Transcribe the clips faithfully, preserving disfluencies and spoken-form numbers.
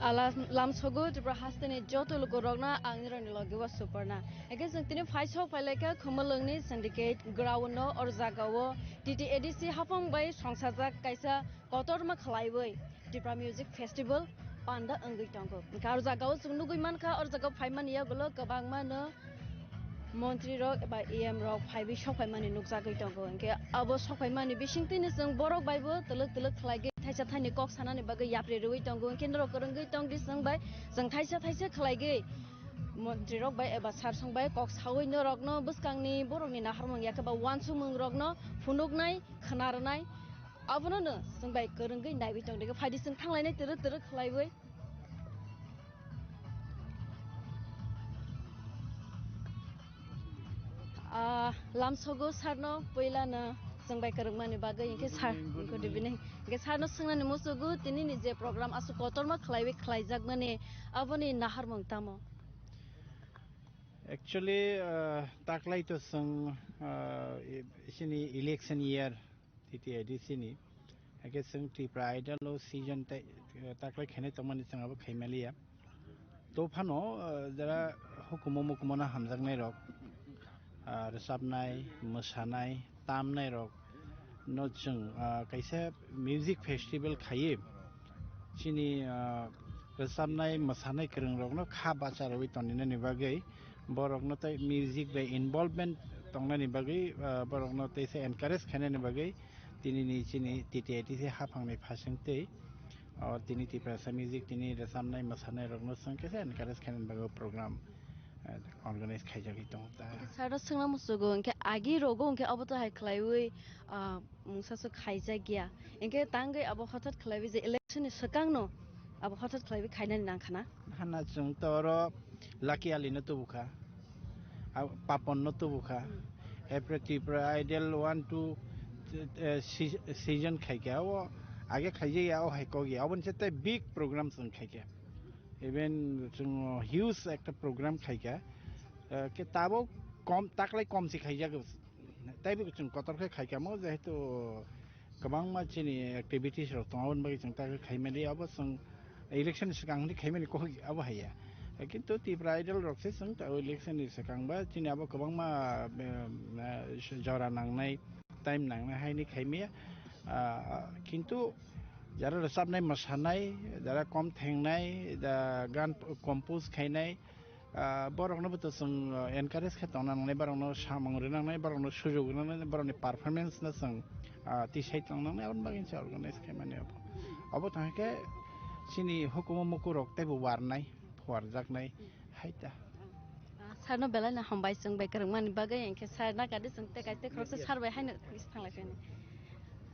Alam lamsogo Tripura hasteni joto lukurokno ang nirokni logi o Suparna. Hingke chwng tini phai sok phai laikha Khumulwngni Syndicate ground no, or jaga o T T A D C haphang bai songsajak kaisa kotorma khlaiwi Tripura Music Festival panda wngwi tongo. Hingke or jaga o chwng nugwi mankha, or jaga o phaimani yagulo kwbangma no montri rok eba E M rok phaiwi sok phaimani nukjagwi tongo. Hingke abo sok phaimani bisingtwini chwng borok baibo twlwk twlwk khlaigwi thaisa thaini kok sanani bagwi yapri rwui tongo. Hingke norok kwrwngwi tongdi chwng bai chwng thaisa thaisa khlaigwi montri rok bai eba sar song bai kok saui norokno bwskangni borokni naharmung yakhe ba uansukmung rokno phunuknai, khna rwnai. Abono no chwng bai kwrwngwi naiwi tongdi. Phaidi chwng thanglainai twrwk twrwk khlaiwi. Ah, lamsogo sarno puila no chwng bai kwrwngmani bagwi, hingke sar, good evening. Hingke sarno swngnani musugo tinini je program aswk kotorma khlaiwi khlaijakmani, aboni naharmung tamo? Actually, ah, taklai to chwng, ah, i-, chini election year, T T A D C ni. Hake chwng Tripura Idol o season tei, eh, taklai khainai tongmani chwng abo khaimaliya. To phano, eh, jara hukumo mukumo no hamjaknai rok, ah, rwchapnai, mwsanai, tamnai rok no chwng, ah, kaisa music festival khaiwi chini, ah, rwchapnai, mwsanai kwrwng rokno kha bacha rwui tongninani bagwi, borokno tei music bai involvement tongnani bagwi, ah, borokno teisa encourage khainani bagwi tinini chini T T A D C haphangni phasingtwi, o tini Tiprasa music, tini rwchapnai, mwsanai rokno chwng khe encourage khainani bagwi program, ah, organize khaijagwi tongo ta. Sir, swngna musugo, hwnkhe agi rogo hwnkhe abo to hai khlaiwi, ah, mungsa se khaijak ya. Hingke tangwi abo hothat khlaiwi je election ni swkang no abo hothat khlaiwi khainani nang khana. Hana chwng to oro Lucky Ali no tubu kha. A, Papon no tubu kha. Hmm. Epre Tripura Idol one, two, eh, si-, season khaikha. O age khaijak ya, o hai kok ya. Oboni se tei big program chwng khaikha. Even chwng huge ekta program khaikha. Eh, ke tabuk kom, taklai kom se khaijak. Taibo chwng kotor khe khaikha mo, jehetu kwbangma chini activities rok tongo, aboni bagwi chwng ta khe khaimani. Abo chwng election ni swkang hwnwi khaimani kok abo haiya. Kintu Tripura Idol rok se chwng ta election ni swkang ba chini abo kwbangma, em, eh, jora nangnai, time nangnai haini khaimaya. Ah, kintu jara rwchapnai, mwsanai, jara kom thengnai, da gan compose khainai, Ah, borokno bo to chwng, ah, encourage khe tongna nangnai, borokno samung rwna nangnai, borokno sujog rwna nangnai, borokni performance no chwng, ah, tisai tongna nangnai, aboni bagwi se organize khaimani abo. Abo tong khe chini hukumu mukurok teibo warnai, phuarjaknai, hai ta. Ah, sir no belai no hambai chwng bai kwrwngmani bagwi, hwnkhe sir na kadi chwng tei kaisa tei khoroksa sir bai haino kisa thanglai phini.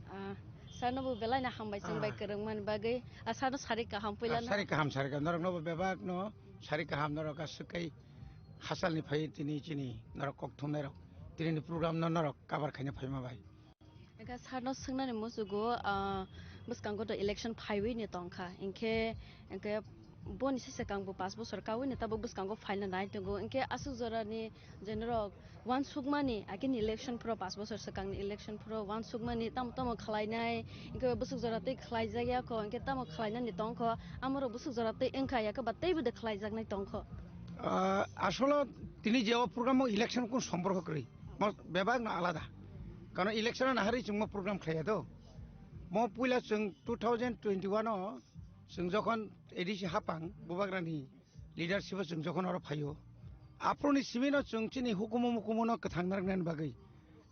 Ah, sir no bo belai no hambai chwng bai Ah. kwrwngmani bagwi. Ah, sir no sari kaham puila Ah, no. Sari kaham, sari kaham. Norok no bo bebak no. Sari kaham norok aswk kai hachal ni phai tini chini norok kok thumnai rok tini ni program no norok cover khaina phaima bai. Eka sir no swngnani musugo, ah, bwskango to election phaiwi ni tongkha, hinkhe, hinkhe boni se swkang bo pash bosor kawi ni tabuk bwskango phaina nai tongo, hinkhe aswk jora ni je norok uansukmani, agini election phuru pash bosor swkangni election phuru uansukmani tamo tamo khlainai, hinkhe bwswk jora tei khlaijak ya kho, hinkhe tamo khlainani tongkho, amorok bwswk jora tei wngkha ya khe ba teibo de khlaijaknai tongkho. Ah, asolo tini je o program o election kun somporko kwrwi, mo bebak no alada, karon election no nahari chwng mo program khlaiya do, mo puila chwng two thousand twenty-one o chwng jokhon A D C hapang bubagrani leadership o chwng jokhon oro phaio, aphuruni simi no chwng chini hukumu mukumu no kwthang narwknani bagwi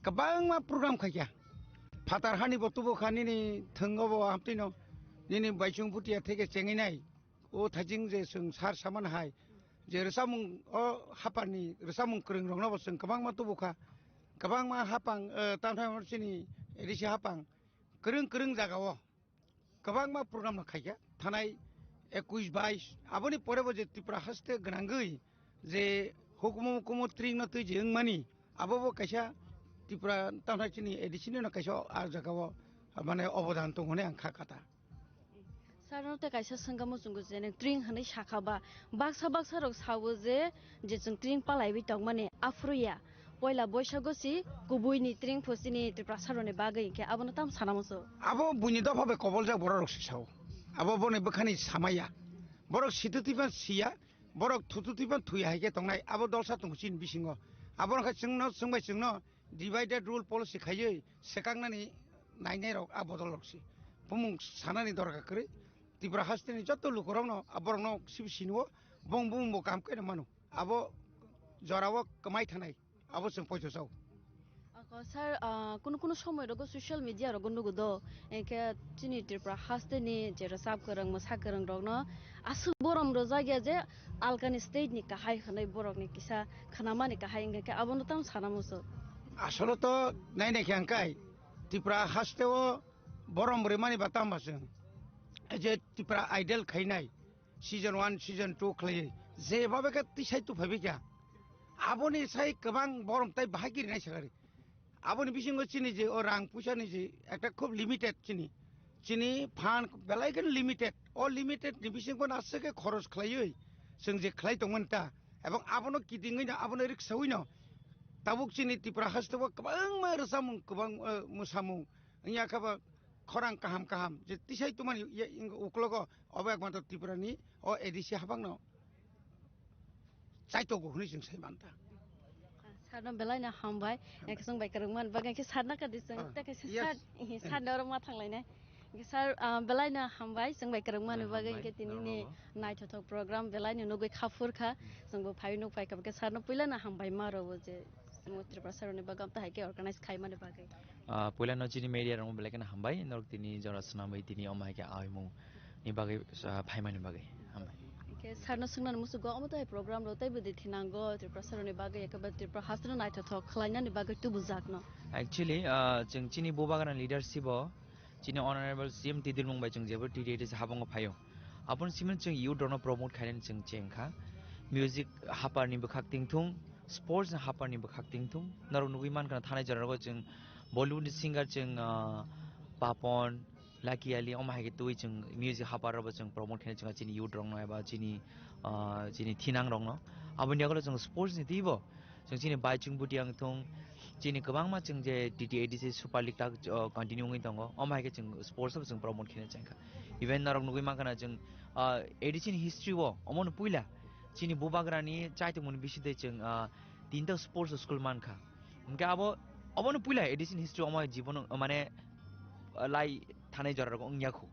kwbangma program khaikha. Phatar hani bo tubu kha nini thwngo bo hamtwi no nini baichung butia theke chengwi nai. O thajing je chwng sar saman hai je rwchapmung o hapar ni rwchapmung kwrwng rok no bo chwng kwbangma tubu kha. Kwbangma hapang, eh, tamthai chini A D C hapang kwrwng kwrwng jaga o. Kwbangma program no khaikha thanai ekush bais, aboni pore bo je Tripura haste gwnangwi je hukumu hukumu tring no twi je wngmani, abo bo kaisa Tripura tamthai chini A D C ni no kaisa a jaga o mane obodan tongo hwnwi ang kha kata. Sir no tei kaisa swngkha muchungo je nwng tring hwnwi sakha ba, baksa baksa rok sao je, je chwng tring palaiwi tongmani aphuru ya. Poila Boisago si kubui ni tring pho chini Tiprasa rokni bagwi, hinkhe abono tamo sana muchung? Abo buini dopha bai koboljak borok rok si sao. Abo boni bwkhani samaya. Borok situ twipan siya, borok thutu twipan thuya hai khe tongnai. Abo dolsa tongo chini bisingo. Abo wngkha chwngno, chwngbai chwngno divided rule policy khaiwi swkaknani nainai rok a bodol rok si. Bumung sanani dorkar kwrwi. Tripura hasteni joto lukurokno, a borokno sibi sinio, bong bumungbo kaham khe mano. Abo jorao kwmai thanai. Abo chwng poito chao. Ako, sir, ah, kunu kunu somoi rogo social media rogo nugo do, engkhe chini Tripura hasteni je rwchap kwrwng, mwsa kwrwng rokno aswk borom rwjak ya je alkani state ni kahai hwnwi borokni kisa khnamani kahai wngkha khe abono tamo sana muchung. Asolo to nai nai khe ang kai Tripura hasteo borom rwmani ba tamo chwng je Tripura Idol khainai season one, season two khlaiwi jebhabe khe tisai tuphaibai kha. Aboni sai kwbang borom tai bahai kirinai sakari. Aboni bisingo chini je o rang puisa ni je ekta khub limited chini. Chini fund belai kheno limited. O limited ni bisingo aswk khe khoros khlaiwi chwng je khlai tongmani ta. Ebong abono kitingwi no, abono riksawi no. Tabuk chini Tripura hasteo kwbangma rwchapmung, kwbang, eh, mwsamung. Wngya khe ba khorang kaham kaham je tisai tumani ya ing uklogo obo ekmatro Tripura ni o A D C habangno chaitogo hwnwi chwng sai manta. Sir no belai no hambai. Hambai. Ekhe chwng bai kwrwngmani bagwi khe sir no kadi chwng Ah, tei kaisa yes. Sir, eh, sir no oro ma thanglainai. Sir, ah, belai no hambai chwng bai kwrwngmani Ah, bagwi hambai. Khe tini ni Normal. Naithothok program belai no nugwi kha phur kha. Hmm. Chwng bo phai nuk phai kha, khe sir no puila no hambai ma rwo je. Chwng Tripura sir ni bagwi amtwi hai khe organize khai mani bagwi. Ah, puila no chini media rok belai kheno hambai, norok tini jora swnamwi tini omo hai khe aimung ni bagwi, ah, phaimani bagwi hambai. Khe sir no swngnani musugo omo tai program rok tei bwdwi thinango Tripura sir ni bagwi, ekaba Tripura hasteni naithothok khlainani bagwi tubujak no. Actually, ah, chwng chini Bubagra leadership o chini Honorable C M Tidilmung bai chwng jebo T T A D C habongo phaio. Aboni simi chwng youth rokno promote khainani chwng chengkha. Music hapar ni bwkhak tingthung, sports ni hapar ni bwkhak tingthung. Norok nugwi mankha thanai jora rogo chwng Bollywood ni singer chwng, ah, Papon, Lucky Ali, omo hai khe twi chwng music hapar rogo chwng promote khainai chwng chini youth rokno eba chini, ah, chini thinang rokno. Aboni yagulo chwng sports ni twibo chwng chini bai chwng buti ang thung, chini kwbangma chwng je T T A D C Super League tak, o, continue wngwi tongo. Omo hai khe chwng sports o chwng promote khaina chengkha. Even norok nugwi mankha na chwng, ah, A D C ni history o omo no puila chini Bubagra ni chaitongmani bisingtwi chwng, ah, tinta sports school mankha. Hwnkhe abo, obo no puila A D C ni history omo hai jibono, mane, ah, lai thanai jora rok wngya khu.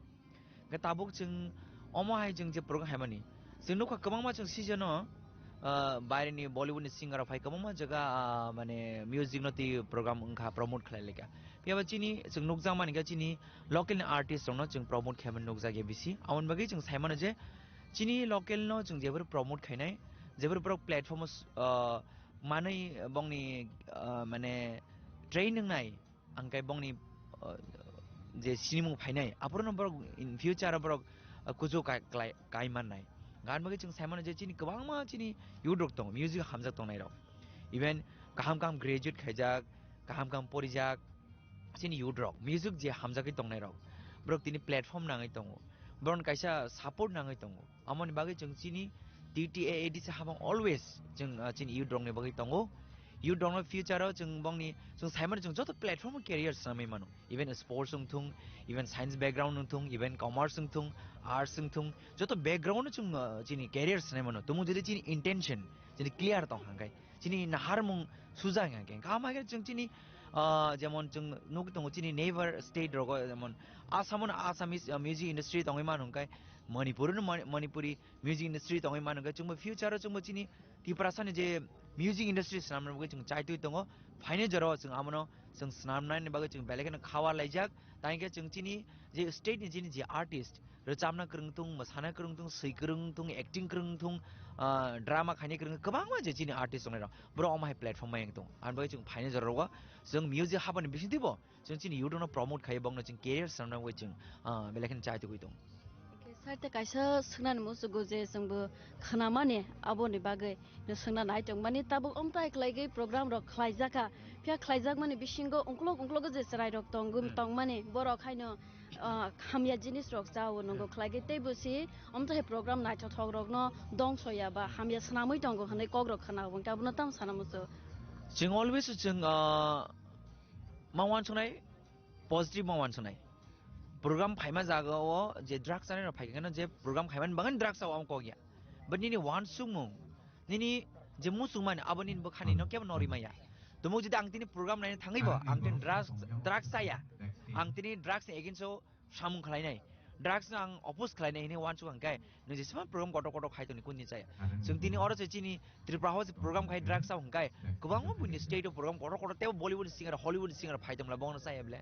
Hwnkhe tabuk chwng omo hai chwng je program haimani, chwng nukha kwbangma chwng season o, ah, baire ni Bollywood ni singer rok phai kwbangma jaga, ah, mane music no twi program wngkha, promote khlai laikha. Phiya ba chini chwng nukjakmani khe chini local ni artist rokno chwng promote khaimani nukjakya bisi. Aboni bagwi chwng saimano je chini local no chwng jephuru promote khainai, jephuru borok platform o, ah, manwi bongni, ah, mane train wngnai, ang khe bongni, uh, je sinimung phainai, aphuru no borok in future o borok, uh, kuchuk kai, klai-, kai mannai. Gan bagwi chwng sai mano je chini kwbangma chini youth rok tongo, music hamjak tongnai rok. Even kaham kaham graduate khaijak, kaham kaham porijak, chini youth rok, music je hamjagwi tongnai rok, borok tini platform nangwi tongo, borokni kaisa support nangwi tongo. Amoni bagwi chwng chini T T A A D C habang always chwng, ah, chini youth rokni bagwi tongo. Youth rokno future o chwng bongni, chwng saimano chwng joto platform o career swnamwi mano. Even sports wng thung, even science background wng thung, even commerce wng thung, arts wng thung, joto background o chwng, ah, chini career swnamwi mano. Tumung jodi chini intention, chini clear tong hangkai, chini naharmung suja hangkai. Kama khe chwng chini, ah, jemon chwng nugwi tongo chini neighbor state rogo, jemon Assam o Assamese, ah, music industry tongwi mano hangkai, Manipur o Mani-, Manipuri music industry tongwi mano hwnkhe chwngbo future o chwngbo chini Tiprasani je music industry swnamna bagwi chwng chaitwi tongo. Phaini jorao chwng abono chwng swnamnani bagwi chwng belai kheno khawa laijak. Tangkhe chwng chini je state ni chini je artist, rwchapna kwrwng thung, mwsana kwrwng thung, swi kwrwng thung, acting kwrwng thung, ah, drama khaina kwrwng kwbangma je chini artist tongnai rok, borok omo hai platform bai wng tongo. Aboni bagwi chwng phaini jorao chwng music habani bisingtwibo chwng chini youth no promote khai, bongno chwng career swnamna bagwi chwng, ah, belai kheno chai tugwi tongo. Okay, sir, te kaisa swngnani muchungo je chwngbo khwnamani aboni bagwi no swngna nai tongmani, tabuk omtai khlaigwi program rok khlaijakha, phiya khlaijakmani bisingo ungklok ungklogo je chwrai rok tong-, Hmm. tongmani borok haino, ah, hamya jinis rok chao nwngo Hmm. khlaigwi teibo si omtai program naithothok rokno dongsoya ba Hmm. hamya swnamwi tongo hwnwi kok rok khna, hwnkhe abono tamo sana muchungo? Chwng always chwng, ah, ma uansuknai, positive ma uansuknai. Program phaima jaga o je drugs chanai rok phaikha no je program khaimani bagwi drugs o ang kok ya. But nini wansukmung, nini je muchungmani abo nini bwkhani no kebo nori maya. Tumuk jodi ang tini program naina thangwi bo ang tini drugs, drugs chaya. Ang tini drugs ni against o samung khlainai. Drugs no ang oppose khlainai hini wansuk ang kai. Nung jesima program kotor kotor khai toni kunni chaya. Chwng tini oro se chini Tripura ho se program khai drugs sa hung kai. Kwbangma buini state o program kotor kotor tebo Bollywood singer, Hollywood singer phai tongla bono chaya bele.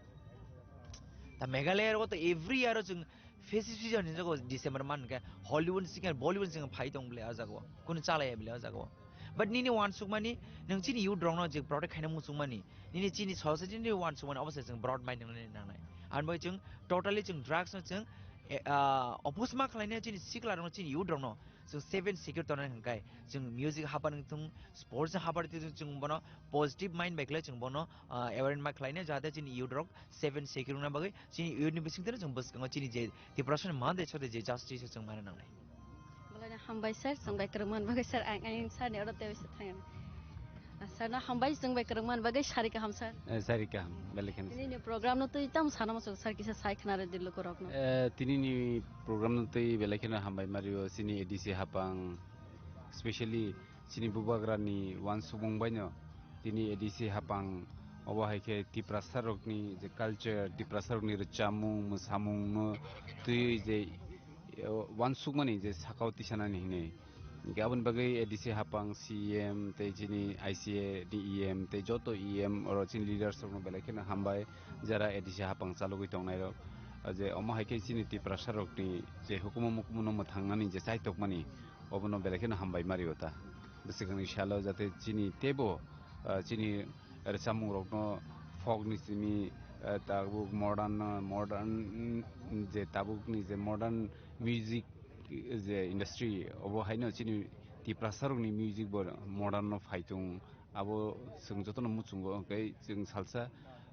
Ta Meghalaya ro to every year o chwng festival season ni jago December man kai Hollywood singer, Bollywood singer phai tong bele o jago. Kunu chalaya bele o jago. But nini wansukmani nung chini youth rokno je protect khaina muchungmani, nini chini society ni wansukmani obo se chwng broad mind nang nangnai. Ang bai chwng totally chwng drugs no chwng, eh, ah, oppose ma khlaina chini sikla rokno chini youth rokno chwng seven secure tona hwnkhe chwng music hapan thung, sports hapan thung chwng bono positive mind bai khlai chwng bono, ah, awareness ma khlaina jahate chini youth rok seven secure wngna bagwi chini youth ni bisingtwi chwng bwskango chini je Tiprasani mande chode je justice chwng mana nangnai. Belai no hambai sir, chwng bai kwrwngmani bagwi sir, ang ayang sir ni oro tei bisa thangani. Ah, sir no hambai, chwng bai kwrwngmani bagwi sari kaham sir. Eh, sari kaham, belai kheno. Tini ni program no twi tam sana mo sir kisa sai khna re dil lukurok no. Eh, tini ni program no twi belai kheno hambai mario chini A D C hapang, specially chini bubagrani wansukmung baino tini A D C hapang obo hai khe Tiprasa rokni je culture, Tiprasa rokni rwchapmung, mwsamung no twi je, eh, wansukmani je sakao tisanani hinwi. Hinkhe aboni bagwi A D C hapang C E M tei chini I C A ni E M tei joto E M oro chini leaders rokno belai kheno hambai, jara A D C hapang chalogwi tongnai rok. Je omo hai khe chini Tiprasa rokni je hukumu mukumu no mwthangnani je chaitokmani obono belai kheno hambai mario ta. Bwswkangni salo jate chini teibo, ah, chini rwchapmung rokno folk ni simi, ah, tabuk modern, modern, mm, je tabuk ni je modern music je industry obo haino chini Tiprasa rokni music bo modern no phai tung abo chwng jotono muchungo hwnkhe chwng salsa,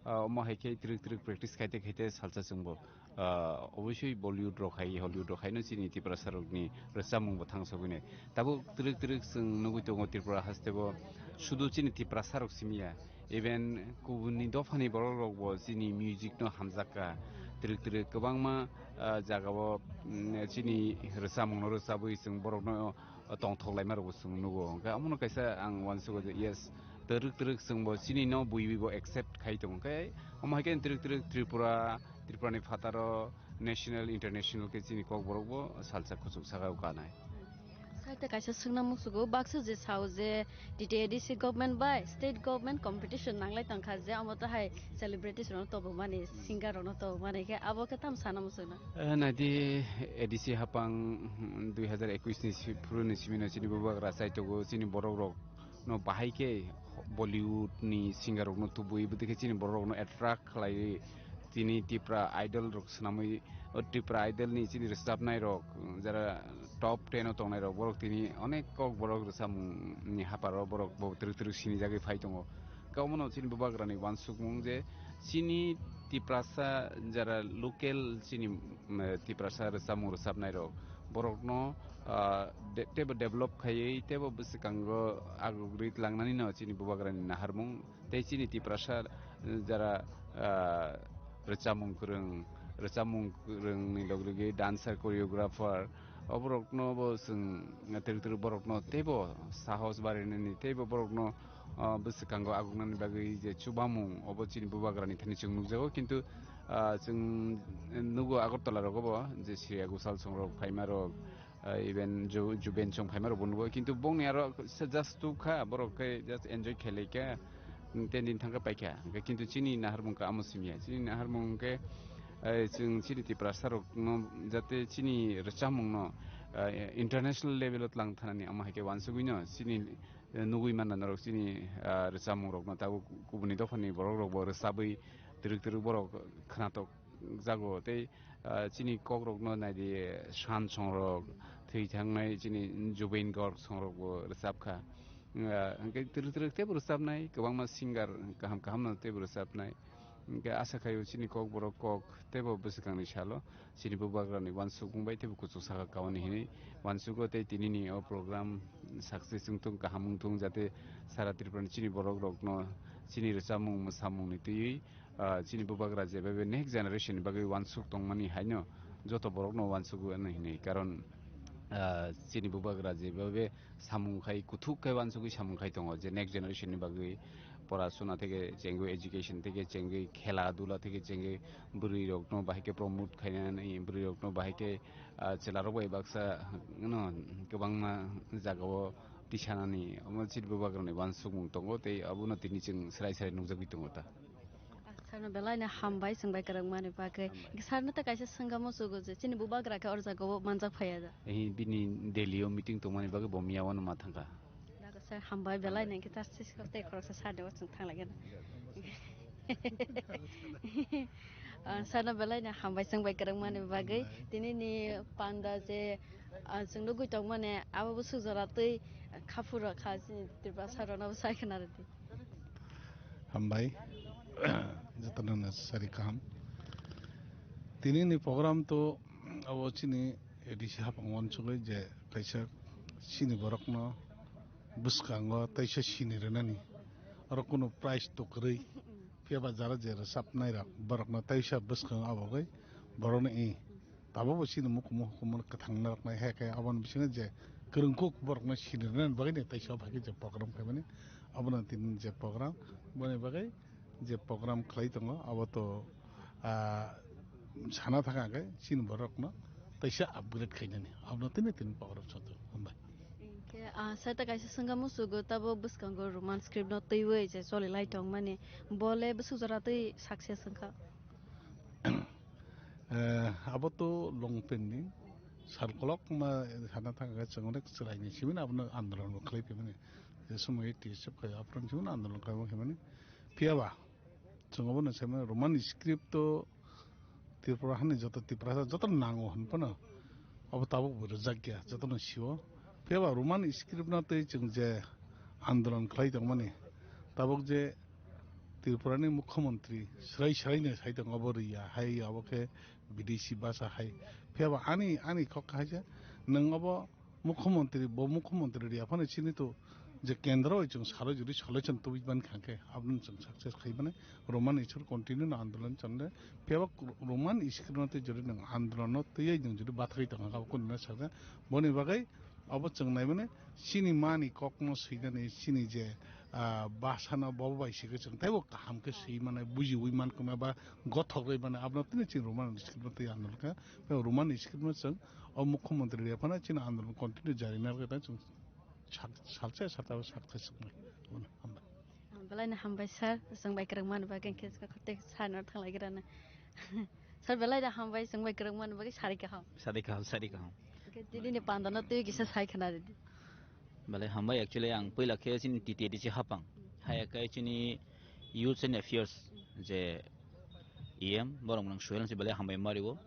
ah, omo hai khe twrwk twrwk practice khaite khaite salsa chwngbo. Ah, obosoi Bollywood rok hai, Hollywood rok haino chini Tiprasa rokni rwchapmung bo thangsogwini. Tabuk twrwk twrwk chwng nugwi tongo Tripura haste bo, sudu chini Tiprasa rok simi ya, even kubunni dophani borok rok bo chini music no hamjak kha. Twrwk twrwk kwbangma, ah, jaga o, mm, chini rwchapmung no rwchabwi chwng borok no tongthok laima rok bo chwng nugo. Hwnkhe amono kaisa ang uansugo je, yes, twrwk twrwk chwng bo chini no buiwi bo accept khai tongo. Hwnkhe omo hai khe twrwk twrwk Tripura, Tripura ni phataro national, international khe chini kokborok bo salsa kuchuk saka o kanai. Sir, tei kaisa swngna musugo, baksa je sao je T T A D C government bai state government competition nanglai tongkha je, omo to hai celebrities rokno tobomani, singer rokno tobomani khe abo khe tam sana muchungna? Eh, naidi A D C hapang, hmm, dui hazar ekwis ni si-, phuru ni simi no chini bubagra chaitogo chini borok rok no bahai khe Bollywood ni singer rok no tubui bwdikhe chini borok rok no attract khlai tini Tipra Idol rok swnamwi, o Tipra Idol ni chini rwchapnai rok, jara top ten o tongnai rok, borok tini onek kok borok rwchapmung ni haparo borok bo twrwk twrwk sinijagwi phai tongo. Kaumano chini bubagrani uansukmung je chini Tiprasa jara local chini, mm, Tiprasa rwchapmung rwchapnai rok borokno, ah, de-, teibo develop khaiwi teibo bwswkango agugri tlangnani no chini bubagrani naharmung. Tei chini Tiprasa, eh, jara, ah, rwchapmung kwrwng, rwchapmung kwrwngni loglogi dancer, choreographer, oborokno bo chwng twrwk twrwk borokno teibo sahos barinani, teibo borokno, ah, bwswkango agugnani bagwi je chubamung, obo chini bubagrani thani chwng nukjago. Kintu, ah, chwng nugo Agartala rogo bo je Shreya Ghoshal songrok phaima rok, ah, even Ju-, Juben song phaima rok bo nugo, kintu bongni aro se just tubkha, borok khe just enjoy khelai kha, mm, ten din thangkha paikha. Hwnkhe kintu chini naharmung khe amo simiya, chini naharmung khe, eh, chwng chini Tiprasa rokno jate chini rwchapmungno, eh, international level o tlang thanani amo hai khe uansugwino chini, eh, nugwi manna norok chini, ah, rwchapmung rokno tabuk kubuni dophani borok rokbo rwchabwi twrwk twrwk borok khnatok jago tei, ah, chini kokrokno naidi Shan songrok, thwi thangnai chini Jubain Garg songrokbo rwchapkha. Ah, hwnkhe twrwk twrwk teibo rwchapnai, kwbangma singer kaham kahamno teibo rwchapnai. Hwnkhe asa khaio chini kokborok kok teibo bwswkangni salo chini bubagrani uansukmung bai teibo kuchuk saka kauni hinwi uansugo tei tinini o program success wngthung, kaham wngthung, jate sara Tripurani chini borokrokno chini rwchapmung mwsamungni twiwi Ah, chini bubagra je bebe next generation ni bagwi wansuk tongmani haino joto borokno wansuk ani hinwi, karon, ah, chini bubagra je bebe samung khai kuthuk khai wansugwi samung khai tongo je next generation ni bagwi porasuna theke chengwi, education theke chengwi, khela dula theke chengwi, bwrwi rokno bahai khe promote khainani, bwrwi rokno bahai khe, ah, chwla rok bai baksa no kwbangma jagao tisanani, omo chini bubagrani wansukmung tongo tei abono tini chwng swrai swrai nukjagwi tongo ta. Sarno belai no hambai chwng bai kwrwngmani bagwi. Hambai. Sarno ta kaisa swngamo chugo je chini bubagra khe or jagao manjak phaiya da. Eh, bini Delhi o meeting tongmani bagwi bo miya wano ma thangkha. Dago sir, hambai belai no, hingke ta sis ko tei khoroksa sir de o chwng thang lagi na. Ah, sarno belai no hambai chwng bai kwrwngmani bagwi. Hambai. Tini ni panda je, ah, chwng nugwi tongmani abo bo sujora twi khaphuro kha chini Tripura sir rok no bo sai khna rwdi. Hambai. Jotono no sari kaham. Tini ni program to abo chini A D C hapang wansugwi je kaisa chini borokno bwskango taisa sini rwnani. Oro kunu prize to kwrwi. Phiya ba jara je rwchapnai rok borokno taisa bwskango abogwi borokno i. Tabukbo chini mukumu hukumu kwthang narwknai, hai khe aboni bisingo je kwrwngkuk borokno sinirnani bagwi ni taisa o phaikhe je program khaimani, abono tini je program, boni bagwi je program khlai tongo, abo to, ah, sana thang khe chini borokno taisa upgrade khainani, abono tini tini program soto. Hambai. Hingke, ah, sir, ta kaisa swngamo sugo, tabo bwskango Roman script no twiwi je choli lai tongmani, bole bwswk jora twi success wngkha? Eh, abo to long pending. Sal kolok ma sana thang khe chwng onek chwraini simi abono andolon bo khlai phimani. Je somoi T S F khai apron simi andolon khai bo himani. Phiya ba chwng abono sai mani Roman script to Tripura hani joto Tiprasa joto nango hwn phano abo tabuk bo rwjak ya jotono sio. Phiya ba Roman script no tei chwng je andolon khlai tongmani tabuk je Tripurani Mukhyamantri swrai swraino sai tongo, obo rwya hai, obo khe bidesi basa hai. Phiya ba ani, ani kok kaisa, nwng obo Mukhyamantri, bo Mukhyamantri rwya phano chini to je kendro bai chwng salai jodi solution tubui ban kha khe, abono chwng success khai mani, Roman Isor continue no andolon chande. Phiya ba Roman Isor no tei jodi nwng andolon no twiwi nwng jodi bathai tongkha, abo kunu na sakha. Boni bagwi Obo chwng naimani chini mani kokno swinani chini je, ah, bwsano bobo bai se khe chwng teibo kaham khe swi mani, bujiwi mankha ba gothok rwi mani, abono tini chini Roman script no twi andolon kha. Tei Roman script no chwng o Mukhyamantri rwya phano chini andolon continue jari narwkha, tei chwng sak-, salsa sata sak thai swknai. Hambai. Belai no hambai sir, chwng bai kwrwngmani bagwi hwnkhe tei sir no thanglai gra na. Sir, belai da hambai, chwng bai kwrwngmani bagwi sari kaham. Sari kaham, sari kaham. Hwnkhe tini ni panda no twi kisa sai khna ridi. Belai hambai, actually ang puila khe chini T T A D C hapang. Hai khe chini Youth and Affairs je E M, borok nwng Suhel se belai hambai mari o.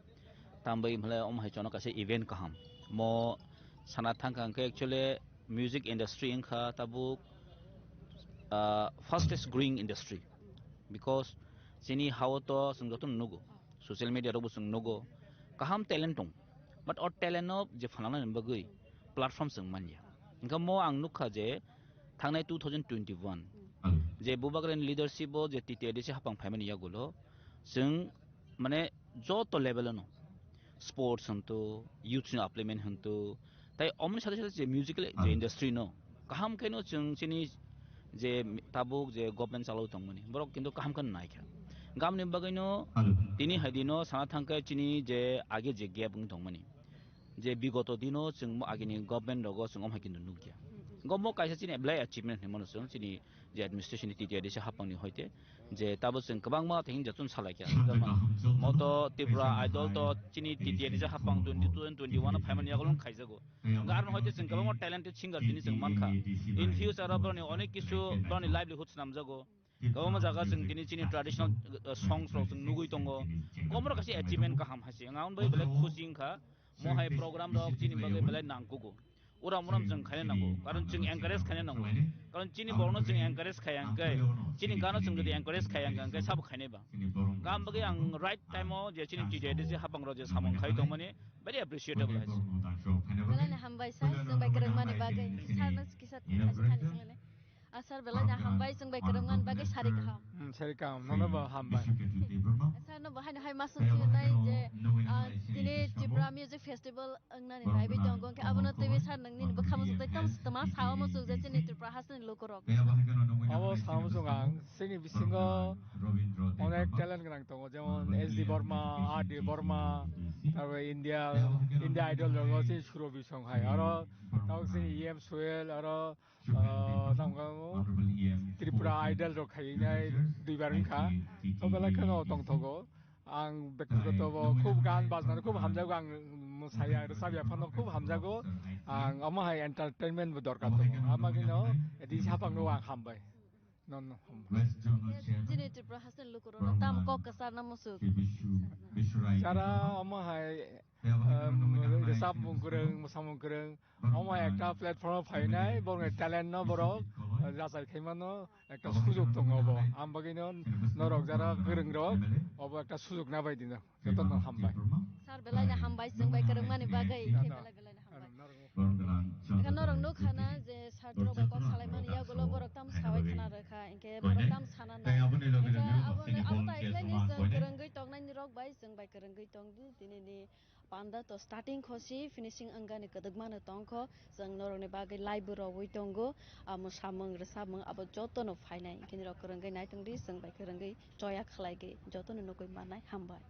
Tambai belai om hai chono kaisa event kaham. Mo sana thangkha hwnkhe actually music industry wngkha tabuk, ah, fastest growing industry. Because chini hao to chwng jotono nugo, social media rokbo chwng nugo, kaham talent tong, but o talent no je phalnani bagwi platform chwng manya. Hwnkhe mo ang nukha je thangnai two thousand twenty-one je Bubagrani leadership o je T T A D C hapang phaimani yagulo chwng mane joto level ano sports hwnto, youth ni upliftment hwnto, tai omoni sate sate je musical je industry no kaham khe no chwng chini je tabuk je government chalao tongmani borok kintu kaham khe naikha. Gamni bagwi no tini hai dino sana thangkhe chini je age je gap wng tongmani je bigoto dino chwng agini government rogo chwng omhai kintu nukya. Gomo kaisa chini belai achievement hinmano chwng chini je administration ni T T A D C hapang ni hoite je tabo chwng kwbangma thing jatun salai kha. Moto Tripura Idol to chini T T A D C hapang twenty two and twenty one phaimani yagulo khaijago. Garon hoite chwng kwbangma talented singer tini chwng mankha. In future o boroni onek kisu boroni livelihood swnamjago. Kwbangma jaga chwng tini chini traditional, uh, songs rok chwng nugwi tongo. Komoro kaisa achievement kaham hasi. Ang bai belai khusi wngkha. Mo hai program rok chini bagwi belai nangkugo. Uram uram chwng khaina nango, karon chwng encourage khaina nango. Karon chini borokno chwng encourage khaya hwnkhe, chini gano chwng jodi encourage khaya hwnkhe, hwnkhe sabo khainai ba. Gam bagwi ang right time o je chini T T A D C hapang rok je samung khai tongmani very appreciable hai se. Belai no hambai sir, chwng bai kwrwngmani bagwi. Sir no kisa thani thani swnglainai. Sir, belai no hambai, chwng bai kwrwngmani bagwi sari kaham. Hmm, sari kaham, nono bo hambai. Sir, no bo haino hai ma swng phiyunai je, ah, tini Tripura Music Festival wngnani naiwi tongo, hwnkhe abono twiwi sir nini bwkha muchung tei tamo tama sao muchung je chini Tripura hasteni lukurok. Abo sao muchung ang, chini bisingo onek talent gwnang tongo, jemon S D Burma, R D Burma, tarpore India, India Idol rogo chini Surabhi song hai, aro tabuk chini E M Sohail, aro Ah, tamo khe Tripura Idol rok khainai duibar wngkha. O belai kheno tongthogo. Ang bektigoto bo khub gan bajna khub hamjago, ang mwsaya, rwchapya phano khub hamjago. Ang omo hai entertainment bo dorkar tongo. Amagwino edi saphangno ang hambai. Non, non, hambai. Chini Tripura hasteni lukurokno tam kok kwcharna muchung. Chara omo hai, um, rwchapmung kwrwng, mwsamung kwrwng, omo ekta platform o phainai, borokni talent no borok, uh, jachai khaimano ekta sujok tongo obo. Am bagwino norok jara kwrwng rok, obo ekta sujok nabai dino. Jotono hambai. Sir, belai no hambai, chwng bai kwrwngmani bagwi, khe belai belai no hambai. Eka norok nukha na je sir rok bai kok salaimani yagulo borok tam sawai khna rwkha, hinkhe borok tam sana na. Hinkhe abo, abo tai khlai ni chwng kwrwngwi tongnai ni rok bai, chwng bai kwrwngwi tong di, tini ni panda to starting khosi finishing wngani kwdwkma no tongkho, chwng norokni bagwi live bo rogwi tongo, amo samung rwchapmung abo jotono phainai, hinkhe norok kwrwngwi naitongdi, chwng bai kwrwngwi choya khwlaigwi jotono nugwi mannai, hambai.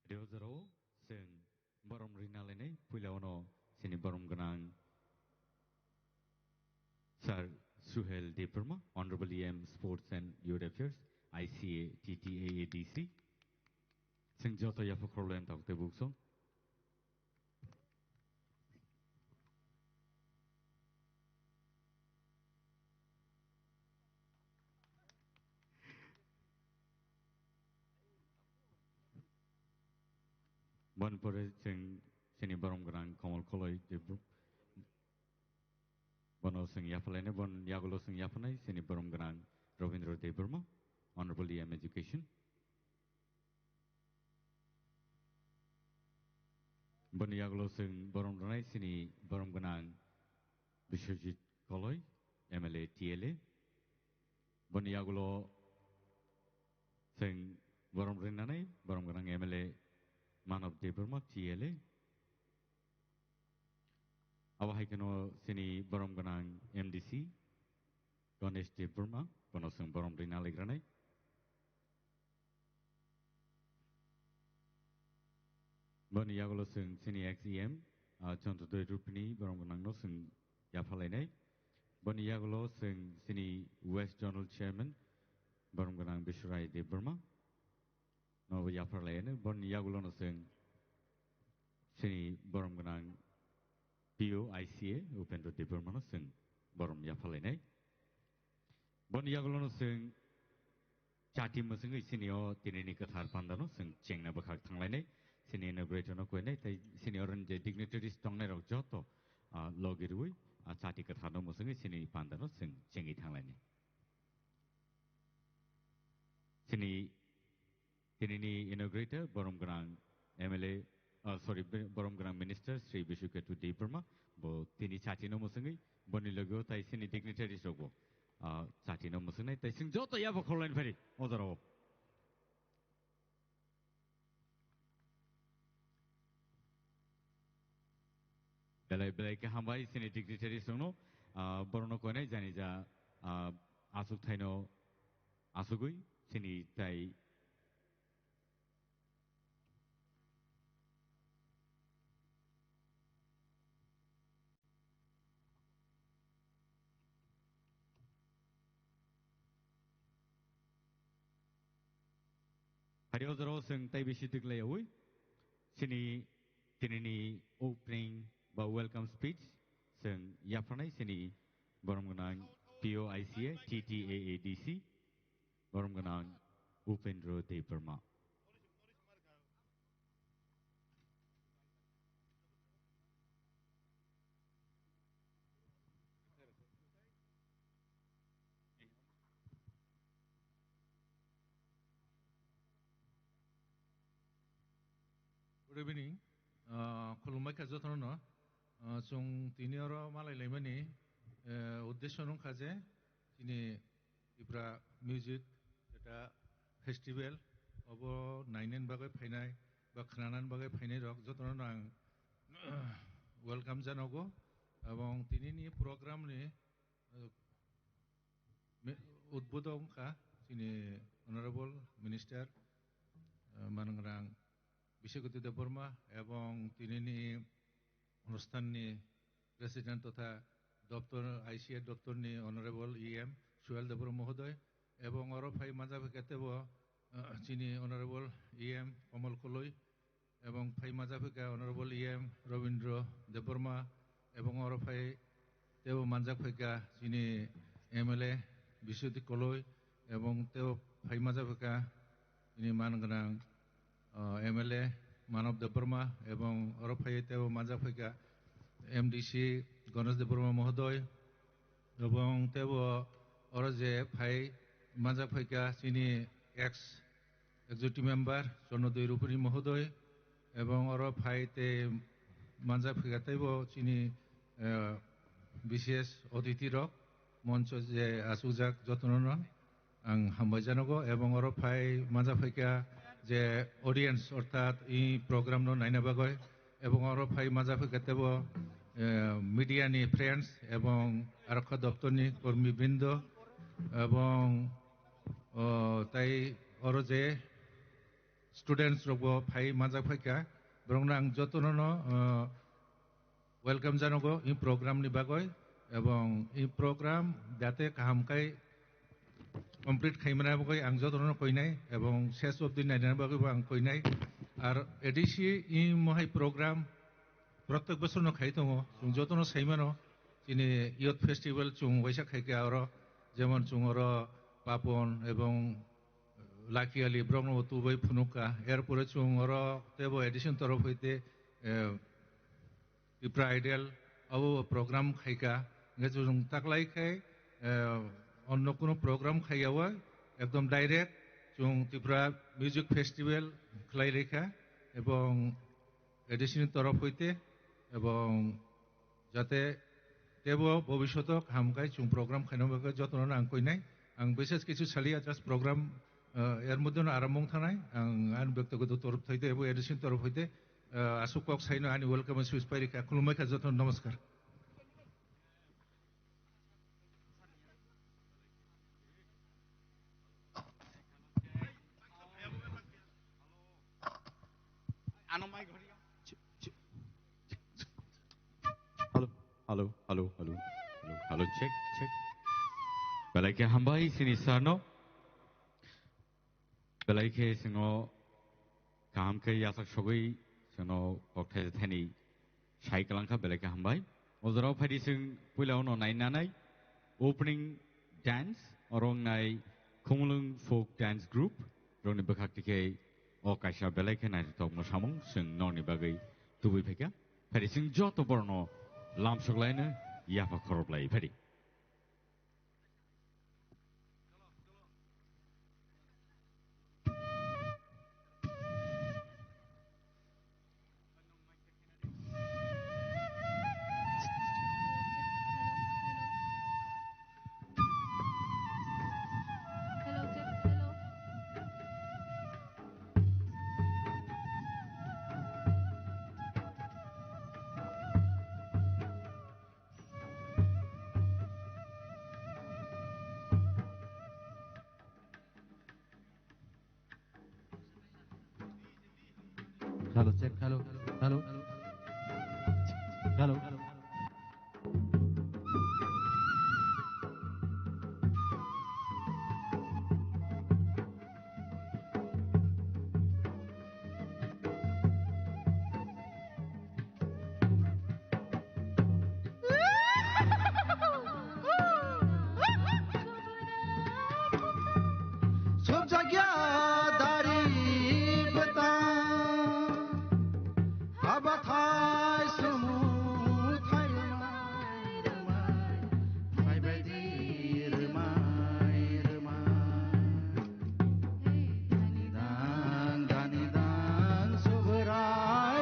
Reo jorao chwng borom rina lainai, puila ono chini borom gwnang Sir Suhel Debbarma, Honorable E M Sports and Youth Affairs, I C A, T T A A D C. Chwng joto yapha khoroklen tok tei buksong. Boni pore chwng chini borom gwnang Kamal Koloi Debbarma. Bono chwng yapha lainai, bon yagulo chwng yaphanai chini borom gwnang Rabindra Debbarma, Honorable E M Education. Boni yagulo chwng borom rwnai chini borom gwnang Biswajit Koloi, M L A, T L A. Boni yagulo chwng borom rinani borom gwnang M L A Manav Debbarma, T L A. Abo hai kheno chini borom gwnang M D C Ganesh Debbarma, bono chwng borom rina laigranai. Boni yagulo chwng chini ex E M, ah, Chondrodoi Rupini borom gwnangno chwng yapha lainai. Boni yagulo chwng chini West Zonal Chairman borom gwnang Biswarai Debbarma nobo yapha lainai. Boni yagulono chwng chini borom gwnang P O I C A Upendra Debbarmano chwng borom yapha lainai. Boni yagulono chwng chati mwchwngwi chini o tinini kwthar pandano chwng chengna bwkhak thanglainai, chini inauguratorno koinai, tei chini oro je dignitaries tongnairok joto, ah, logi rwui, ah, chati kwtharno mwchwngwi chini pandano chwng chengwi thanglainai. Chini Tinini inaugurator, borom gwnang M L A, ah, sorry, be-, borom gwnang Minister Shri Biswakethu Debbarma, bo tini chatino mwswngwi, boni logio tai chini dignitaries rokbo, ah, chatino mwswngnai, tai chwng joto yabo khorlaini phari, o jorao. Belai, belai khe hambai chini dignitaries rokno, ah, borokno koinai jani ja, ah, aswk thaino aswgwi chini tai Hari o jorao chwng tai bisi twklai yaui chini tinini opening ba welcome speech chwng yapharnai chini borom gwnang P O I C A T T A A D C. Borom gwnang Upendra Debbarma. Good evening. Ah, khulumbai kha jotono no. Ah, chwng tini oro malai laimani, eh, uddesho wngkha je chini Tipra Music, jeta festival, obo nainani bagwi phainai ba khnanani bagwi phainai rok jotono no ang welcome janogo. Ebong tini ni program ni, eh, me-, udbodhok wngkha chini Honorable Minister, eh, Manangrang Biswajoyanta Debbarma ebong tini ni onusthan ni President totha doptor, I C A doptor ni Honorable E M Suel Debbarma Mohodoy, ebong oro phai manjak phaikha teibo, ah, chini Honorable E M Komol Koloi, ebong phai manjak phaikha Honorable E M Robindra Debbarma, ebong oro phai teibo manjak phaikha chini M L A Biswajit Koloi, ebong teibo phai manjak phaikha chini man gwnang, ah, M L A Manav Debbarma, ebong oro phai teibo manjak phaikha M D C Ganesh Debbarma Mohodoy, ebong teibo oro je phai manjak phaikha chini ex executive member Chornodoi Rupuri Mohodoy, ebong oro phai tei manjak phaikha teibo chini, eh, B C S otiti rok, moncho je achukjak jotono no ang hambai janogo, ebong oro phai manjak phaikha je audience orthat i program no naina bagwi, ebong oro phai manjak phaikha teibo, eh, media ni friends ebong arokha doptor ni kormi brindo, ebong, o, tai oro je students rokbo phai manjak phaikha, borokno ang jotono no, o, welcome janogo in program ni bagwi, ebong in program jate kaham khai complete khaimani bagwi ang jotono koinai, ebong ses obdi nainani bagwi bo ang koinai. Ar A D C in mohai program protek bosor no khai tongo, chwng jotono saimano, chini youth festival chwng waisa khaikha oro, jemon chwng oro Papon ebong Lucky Ali borokno tubui phunukha, erpore chwng oro teibo A D C ni torof hoite, eh, Tipra Idol, abo program khaikha. Hingke chwng taklai khai, eh, onno kuno program khaiyaui, ekdom direct chwng Tipra Music Festival khlai laikha, ebong A D C ni torof hoite, ebong jate teibo bobishoto kaham khai chwng program khaina bagwi jotono ang koinai. Ang bises kichu saliya, just program, eh, er moddhe no arambo wng thanai. Ang ani bektigoto torof hoite ebo A D C ni torof hoite, eh, aswk kok saino ani welcome speech pairikha. Khulumbai kha jotono, namaskar. Ano mai ghori. Hello, hello, hello, hello, hello, hello, check, check. Belai khe hambai chini sir no. Belai khe chwngno kaham khe yachak sogwi chwngno kokthai thani sai kwlangkha, belai khe hambai. O jorao phaidi chwng puila ono nainanai opening dance, oro wngnai Khumulwng Folk Dance Group rokni bwkhak tikhe o kaisa belai khe naithothok mwsamung chwng nokni bagwi tubui phaikha. Phaidi chwng joto borokno lamsok laino yapha khorob lai phaidi. Hello, check, hello, hello, hello. Sobjakya dari betang, habathai sumu thai rwmai rwmai, thai baidi rwmai rwmai. Dani dang, dani dang, Subrai.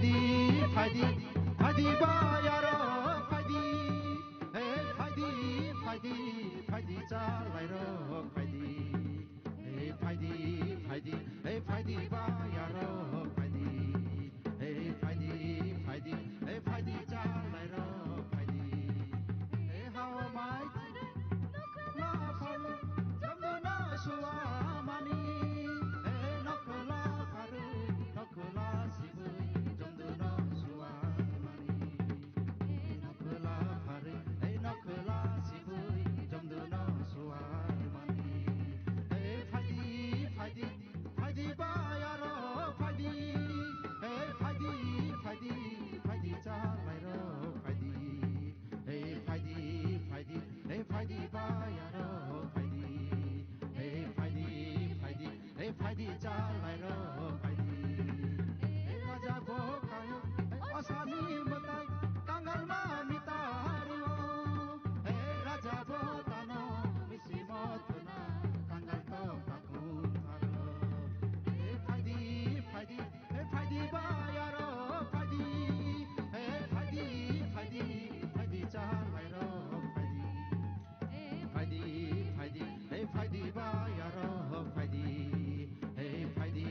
Phaidi, phaidi, phaidi, bayarok phaidi. Hey, phaidi, phaidi, phaidi, chalairok phaidi. Hey, phaidi, phaidi, hey, phaidi, bayarok phaidi. Hey, phaidi, phaidi, hey, phaidi, chalairok phaidi. Hey, hao mai, ma phal, jamduna suamani. Hey, nokla pharwi, nokla sibwi, jamduna suamani. Hey, nokla pharwi, hey, nokla sibwi, jamduna suamani. Hey, phaidi, phaidi, phaidi, bayarok phaidi. Hey, phaidi, phaidi, phaidi, chalairok phaidi. Hey, phaidi, phaidi, hey, phaidi, bayarok phaidi. Hey, phaidi, phaidi, hey, phaidi, chalairok phaidi. Hey, raja bo kayo, hey, asani mwtai, kangal ma mitario. Hey, raja bo tano, misi mo thuna, kangal to takun tharo. Hey, phaidi, phaidi, hey, phaidi, bayarok phaidi. Hey, phaidi, phaidi, phaidi, chalairok phaidi. Hey, phaidi, phaidi, hey, phaidi, bayarok phaidi. Hey, phaidi,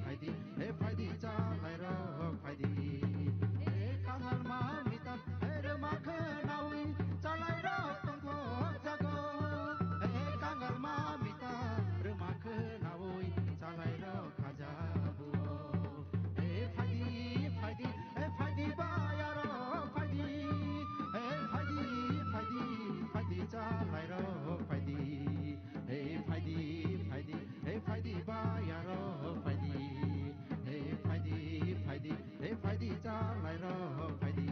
phaidi, hey, phaidi, chalairok phaidi. Hey, kangal ma mita, hey, rwma khwnawi, chalairok tongthok jago. Hey, kangal ma mita, rwma khwnawi, chalairok khajabuo. Hey, phaidi, phaidi, hey, phaidi, bayarok phaidi. Hey, phaidi, phaidi, phaidi, chalairok phaidi. Hey, phaidi, phaidi, hey, phaidi, bayarok phaidi. Hey, phaidi, phaidi, hey, phaidi, chalairok phaidi.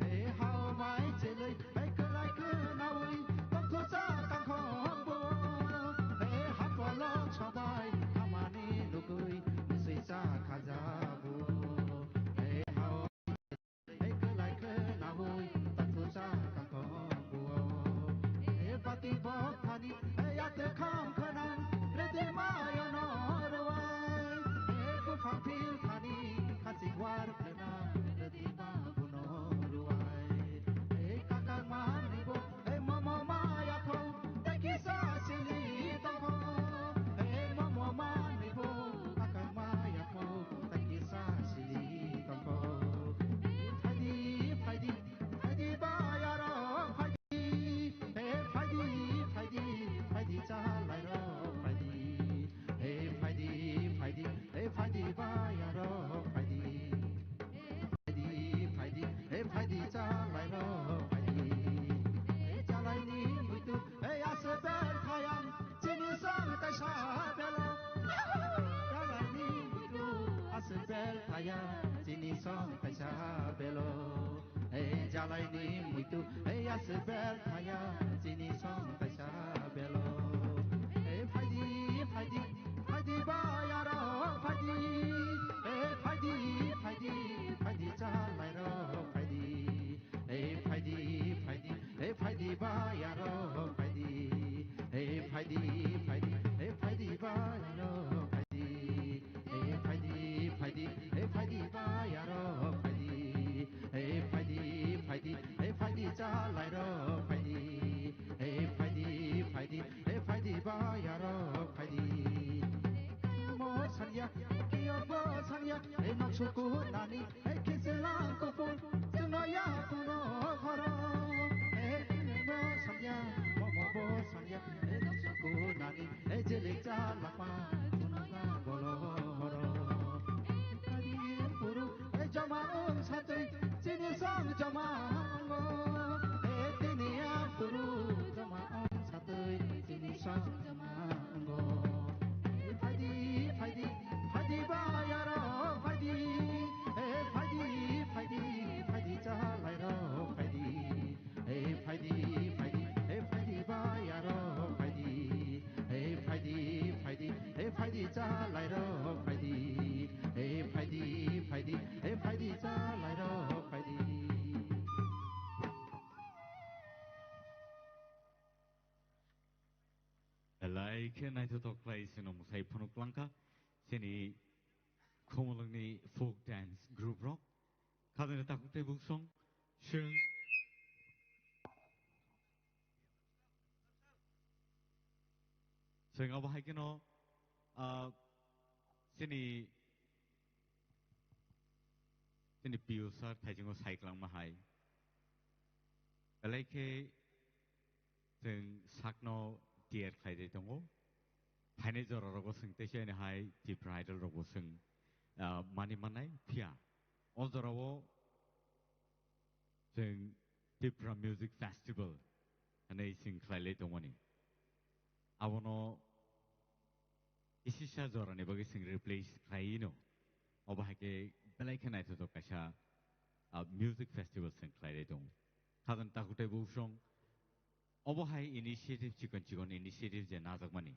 Hey, hao mai chelwi, hey, kwlai khwnawi, tongthosa tangkhong buo. Hey, hapalok sobai, hamani nugwi, misi cha khajabuo. Hey, hao Hey, kwlai khwnawi, tongthosa tangkhong buo. Hey, bati bok thani, hey, yate kham khwnang, rede mayo no rwai. Hey, buphang phil thani, khachik war khwnang, rede ma buno rwai. Hey, kakang mani bo, hey, momo maya kho, tei kisa sili tongkho. Hey, momo mani bo, kakang maya kho, tei kisa sili tongkho. Phaidi, phaidi, phaidi, bayarok phaidi. Hey, phaidi, phaidi, phaidi, chalairok phaidi. Hey, phaidi, phaidi, hey, phaidi, bayarok phaidi. Phaidi, phaidi, hey, phaidi, chalairok phaidi. Hey, chalaini muitu, hey, aswk bel thayang, chini song kaisa belo. Chalaini muitu, aswk bel thayang, chini song kaisa belo. Hey, chalaini muitu, hey, aswk bel thayang, chini song kaisa belo. Hey, phaidi, phaidi, phaidi, bayarok phaidi. Hey, phaidi, phaidi, phaidi, chalairok phaidi. Hey, phaidi, phaidi, hey, phaidi, bayarok phaidi. Hey, phaidi, phaidi, hey, phaidi, bayarok phaidi. Hey, phaidi, phaidi, hey, phaidi, bayarok phaidi. Hey, phaidi, phaidi, hey, phaidi, chalairok phaidi. Hey, phaidi, phaidi, hey, phaidi, bayarok phaidi. Mo sanya, kiyo bo sanya, hey, nok suku nani, hey, kisilang kupul, suno ya kuno horo. Hey, mo sanya, mo mo bo sanya, hey, nok suku nani, hey, jelik chalakma, suno ya bolo horo. Hey, tini puru, hey, joma ong satri, chini sang joma ongo. Hey, tini ya puru, joma ong satri, chini sang joma ongo. Hey, phaidi, phaidi, phaidi, bayarok phaidi. Hey, phaidi, phaidi, phaidi, chalairok phaidi. Hey, phaidi, phaidi, hey, phaidi, bayarok phaidi. Hey, phaidi, phaidi, hey, phaidi, chalairok phaidi. Hey, phaidi, phaidi, hey, phaidi, chalairok phaidi. Belai khe naithothok khlai chwngno mwsai phunuk langkha chini Khumulwngni folk dance group rok. Khajani takhuk tei bungsong, chwng, chwng abo hai kheno, ah, chini, chini P O sir thaichungo sai kwlangma hai. Belai khe chwng sakno tiyar khlai de tongo. Phainai jora rogo chwng teisa hai Tipra Idol rogo chwng, ah, mani manai phiya. O jorao chwng Tipra Music Festival hwnwi chwng khlai lai tongmani. Abono Isisa jorani bagwi chwng replace khlai no. Obo hai khe belai khe naithothok kaisa, ah, music festival chwng khlai ri tongo. Khajani takhuk tei bungsong obo hai initiative, chikon chikon initiative je najakmani.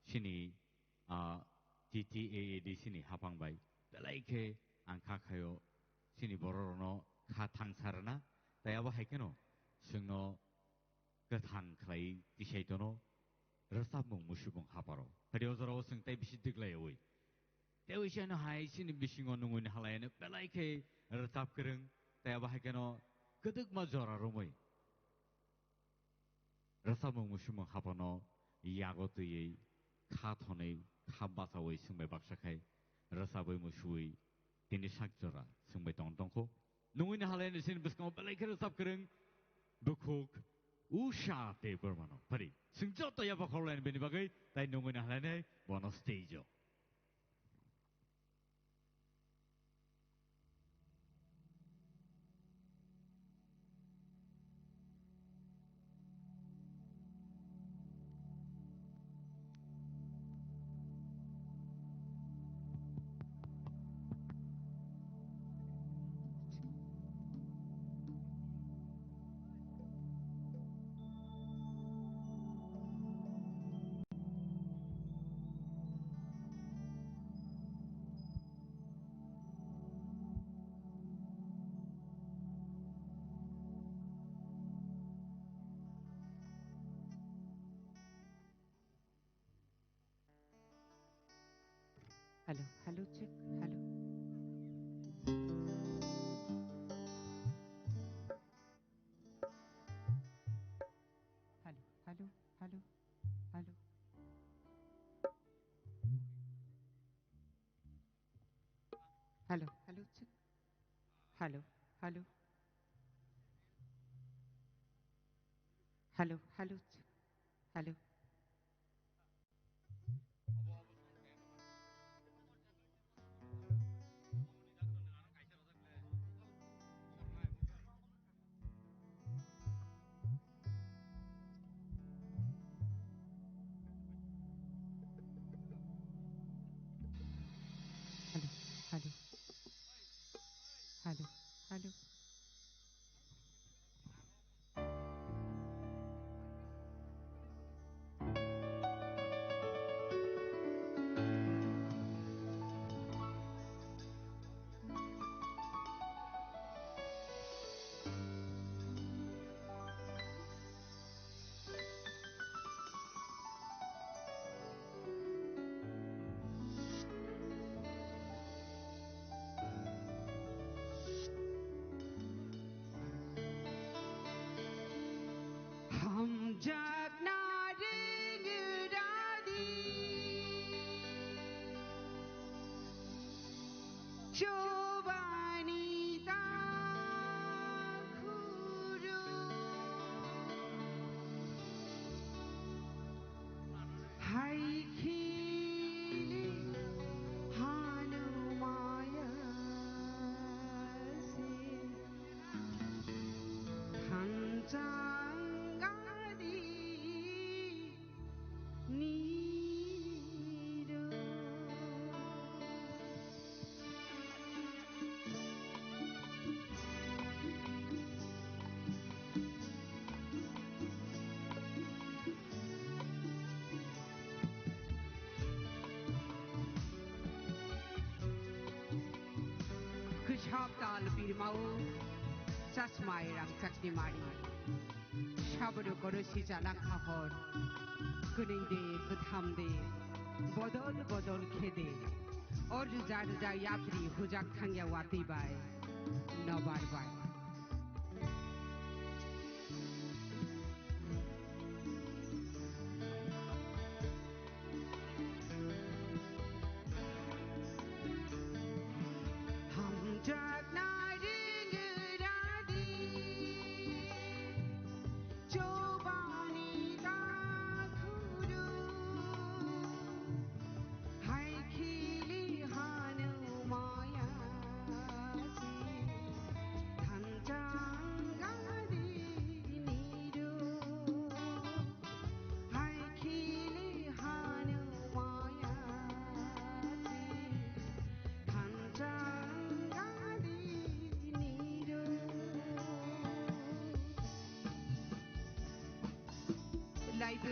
Chini, ah, T T A A D C ni hapang bai belai khe ang kha khaio chini bororokno kha thangsa rwna. Tai abo hai kheno chwngno kwthang khlai tisai tono rwchapmung musubung haparo. Phadi o jorao chwng tai bisi diglaiwi. Tei wisano hai chini bisingo nungwi ni halai no belai khe rwchap kwrwng, tei abo hai kheno kwdwkma jora romwi rwchapmung musubung haphano yago twiwi kha thonwi kha bachawi chwngbai baksa khai rwchapwi musuwi tini sak jora chwngbai tong tongkho. Nungwi ni halai ni sini bwskango belai khe rwchap kwrwng bukhuk Usha Debbarmano. Phari, chwng joto yaba khorlaini bini bagwi, tai nungwi ni halai nai bono stage o. Hello, hello, check, hello. Hello, hello, hello, hello. Hello, hello, check. Hello, hello. Hello, hello, check. Hello. Hello, hello. Hello, hello. Hamjakna ring radi. Chobani ta khuru hai khili hanumaya se thanchang gadi. Kwchap tal birmao, chasmai rangchakni mari. Sabru korosi jalak hahor, kwnwi de, kwtham de, bodol bodol khe de. O rwja rwja yapri hujak thangya watwi bai. Nobo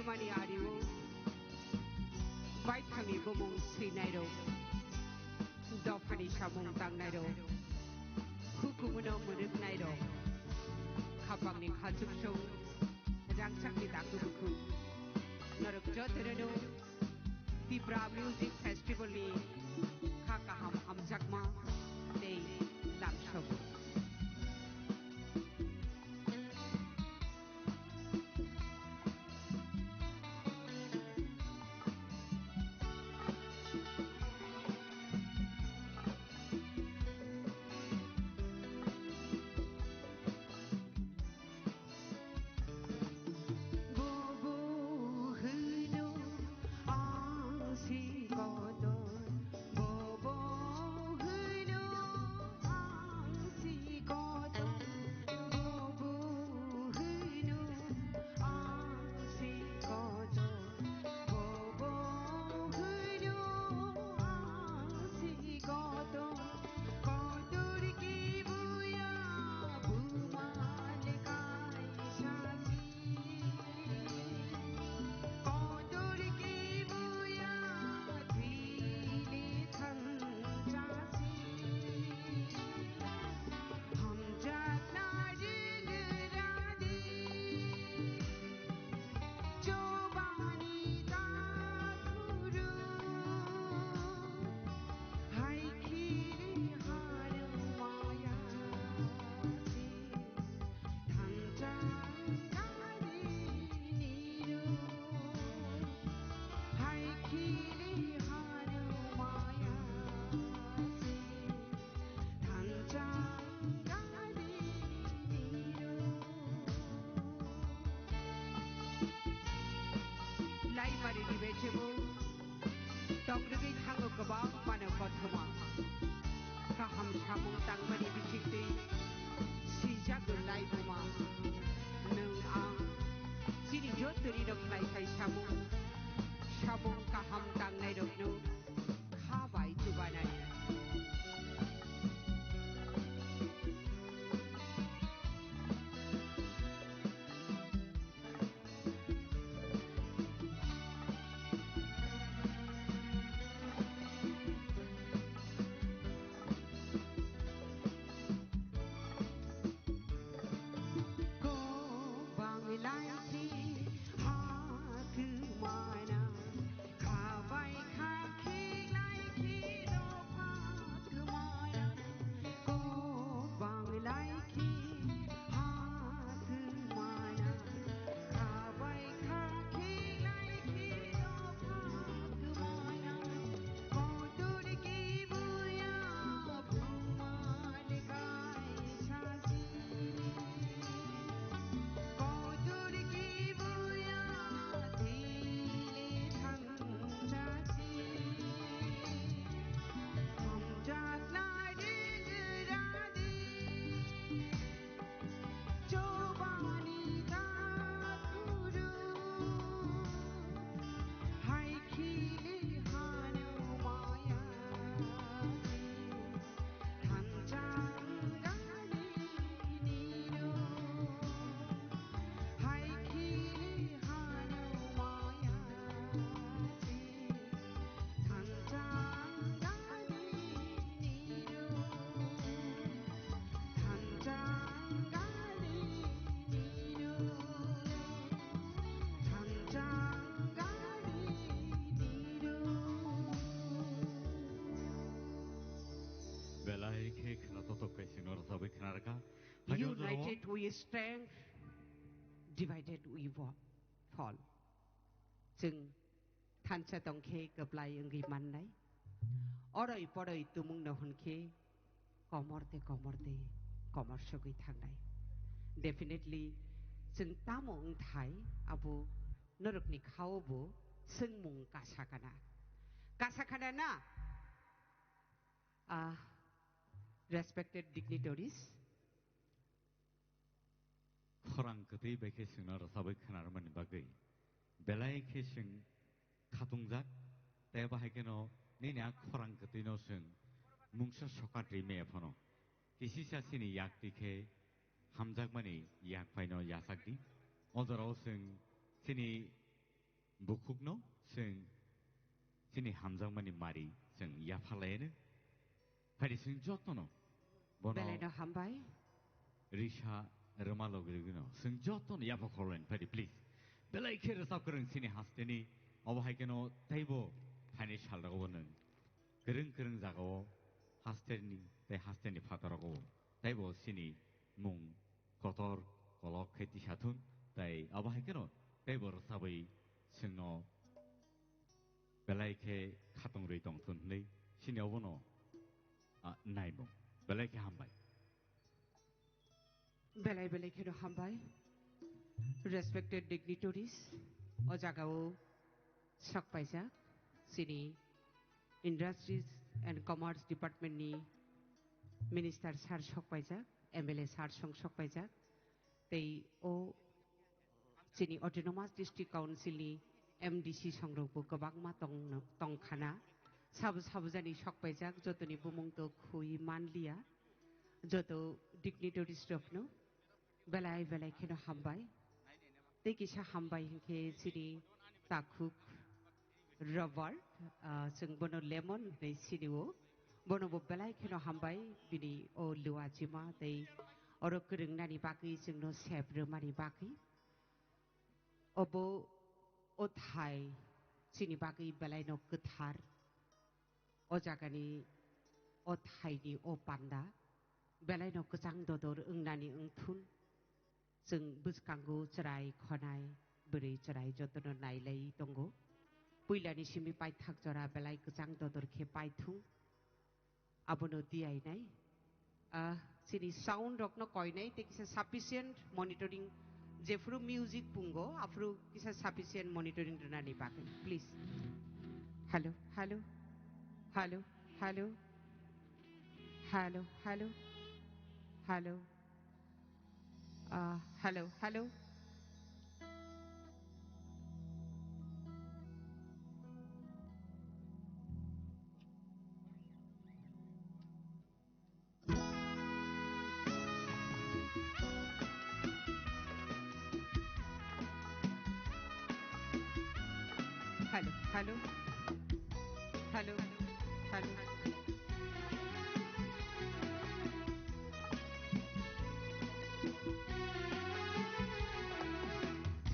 Mani ario baithangni bumung swinairok, dophani samung tangnairok, hukumuno mwrwknairok, khapangni khachuksong, rangchakni daku bukhuk, norok jotono Tipra Music Festival ni kha kaham hamjakma tei lamsogo. Laimari ni bechebo tongrwgwi thango kwbangmano kothoma. Kaham samung tangmani bisingtwi swijak rwnai buma. Nwng ang chini joto rino khlai khai samung, samung kaham tangnairokno kha bai chubanai. Belai khe khna totok kaisingno rwchabwi khna rwkha. United we strength, divided we fall. Chwng thansa tong khe kwplai wngwi mannai. Oroi poroi tumungno hwn khe komor tei komor tei komor sogwi thangnai. Definitely, chwng tamo wngthai abo norokni khao bo swngmung kasa kana. Kasa kana na? Ah, respected dignitaries, khorang kwtwi bai khe chwngno rwchabwi khna rwmani bagwi belai khe chwng khatungjak, tei bahai kheno nini a khorang kwtwino chwng mungsa sokat ri maya phano kisisa chini yak twi khe hamjakmani yak phaino yachak di. O jorao chwng chini Bukhukno chwng chini hamjakmani mari chwng yapharlaino. Phadi chwng jotono bono Belaino hambai. Risa rwma logirwino chwng jotono yapha khorlaino phadi, please. Belai khe rwchap kwrwng chini hasteni, obo hai kheno teibo phaini salrogo nwng kwrwng kwrwng jagao hasteni tei hasteni phataro teibo chini mung kotor kolok khe tisa thun, tei abo hai kheno teibo rwchabwi chwngno belai khe khatung rwi tong thun hwnwi chini obono, ah, naimung. Belai khe hambai. Belai belai kheno hambai. Respected dignitaries, o jagao sok paijak, chini Industries and Commerce Department ni Minister sir sok paijak, M L A sir song sok paijak, tei o chini Autonomous District Council ni M D C songrokbo kwbangma tong, tongkhana. Sabo sabo jani sok paijak, jotoni bumung to khui manliya, joto dignitaries rokno. Belai belai kheno hambai. Tei kisa hambai hinkhe chini takhuk Robert, ah, chwng bono Lemon hinwi sinio. Bono bo belai kheno hambai bini o luachima tei oro kwrwngnani bagwi chwngno sep rwmani bagwi. Obo o thai chini bagwi belaino kwthar. O jagani o thaini o panda belaino kwchang dodor wngnani wngthun. Chwng bwskango chwrai khonai, bwrwi chwrai jotono nailai tongo. Puilani simi paithak jora belai kwchang dodor khe paithung. Abono diyainai. Ah, chini sound rokno koinai tei kisa sufficient monitoring, jephuru music pungo, aphuru kisa sufficient monitoring rwnani bagwi, please. Hello, hello, hello, hello, hello, hello, hello. Ah, hello, hello. Hello, hello, hello, hello.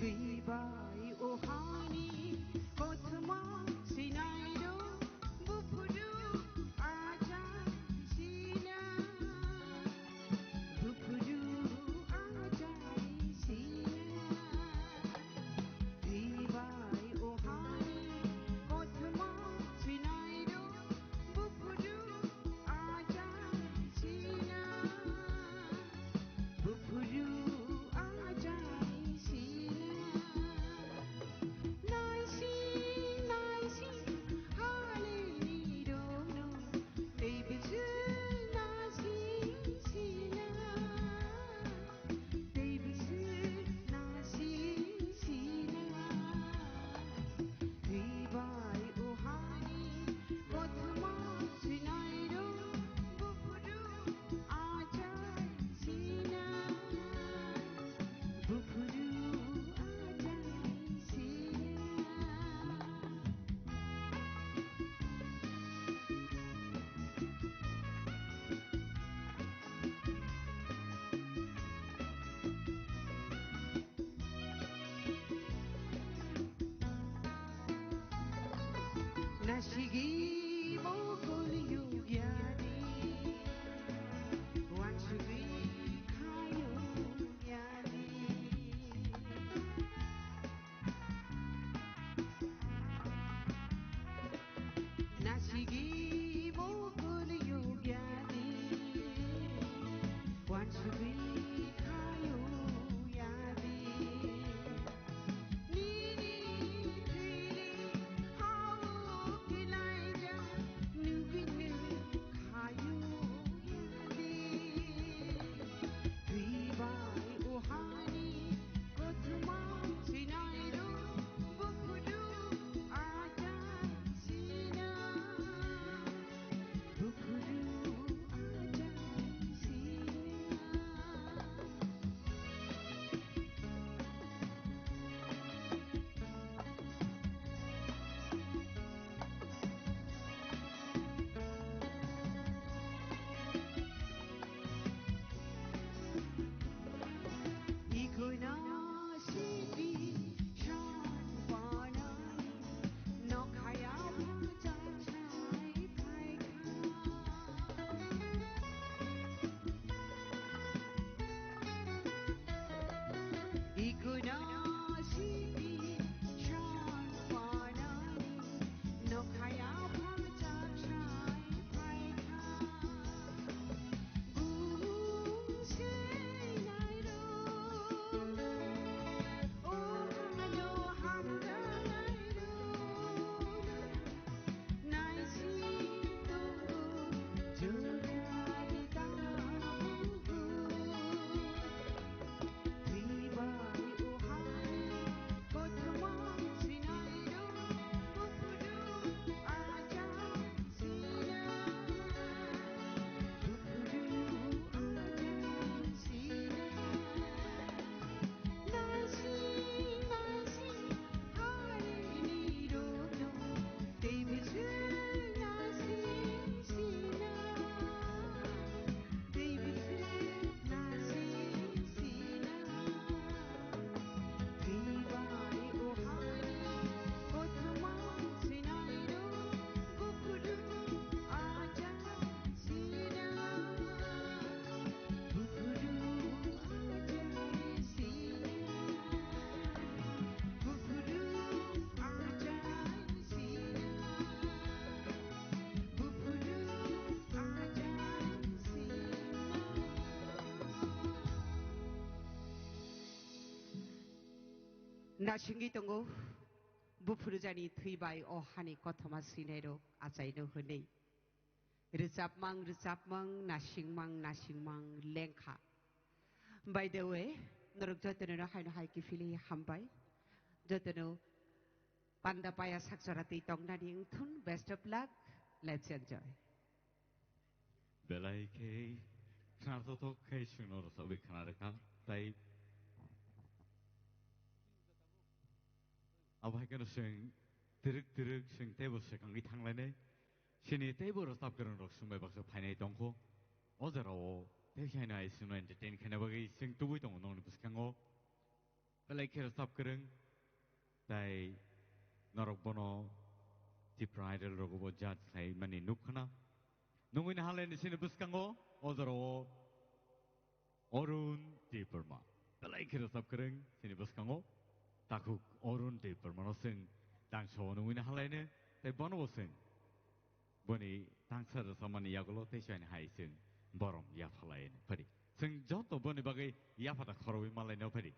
Twi bai o hani kothoma sinai rw. Buphuru achai sina, buphuru achai sina. Twi bai o hani kothoma sinai rw, buphuru achai sina. Buphuru achai sina. Naisi, naisi, halini roro. Tei bisi naisi sina. Tei bisi naisi sina. Twi bai o hani kothoma sinai rw. Buphuru achai sina, buphuru achai sina. Nasigi mokol yugyani, wansugwi khayo yani. Nasigi mokol yugyani, wansugwi khayo yani. Nini thwili hao kilaija nugini khayu yadi. Twi bai o hani kothoma sinai rw. Buphuru achai sina. Buphuru achai sina. Nasingwi tongo, buphuru jani thwi bai o hani kothoma swinairok achaino hwnwi. Rwchapmang, rwchapmang, nasingmang, nasingmang lengkha. By the way, norok jotono no haino hai kiphilwi hambai. Jotono panda paya sakchara twi tongnani wngthun. Best of luck. Let's enjoy. Belai khe khnathokthok khe chwngno rwchapwi khna rwkha. Tai abo hai kheno chwng twrwk twrwk chwng teibo swkangwi thanglainai. Chini teibo rwchap kwrwngrok chwng bai baksa phainai tongkho. O jorao tei khaino hai chwngno entertain khaina bagwi chwng tubui tongo nokni bwskango. Belai khe rwchap kwrwng, tai norok bono Tipra Idol rogo bo judge khlai mani nuk khna. Nungwi naha laini chini bwskango o jorao Arun Debbarma. Belai khe rwchap kwrwng chini bwskango. Takhuk Arun Debbarma no chwng tangsa o nungwi naha laino, tei bono bo chwng boni tangsa rwchapmani yagulo tei chwng hai chwng borom yapha laino phadi. Chwng joto boni bagwi yaphata khorogwi ma laino phadi.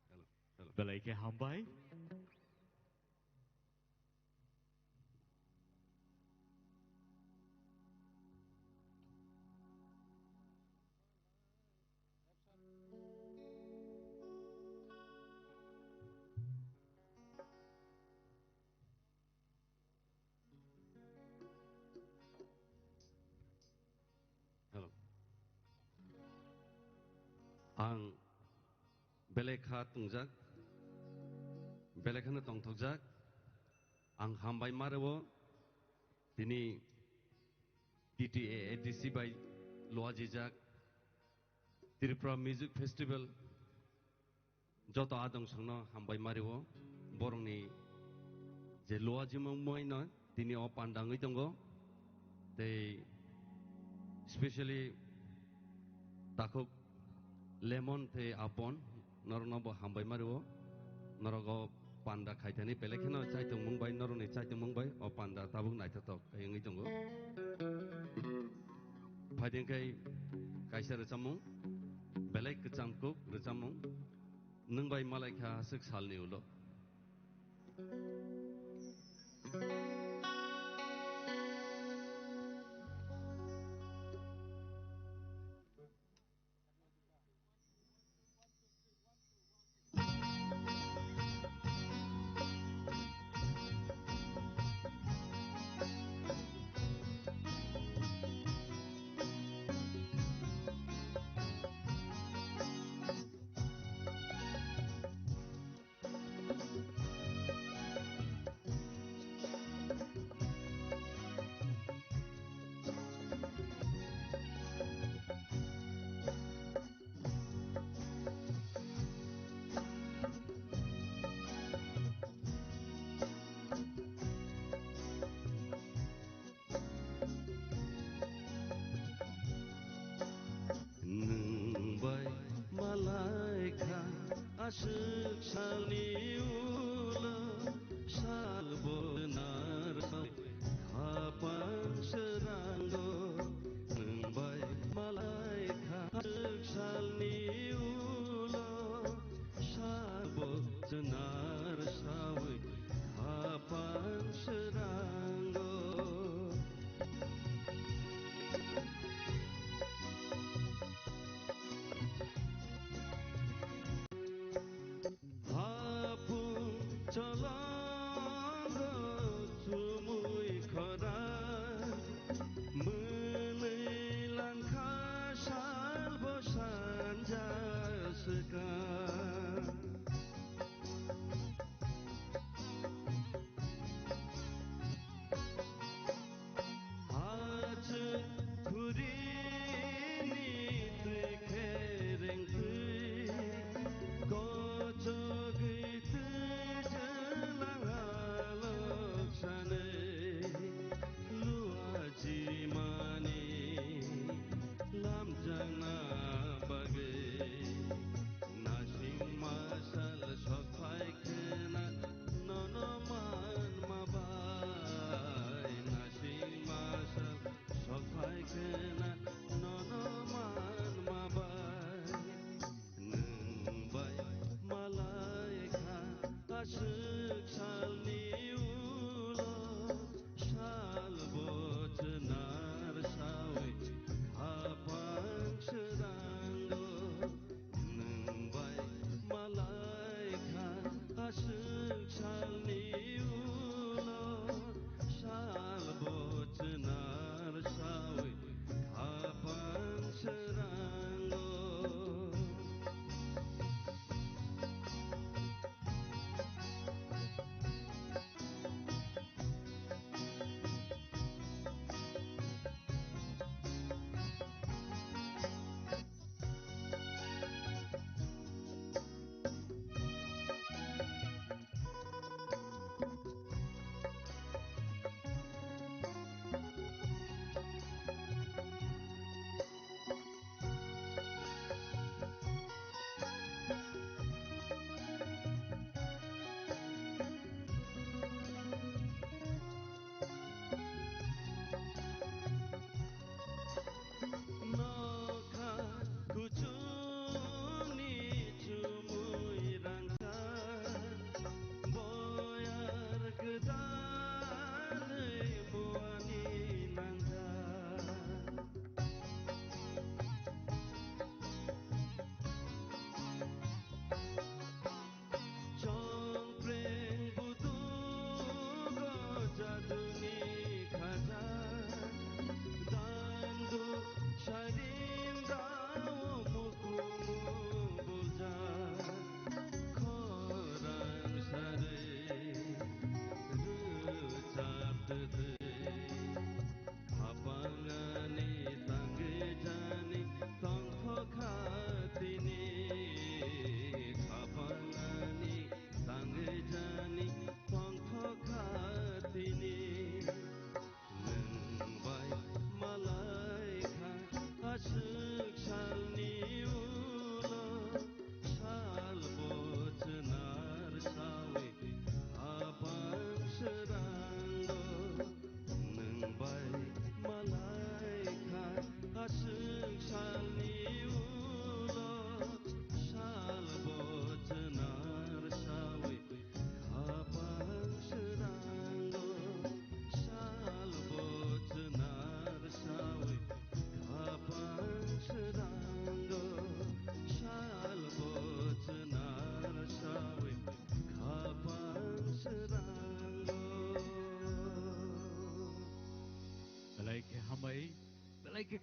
Hello, hello. Belai khe hambai. Hello. Ang belai kha tongjak, belai kheno tongthokjak. Ang hambai ma rwo tini T T A A D C bai luajijak Tripura Music Festival. Joto adong songno hambai ma rwo, borokni je luajimung moino tini o panda wngwi tongo, tei specially takhuk Lemon tei Apon, norokno bo hambai ma rwo, norok o panda khaithani belai kheno chaitongmung bai, norokni chaitongmung bai o panda tabuk naithotok khe wngwi tongo. Phaidi khe kaisa rwchapmung, belai kwcham kuk rwchapmung. Nwng bai malaikha aswk salni ulo. Nwng bai malaikha aswk salni ulo, salbo narwkha khapang srango. Nwng bai malaikha aswk salni ulo, salbo chwnar sawi khapang srango. Hapung cholongo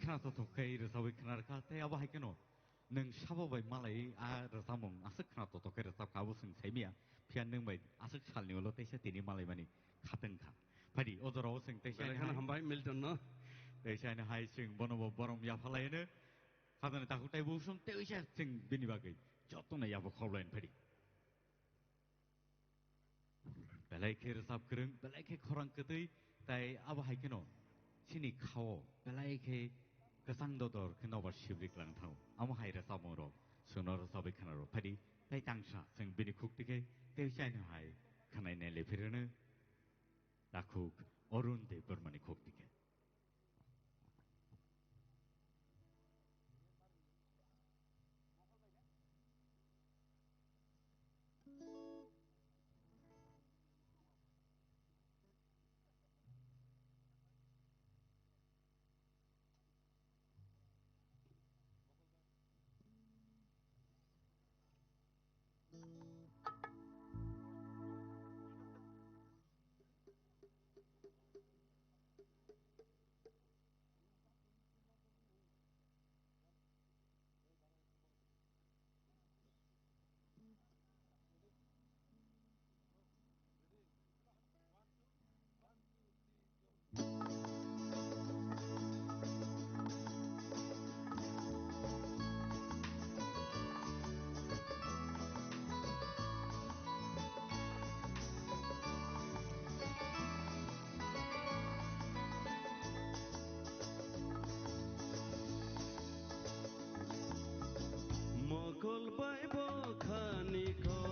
khna tothok khe rwchabwi khna rwkha, tei abo hai kheno nwng sabo bai malai a rwchapmung aswk khna tothok khe rwchapkha, abo chwng saimanya. Phiya nwng bai aswk salni ulo teisa tini malaimani khatungkha. Phaidi, o jorao chwng teisa belai kheno hai, hambai Milton no. Teisa hai chwng bono bo borom yaphalai hino. Khajani takhuk tei busung teisa chwng bini bagwi jotono yapha khoblai phaidi. Belai khe rwchap kwrwng, belai khe khorang kwtwi, tai abo hai kheno chini khao belai khe kwchang dodor khe nobar sibrik lang thango. Amo hai rwchapmung rok chwngno rwchapwi khna rw phaidi, tai tangsa chwng bini khuk tikhe tei chaino hai khwnai nai le phirwno takhuk Arun Debbarmani khuk tikhe. Mokol bai bo khani kok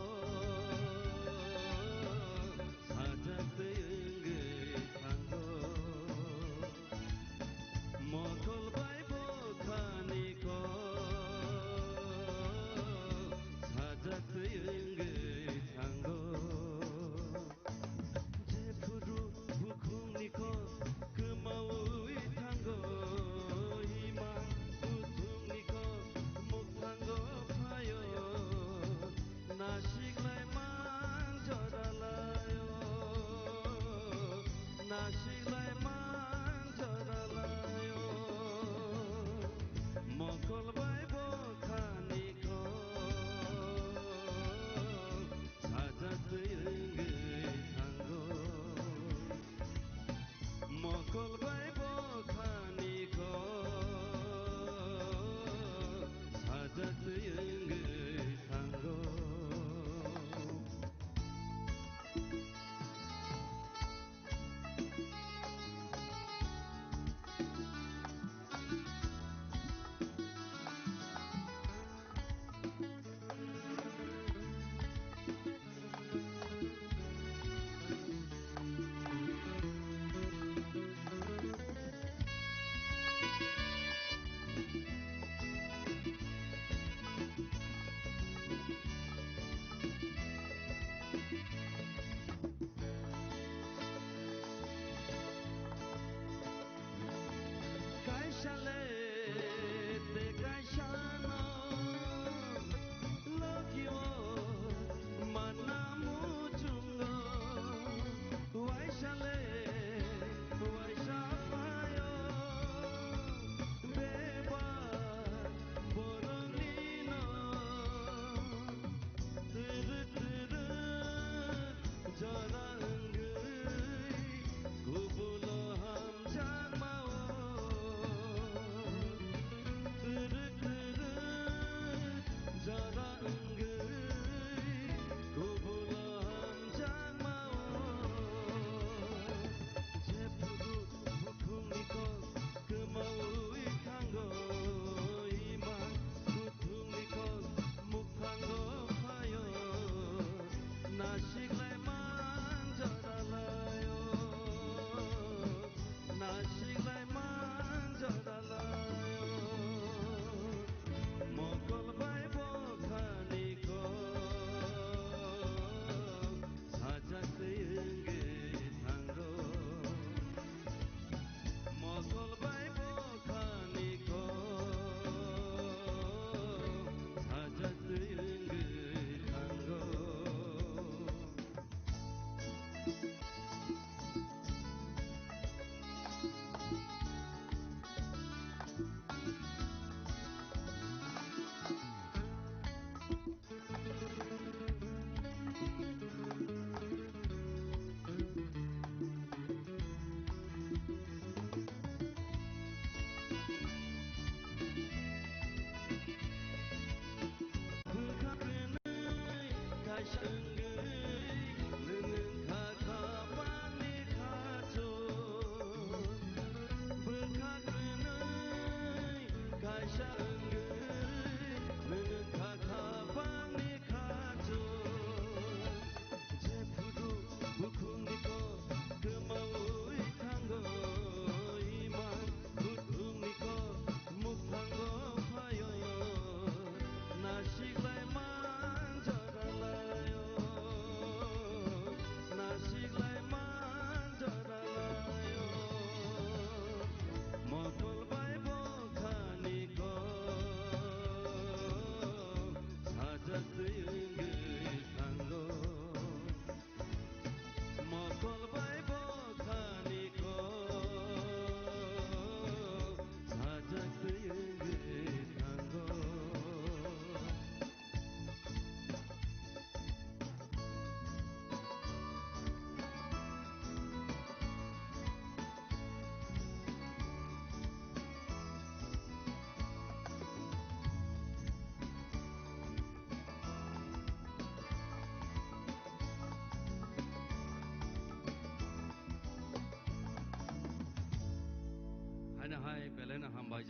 sajak tei wngwi thango. Mokol bai bo khani kok sajak tei wngwi thango. Jephuru bukhungni kok kwmawi thango, ima bukhungni kok mukthango phaio. Na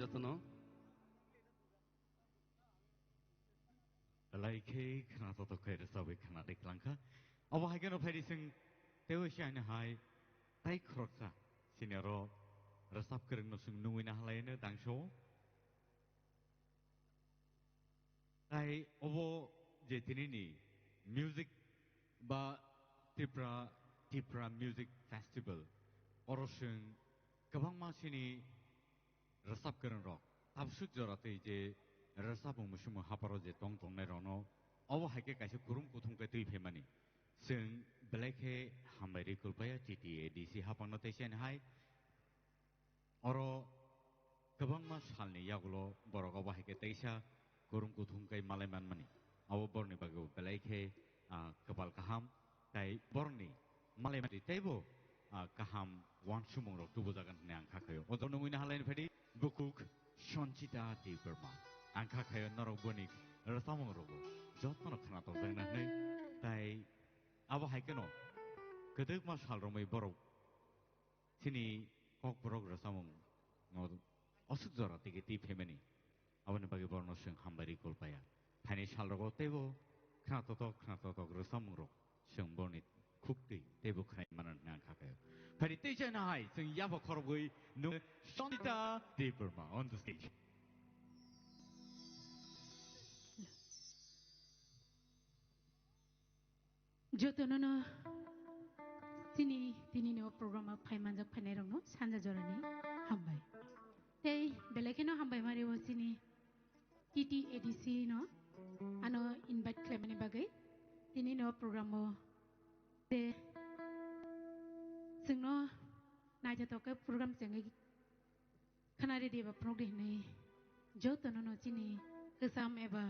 Jotono. Belai khe khna totok khe rwchabwi khna de klangkha. Obo hai kheno phaidi chwng teibo sihaino hai tai khoroksa senior rok rwchap kwrwngno chwng nungwi nahalai no dangso. Tai obo je tinini music ba Tripura, Tripura Music Festival, oro chwng kwbangma chini rwchap kwrwng rok tabsuk jora twi je rwchapmung musumung haparo je tong tongnai rokno obo hai khe kaisa kurum kuthum khe twi phaimani. Chwng belai khe hambai ri kulpaya T T A D C haphangno tei chini hai. Oro kwbangma salni yagulo borok obo hai khe teisa kurum kuthum khe malai manmani. Abo borokni bagwi belai khe, ah, kwpal kaham, tai borokni malai mani teibo, ah, kaham uansukmung rok tubujagan hwnwi ang kha khaio. O jaga nungwi nahalai ni phaidi bukhuk Sanchita Debbarma. Ang kha khaio norok boni rwchapmung rogo jotono khna tokjakna hwnwi. Tai abo hai kheno kwdwkma sal romwi borok chini kokborok rwchapmung no aswk jora tigi twi phaimani. Aboni bagwi borokno chwng hambai ri kulpaya. Phaini salrogo teibo khna totok, khna totok rwchapmung rok chwng borokni khuk twi teibo khnai mano hwnwi ang kha khaio. Phaidi tei chana hai chwng yabo khorobwi nung Sanchita Debbarma on the stage. Jotono no chini tini no program o phai manjak phainai rok no sanja jora ni hambai. Tei belai kheno hambai mari o chini T T A D C no ano invite khlaimani bagwi tini no program o te chwngno naithotok khe program chengwi khna ridi eba phunukdi hwnwi jotono no chini kwcham eba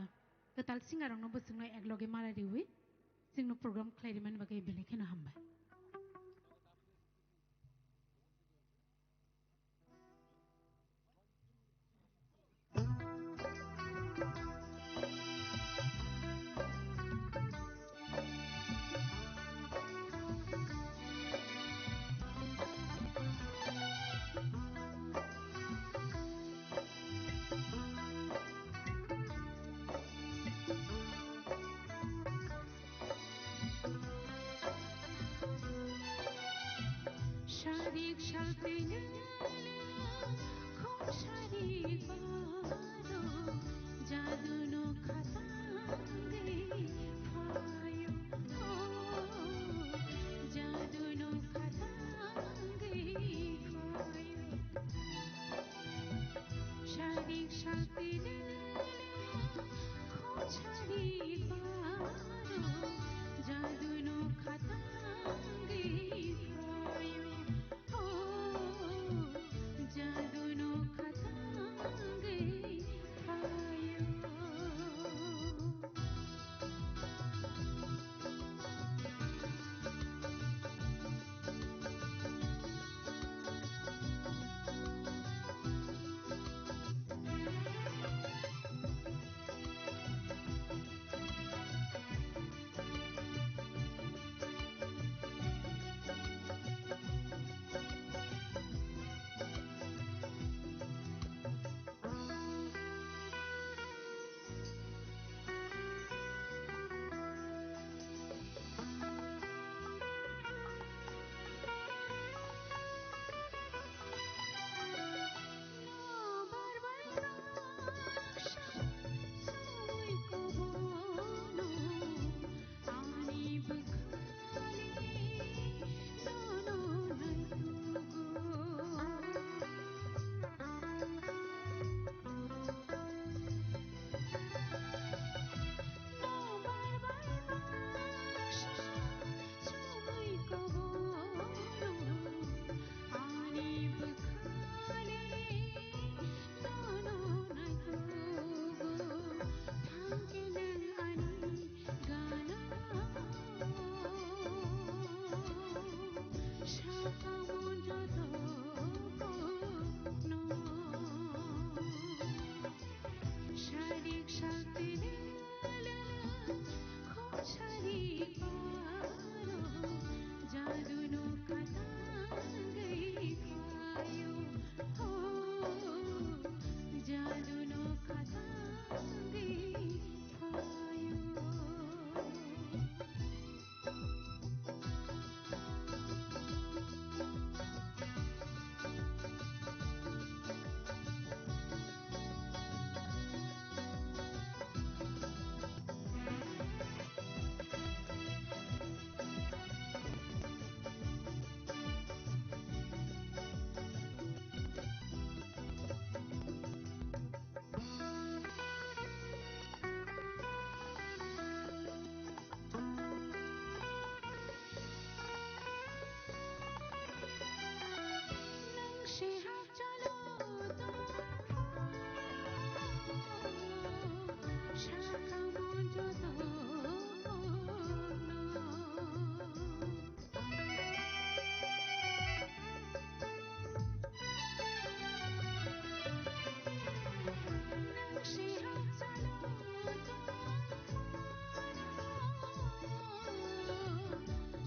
kwtal singarokno bo chwngno ekloge mala riwi chwngno program khlai rimani bagwi belai kheno hambai. Sarik saltwino khum sarik baro jaduno khatangwi phaio, oh, jaduno khatangwi phaio. Sarik saltwino khum sarik baro jaduno khatangwi phaio.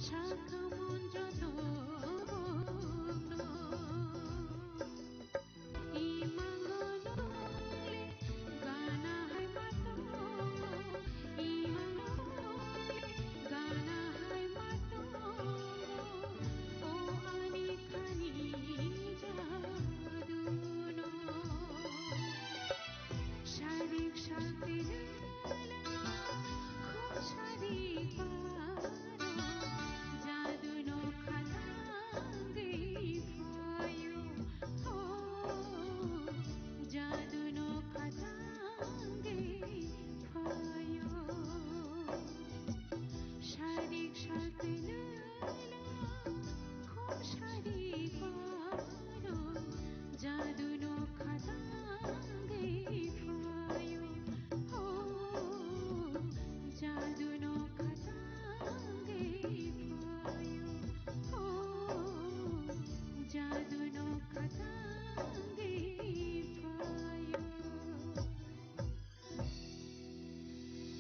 Sakhamung joto bongno, imango nole gana hai matongo, imango nole gana hai matongo, o ani khani jaduno. Sarik saltila, khum sarik paro, jadu no khatangwi phaio, oh, jadu no khatangwi phaio. Sarik saltila, khum sarik paro, jadu no khatangwi phaio, oh, jadu no khatangwi phaio, oh, jadu no khatangwi phaio.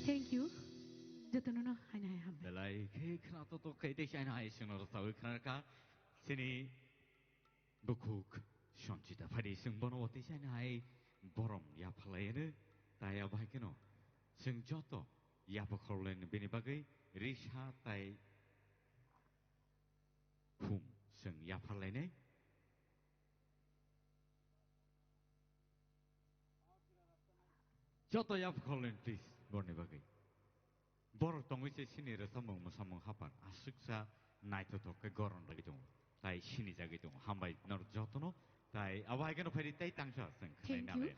Thank you. Jotono no haino hai hambai. Belai khe khna to to khe tei haino hai sengno rwchapwi khna kha. Chini bukhuk Sanchita phaidi chwng bono watwi haino hai borom yapharlaino. Tai abo hai kheno chwng joto yapharlaino bini bagwi risa tai khum chwng yapharlainai. Joto yapharlaino please, borni bagwi. Borok tongwi se sini rwchapmung mwsamung haphar aswksa naithothok khe goron rwgwi tongo, tai sinijagwi tongo. Hambai norok jotono, tai abo hai kheno phaidi tei tangsa chwng khlai Thank you. nalai.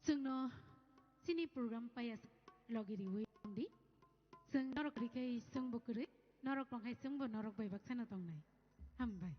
Chwngno chini program paiya logi riwi tongdi. Chwng norok rikhe chwngbo kwrwi, norok tongkhai chwngbo norok bai baksano tongnai. Hambai.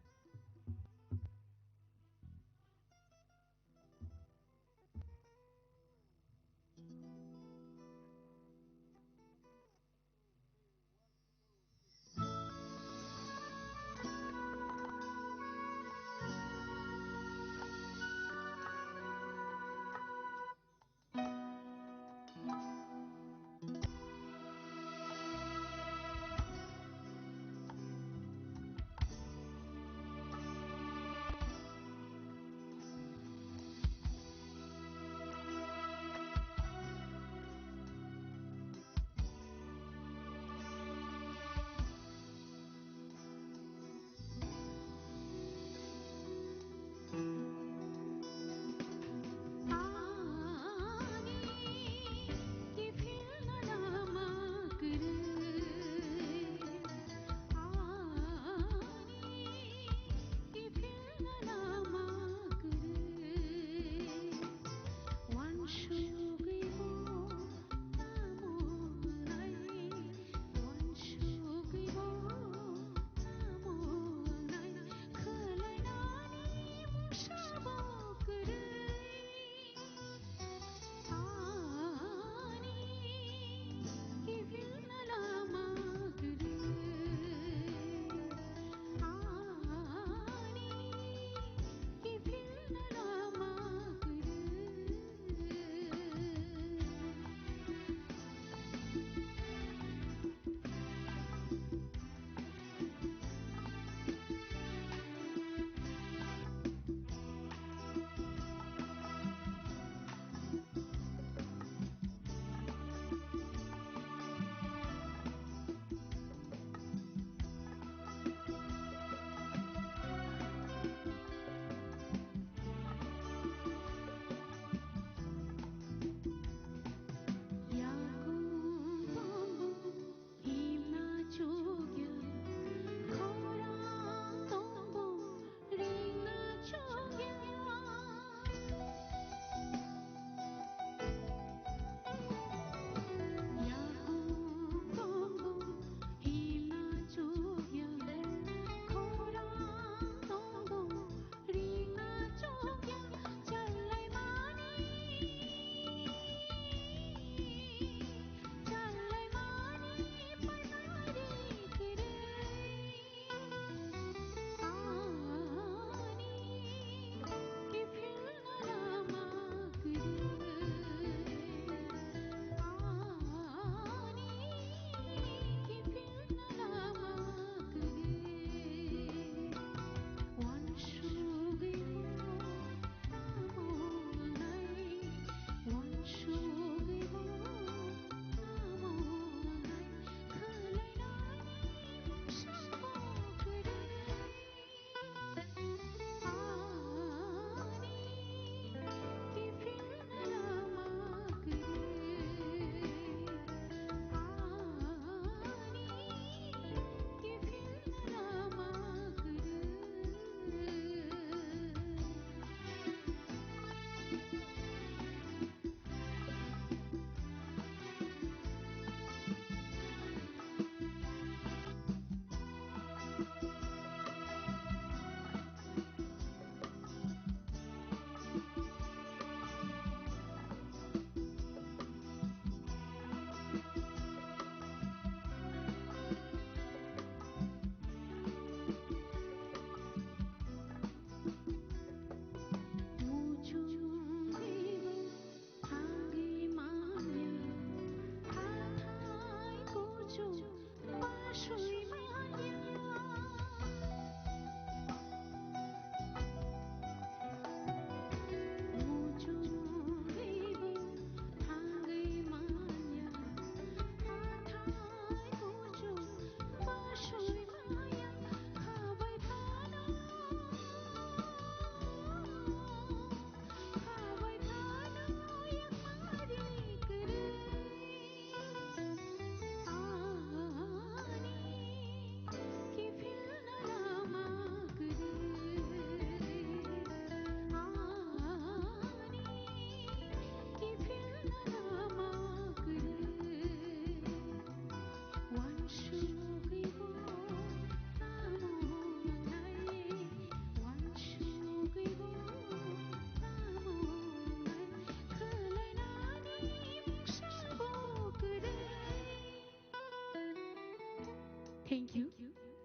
Thank you.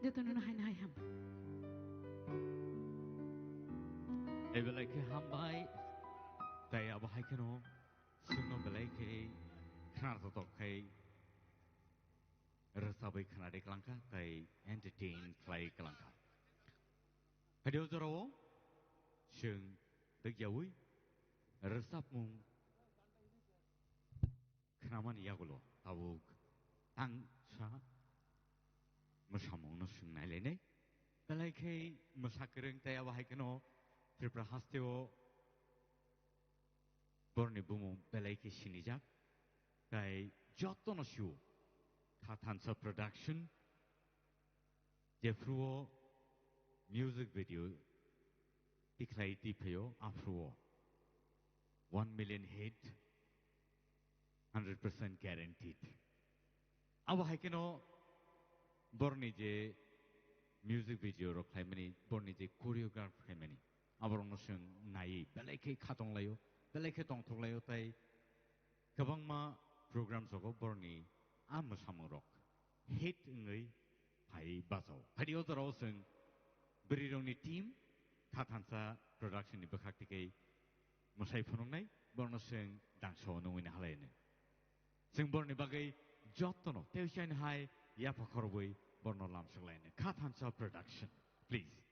Jotono no hai hai ham. Ebelai khe hambai. Tai abo hai kheno sungno belai khe khnar totok khai rwchabwi khwnadi klangkha tai entertain khlai klangkha. Hadio jorao chwng dwkyawi rwchapmung khnamani yagulo tabuk tangsa mwsamungno swng nailainai. Belai khe mwsa kwrwng tai abo hai kheno Tripura hasteo borokni bumung belai khe sinijak. Tai jotono sio Kha Thansa Production, jephruo music video tikhlai tiphaio, aphruo one million hit, hundred percent guaranteed. Abo hai kheno borni je music video rok khlaimani, borni je choreograph khlaimani, aborokno chwng naiwi belai khe khatong laio, belai khe tongthok laio, tai kwbangma program jogo borni a mwsamung rok hit wngwi phai bachao. Haidi o jorao chwng bwrwi rokni team Kha Thansa Production ni bwkhak tikwi mwsai phunuknai, borokno chwng dangsa o nungwi nahalai hwnwi. Chwng borokni bagwi jotono tei usiani hai yapha khorobwi borokno lamsok lai hwnwi. Kha Thansa Production, please.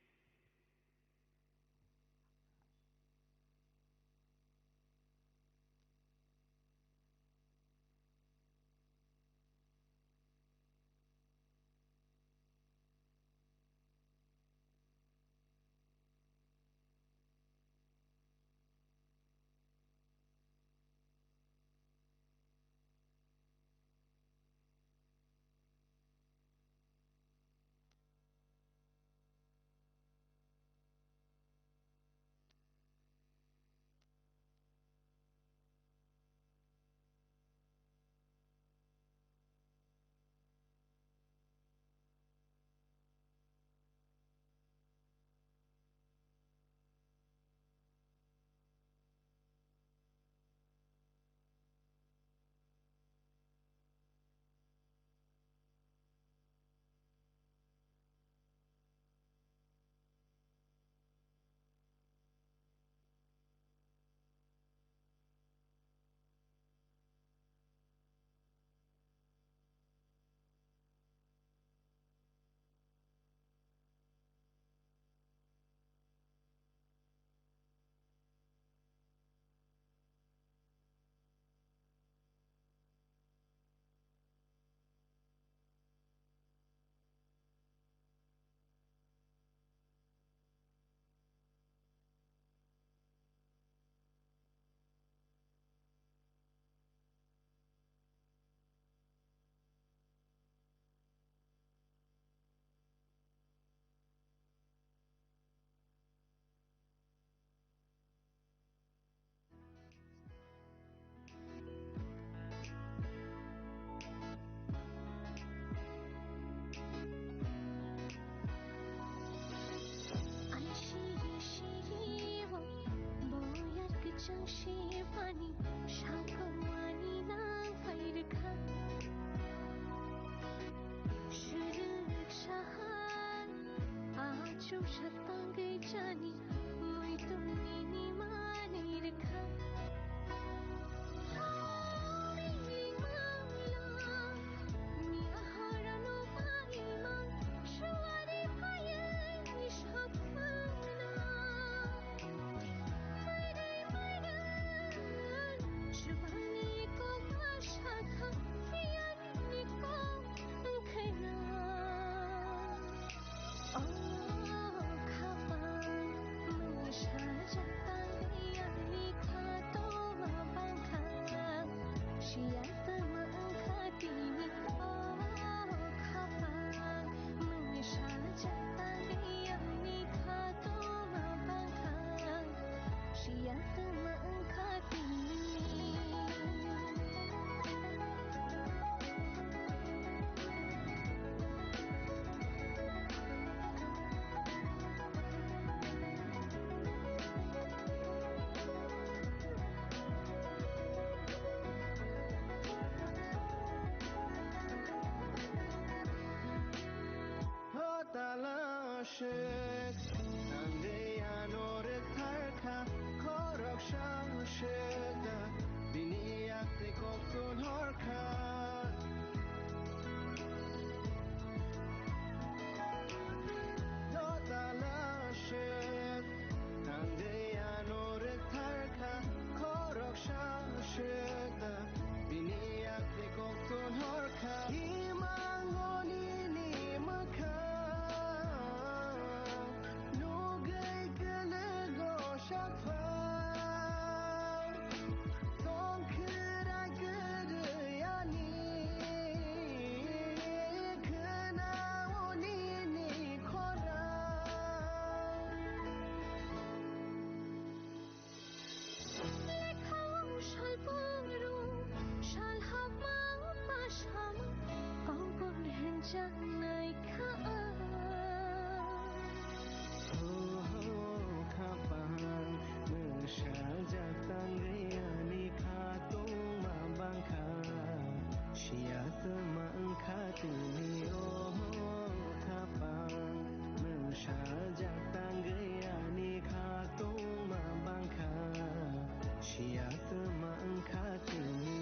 Changnai kha ang. Oho, khapang, mwsajak tangwi ani khatungma bangkha. Siya twma wngkha tini, oho, khapang, mwsajak tangwi ani khatungma bangkha. Siya twma wngkha tini.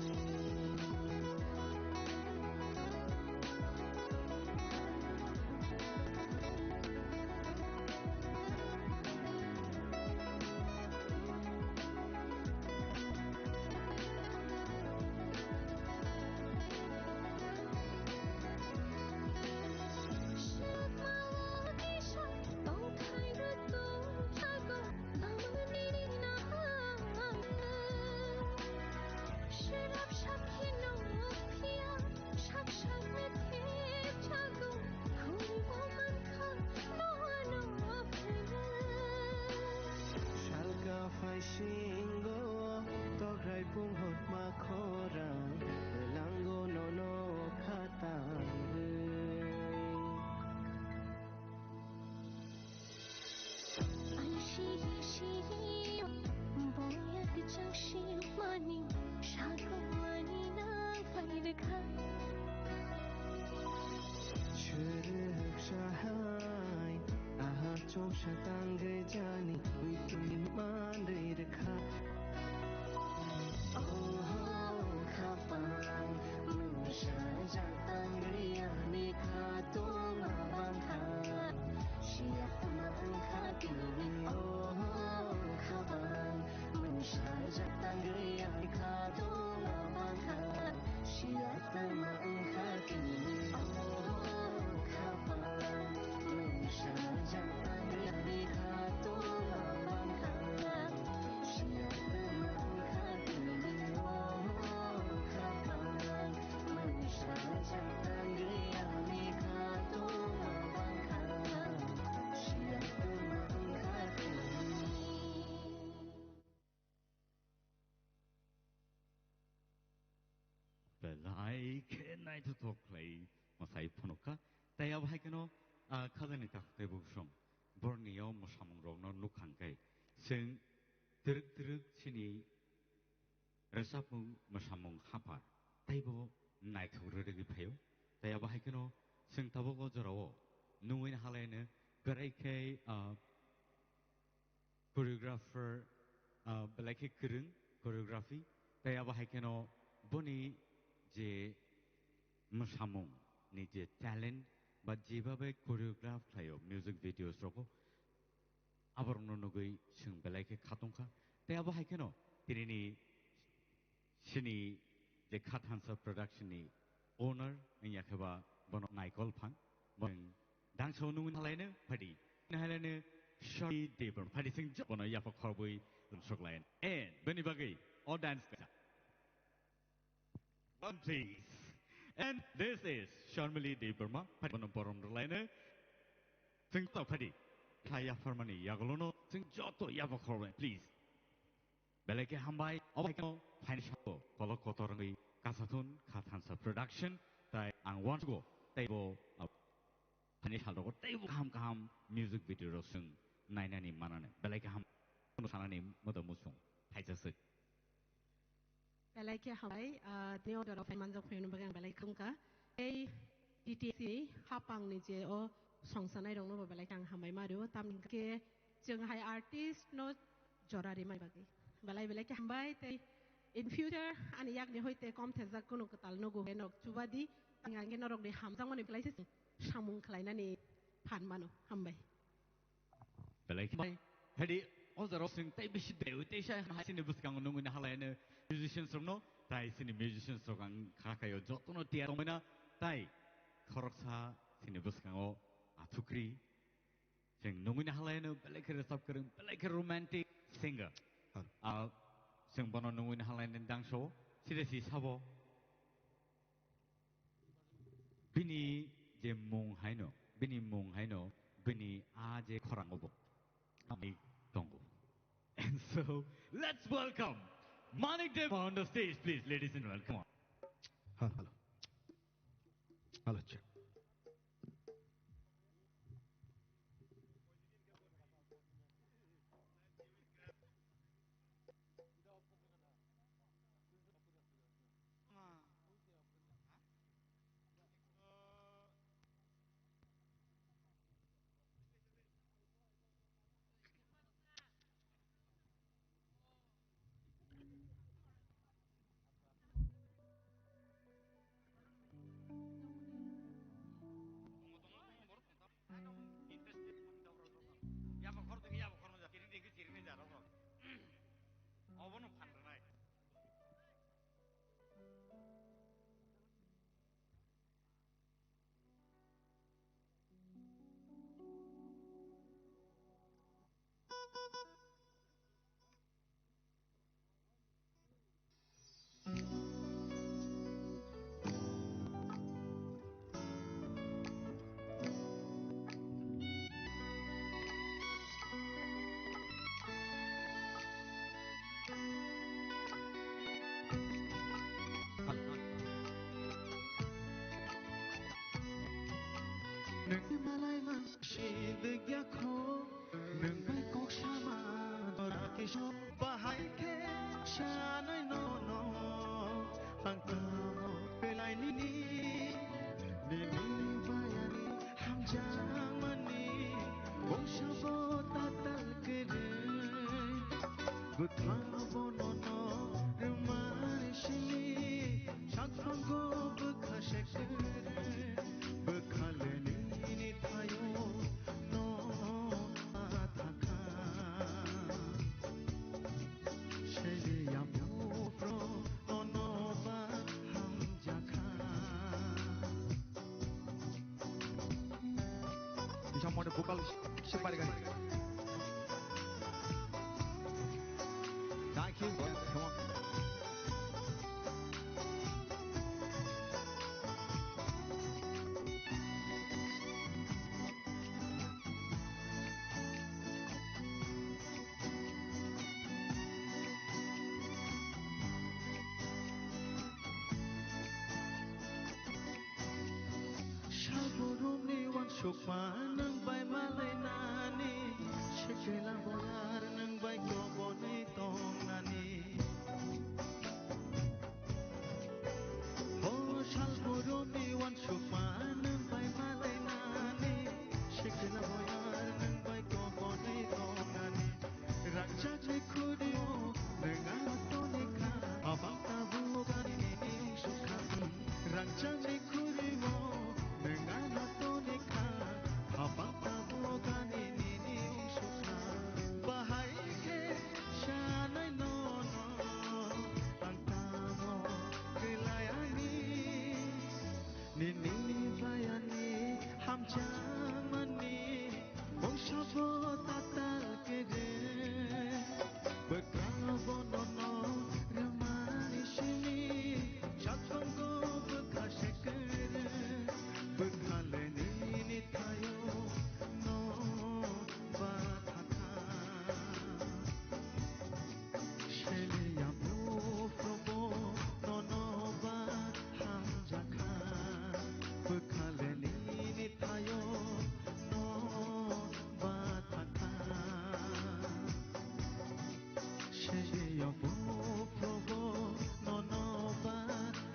Salka phai singo, tokrai punghorma khorang, lango nono khatangwi. Ang sihi sihi, boya kichang simani, sagomani nang phairikha. Chwrwk sahai, aha choksa tangwi jani, uitwi manrwi rikha. Oho, khapang, mwsajak tangwi ani khatungma bangkha. Siya tma wngkha tini, oho, khapang, mwsajak tangwi ani khatungma bangkha. Siya tma wngkha tini, oho, khapang, mwsajak tangwi ani khatungma bangkha. Siya tma wngkha tini, oho, khapang, mwsajak tangwi ani khatungma bangkha. Siya tma wngkha tini. Belai khe naithothok khlai mwsai phunukha. Tei abo hai kheno, ah, khajani takhuk tei bukhusong borni o mwsamungrokno nukha hwnkhe, chwng twrwk twrwk chini rwchapmung mwsamung haphar teibo naithok rwrwgwi phaio. Tei abo hai kheno chwng tabuk o jorao nungwi halaino kwrai khe, ah, choreographer, ah, belai khe kwrwng choreography, tei abo hai kheno boni je mwsamung ni je talent ba jebabe choreograph khlaio music videos rogo, aborokno nugwi chwng belai khe khatungkha. Tei abo hai kheno tinini Chini je Kha Thansa Production ni owner wngya khe ba bono Naikol Phang. Bono dangsa o nungwi halaino phadi. Halaino Shorty Debbarma phadi sing jo bono yapha khorbwi rwngsoklaino. And bini bagwi o dance kaisa. One please. And this is Sharmili Debbarma. Phadi bono borom rwlaino. Sing to phadi. Kha yapharmani yagulono sing joto yapha khorbwi, please. Belai khe hambai, obo hai kheno phaini sabo kolok kotor wngwi kasathun Kha Thansa Production, tai ang uansukgo teibo, ah, phaini salrogo teibo kaham kaham music video rok chwng nainani manani. Belai khe ham, sanani moto muchung phaijaswk. Belai khe hambai, ah, tini order of manjak phaini bagwi ang belai khungkha. Tei T T C ni hapangni je o songsanai rokno bo belai khe ang hambai ma rio, tamni hwnkhe chwng hai artist no jora rimani bagwi. Belai belai khe hambai, tei in future ani yakni hoite kom thejak kunu kwtal nugu hwnkhe norok chubadi, tei hwnkhe norokni hamjakmani belai se samung khlainani phan mano. Hambai. Belai khe bai, hadi o jora chwng tei bisi daiwi tei sa hai chini bwskango nungwi na halaino musicians rokno, tai chini musicians rok ang kha khaio jotono tiyar tongbaina, tai khoroksa chini bwskango athukri. Chwng nungwi na halaino belai khe rwchap kwrwng, belai khe romantic singer. Ah, chwng bono nungwi na halaino dangso, sida si sabo. Bini je mung haino, bini mung haino, bini a je khorango bo ani tongo. And so, let's welcome Manik Debbarma on the stage, please, ladies and gentlemen. Come on. Hello, hello. Hello, check. Nwng malai man si degya kho, nwng bai kok sama dora kiso bahai khe sanai nono ang tamo belai nini, nini bayani hamjak mani, bongsa bo tatal kere, bwthang bo nono rwmani sini, saksango bwkha sekere. Bwkhaleni ni thayo no athakha. Sele yamu pro no no ba hamjakha. Bisa mone vocal super gani. Thank you, God. Come on. Salborumni uansukma nwng bai malainani, sekela boyar nwng bai koboni tongnani. O salborumni uansukma nwng bai malainani, sekela boyar nwng bai koboni tongnani. Rangchakni khuri o nwng ano tonikha, abang tabuk ani nini uansukha. Rangchakni khuri o nwng ano tonikha, abang tabuk ani nini uansukha. Bahai khe sanai nono ang tamo khlai ani, nini bayani hamjakmani. Bongsa bo tatal kere, bwkha bo nono rwmani simi, saksango bwkha sekere, bwkhaleni ni thayo no bathakha. Sele yamu probo nono ba hamjakha, bwkhaleni ni thayo no bathakha. Sele yamu probo nono ba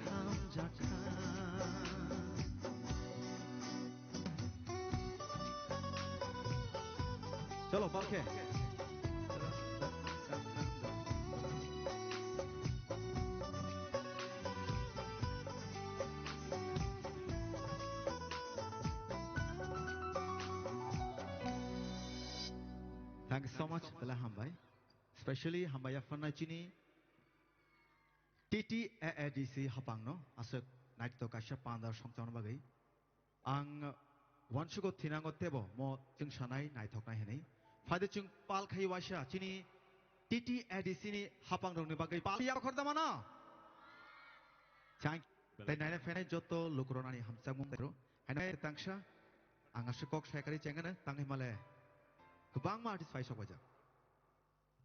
hamjakha. Chalo, balkhe. Thank you so much, belai hambai. Specially hambai yapharnai chini T T A A D C hapangno aswk naitoktok kaisa panda songchangna bagwi. Ang uansugo thinango teibo mo chwng sanai naithoknai hwnwi. Phaide chwng pal khai waisa chini T T A D C ni hapangrokni bagwi pal ya khordamano. Chang tei naina phainai joto lukurokni hamjakmung tei haino tangsa ang aswk kok sai kari chengano tangwi male kwbangma artist pai sok baijak.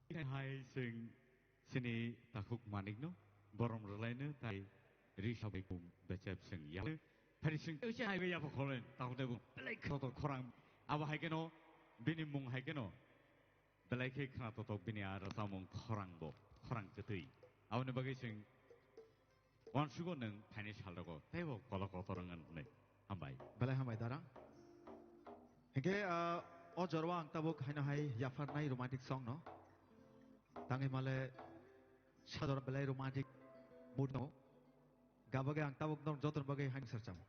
Hai chwng chini takhuk manikno borom rwlaino tai ri sabai kum bechep chwng ya. Phari chwng se hai ya pholen takhuk de bu belai khoto khorang abo hai keno bini mung hai keno belai khe khna totok bini a rwchapmung khorang bo khorang kwtwi. Aboni bagwi chwng Uansugo nwng phaini salrogo teibo kolok kotor wng hwnwi. Hambai. Belai hambai, dara. Hinkhe, ah, o jorao ang tabuk haino hai yapharnai romantic song no. Tangwi male sajora belai romantic mood no. Gabagwi ang tabuk norok jotono bagwi haino serchamo.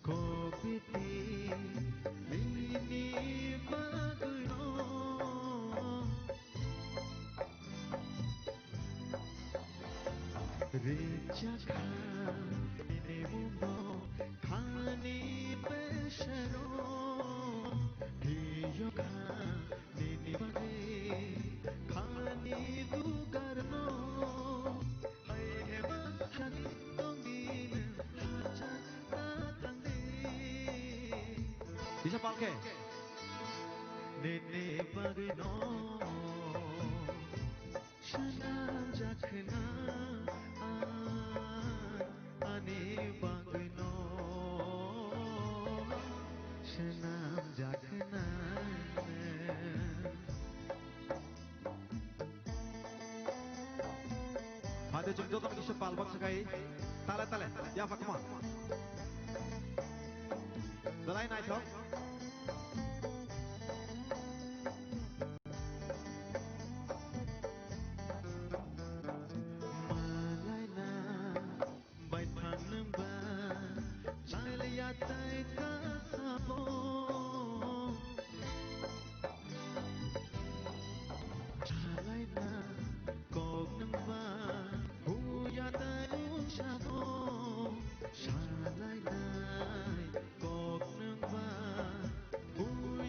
Kopiti nini bagwino rijak kha nini mungno khani besero hiyo kha nini bagwi khani dugarno. Hai hema thani tongin hacha ta thangdi. Bisa palke. Nini bagwi no swnam jakna, ani bagwi no swnam jakna. Hade chwng joto kisa pal baksa kai. Tale, tale. Ya, Fatma. Belai naithok. Malai na. Bai phanba, chale ya tai ka sabo. Chalai na kok nangba, hu ya tai mung sabo. Chalai na kok nangba, hu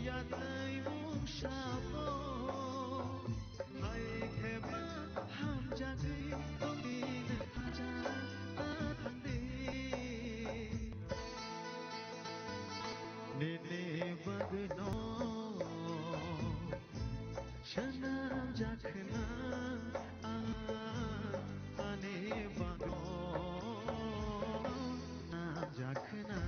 ya tai mung sabo. Hai kheba hamjagwi tongdi nang haja ta thangdi. Nini bagwi no swnam jakna, ani bagwi swnam jakna.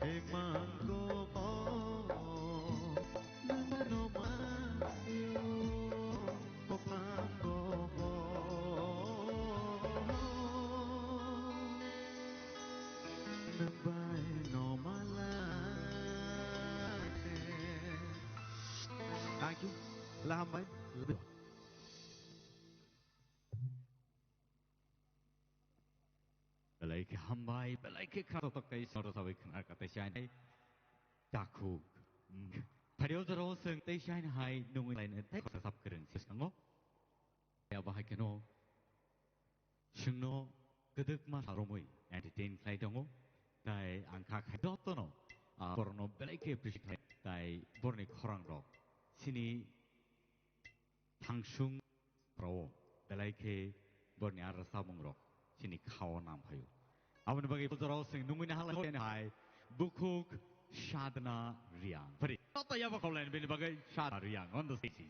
Emang go bo. Nangba no mayo, kopang go bo. Nangbai no malai. Thank you. Lahambai. Belai khe hambai, belai khe khatotok tei soro sabai khna ka tei sainai takhuk. Phario jora o chwng tei sainai hai nungwi lainai tei khorsa sap kwrwng se skango. Abo hai kheno chwngno kwdwkma saromwi entertain khlai tongo. Tai ang kha khai jotono, ah, borokno belai khe appreciate khlai tai borokni khorang rok chini thangsung rao belai khe borni ar samung rok chini khao nam phaio. Aboni bagwi bujorao sing nungwi nahalai hai bukhuk Sadna Riang. Phari. Tata yaba khaulai bini bagwi Sadna Riang on the stage.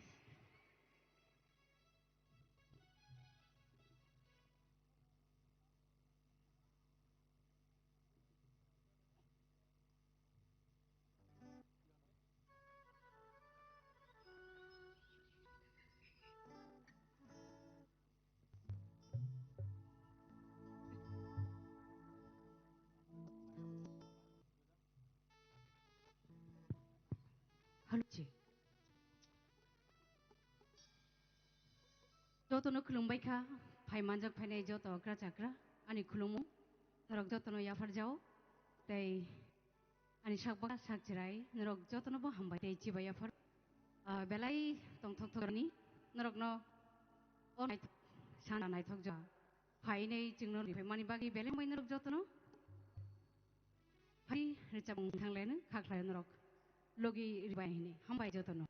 Halo, che. Jotono khulumbai kha, phai manjak phainai joto okra chakra, ani khulumu, norok jotono yaphar jao, tei ani sak bwkha sak chwrai, norok jotono bo hambai tei chibai yaphar. Ah, belai tongthok thokni, norokno o naithok, sana naithok jora. Phainai chwngno phaimani bagwi belai hambai norok jotono. Hai rwchapmung thanglaino kha khlai norok logi ribai hini. Hambai jotono.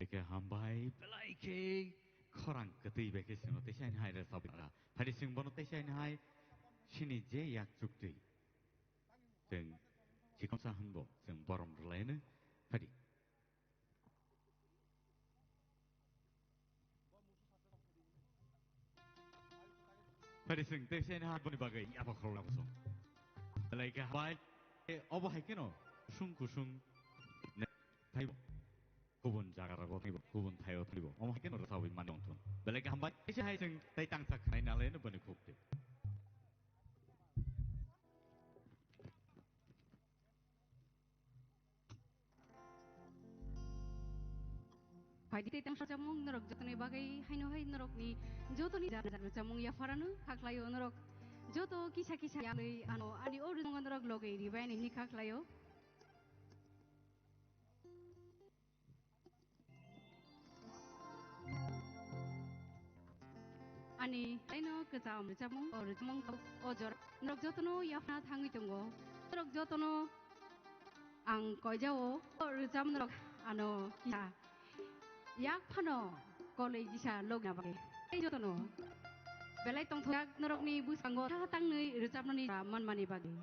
Eke hambai belai khe khorang kwtwi bai khe sino teisa hai rwchapra. Phadi sing bono teisa hai sini je yak chukti. Chwng chikonsa hwnbo chwng borom rwlaino phadi. Phadi chwng teisa hai boni bagwi abo khorokla bosong. Belai khe hambai obo hai kheno kusung kusung ne thaibo. Kubun jaga rogo thaibo, kubun thaio thaibo. Omo hai kheno rwchapwi mani wngthun. Belai khe hambai. Teisa hai chwng tei tangsa khnai nalaino boni khukti. Phaidi tei tang chamung norok jotoni bagwi haino hai norokni jotoni jar jar chamung yapharano khaklaio norok joto kisa kisa yalwi ano ani o rwchapmung norok logwi ribai ani hini khaklaio. Ani taino kwcham rwchapmung, o rwchapmung o jora norok jotono yaphana thangwi tongo. Norok jotono ang koijao o rwchap norok ano kisa yak phano kolwi kisa logna bagwi. Tei jotono belai tongthok norokni bwskango tha tangwi rwchapnani manmani bagwi.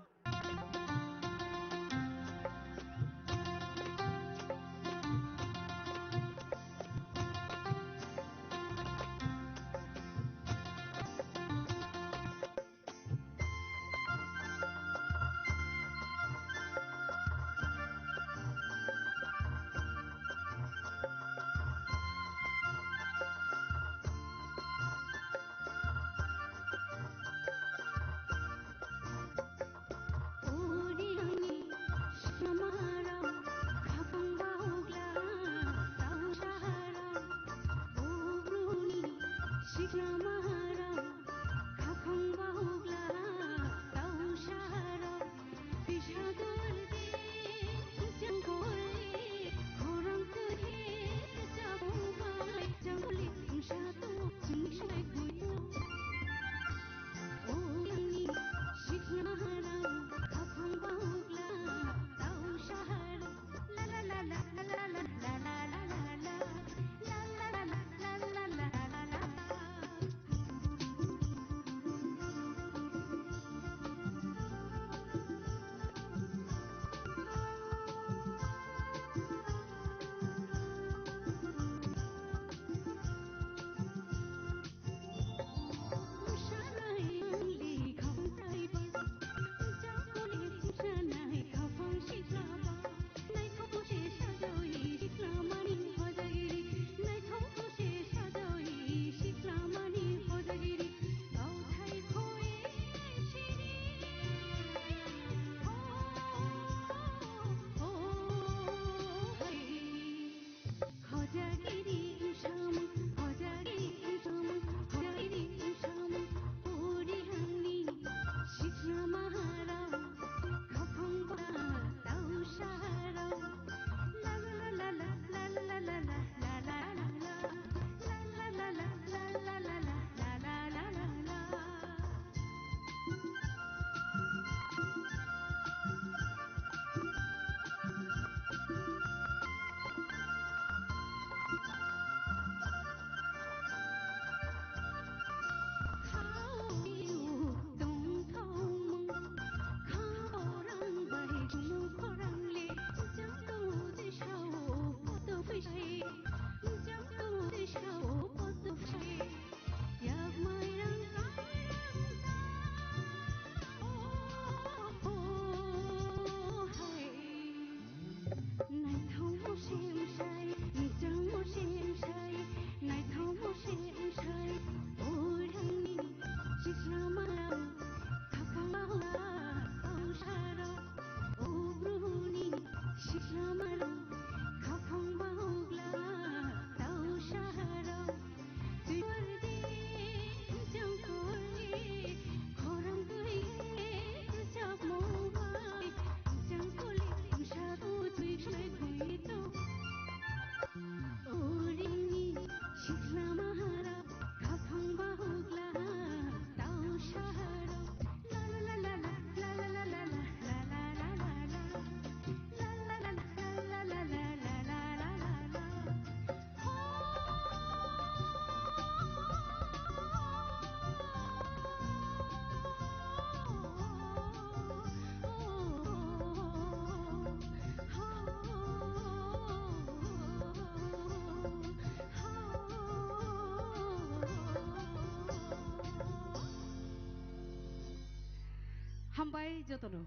Hambai jotono.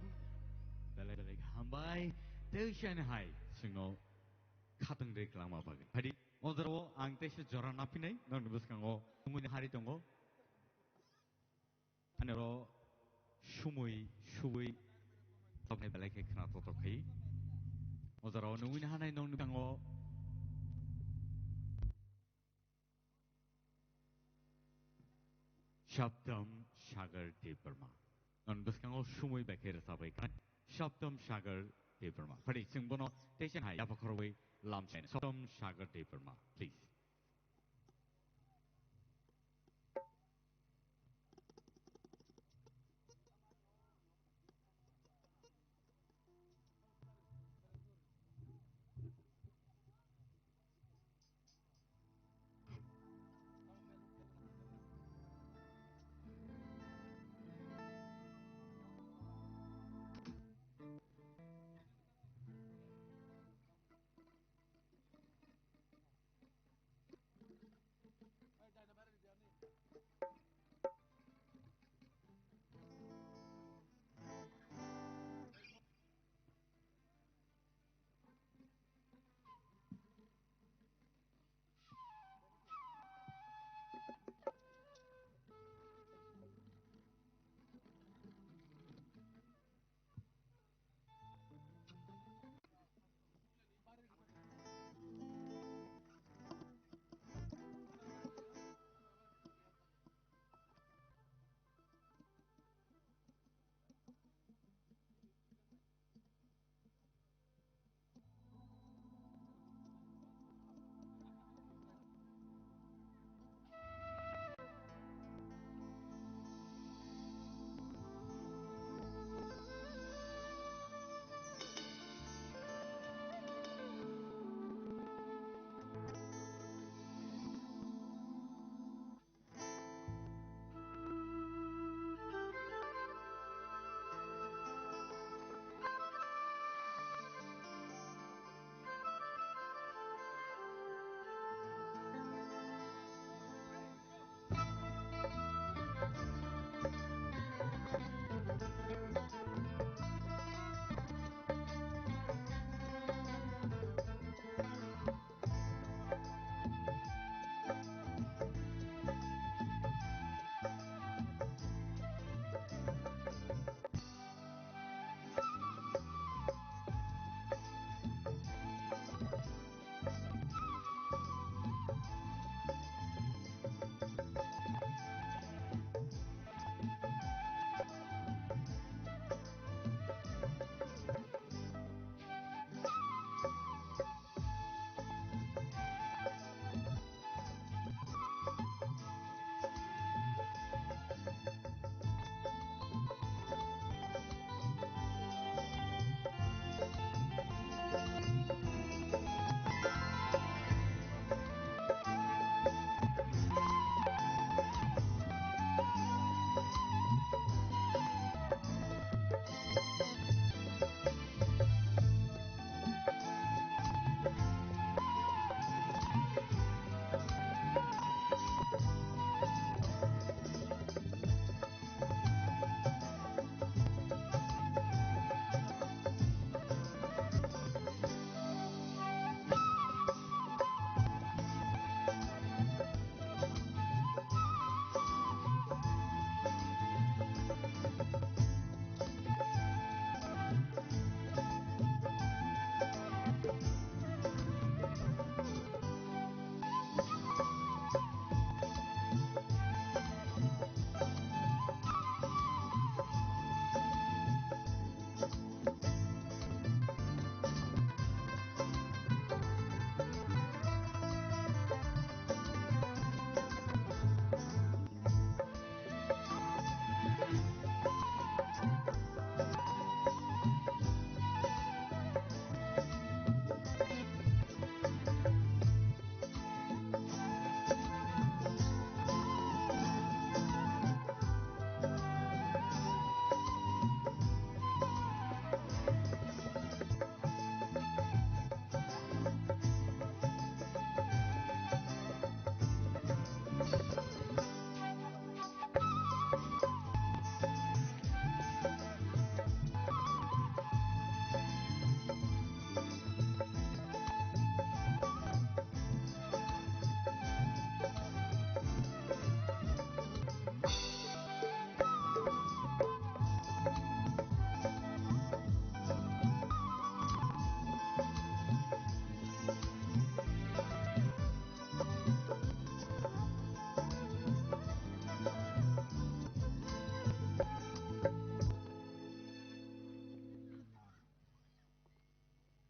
Belai belai hambai. Tei siyani hai chwngno khatungri kwlangma bagwi. Phadi, o jorao ang teisa jora naphinai, nokni bwskango tongmani hari tongo. Ani oro sumui, subui, toknai belai khe khna totok khai. O jorao nungwi nahanai nokni bwskango Saptam Sagar Debbarma. Non bwskango sumui bai khe rwchabai kha. Saptam Sagar Debbarma. Phadi chwng bono teisa hai yapha khorwi lamsai. Saptam Sagar Debbarma, please.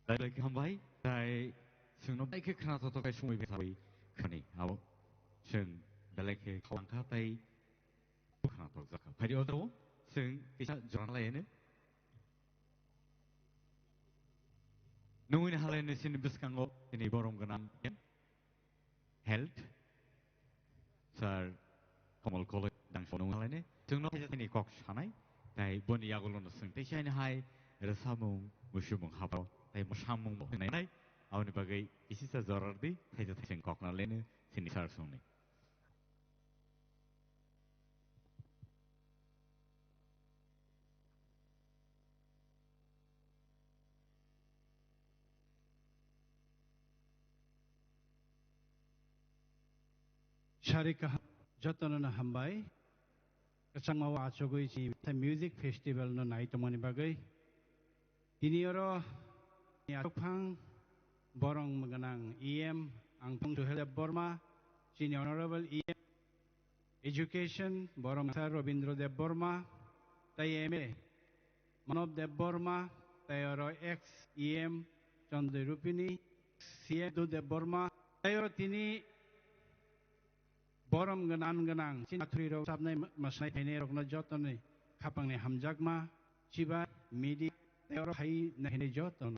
Belai khe hambai, tai chwngno belai khe khna totok kai sumui bai sawi khani abo chwng belai khe khawang kha tai khna tok jakha. Phaidi otro chwng kisa jora lai ene. Nungui ni halai ni sini bwskango ini borom gwnang health. Sir Kamal College dang sonung halai ne. Chwngno kaisa tini kok sanai. Tai boni yagulo no swng. Tai sai hai rwsamung, musumung habo. Tai musamung bo nai nai. Aboni bagwi kisi sa jorar di. Tai tai sing kok na lene sini sir songni. Sari kaham, jotono no hambai. Kwchangma o achugwi si music festival no nai tongmani bagwi. Tini oro ni achukphang borong gwnang E M ang Phung Suhel Debbarma, chini Honorable E M Education, borok Sir Robindra Debbarma, tai M A Manob Debbarma, tai oro ex E M Chandra Rupini, C M Du Debbarma, tai oro tini borom gwnang gwnang chini athurirok sabnai mwsnai phainairokno jotoni khapangni hamjakma, chiba media, tai oro phai nahinai jotono.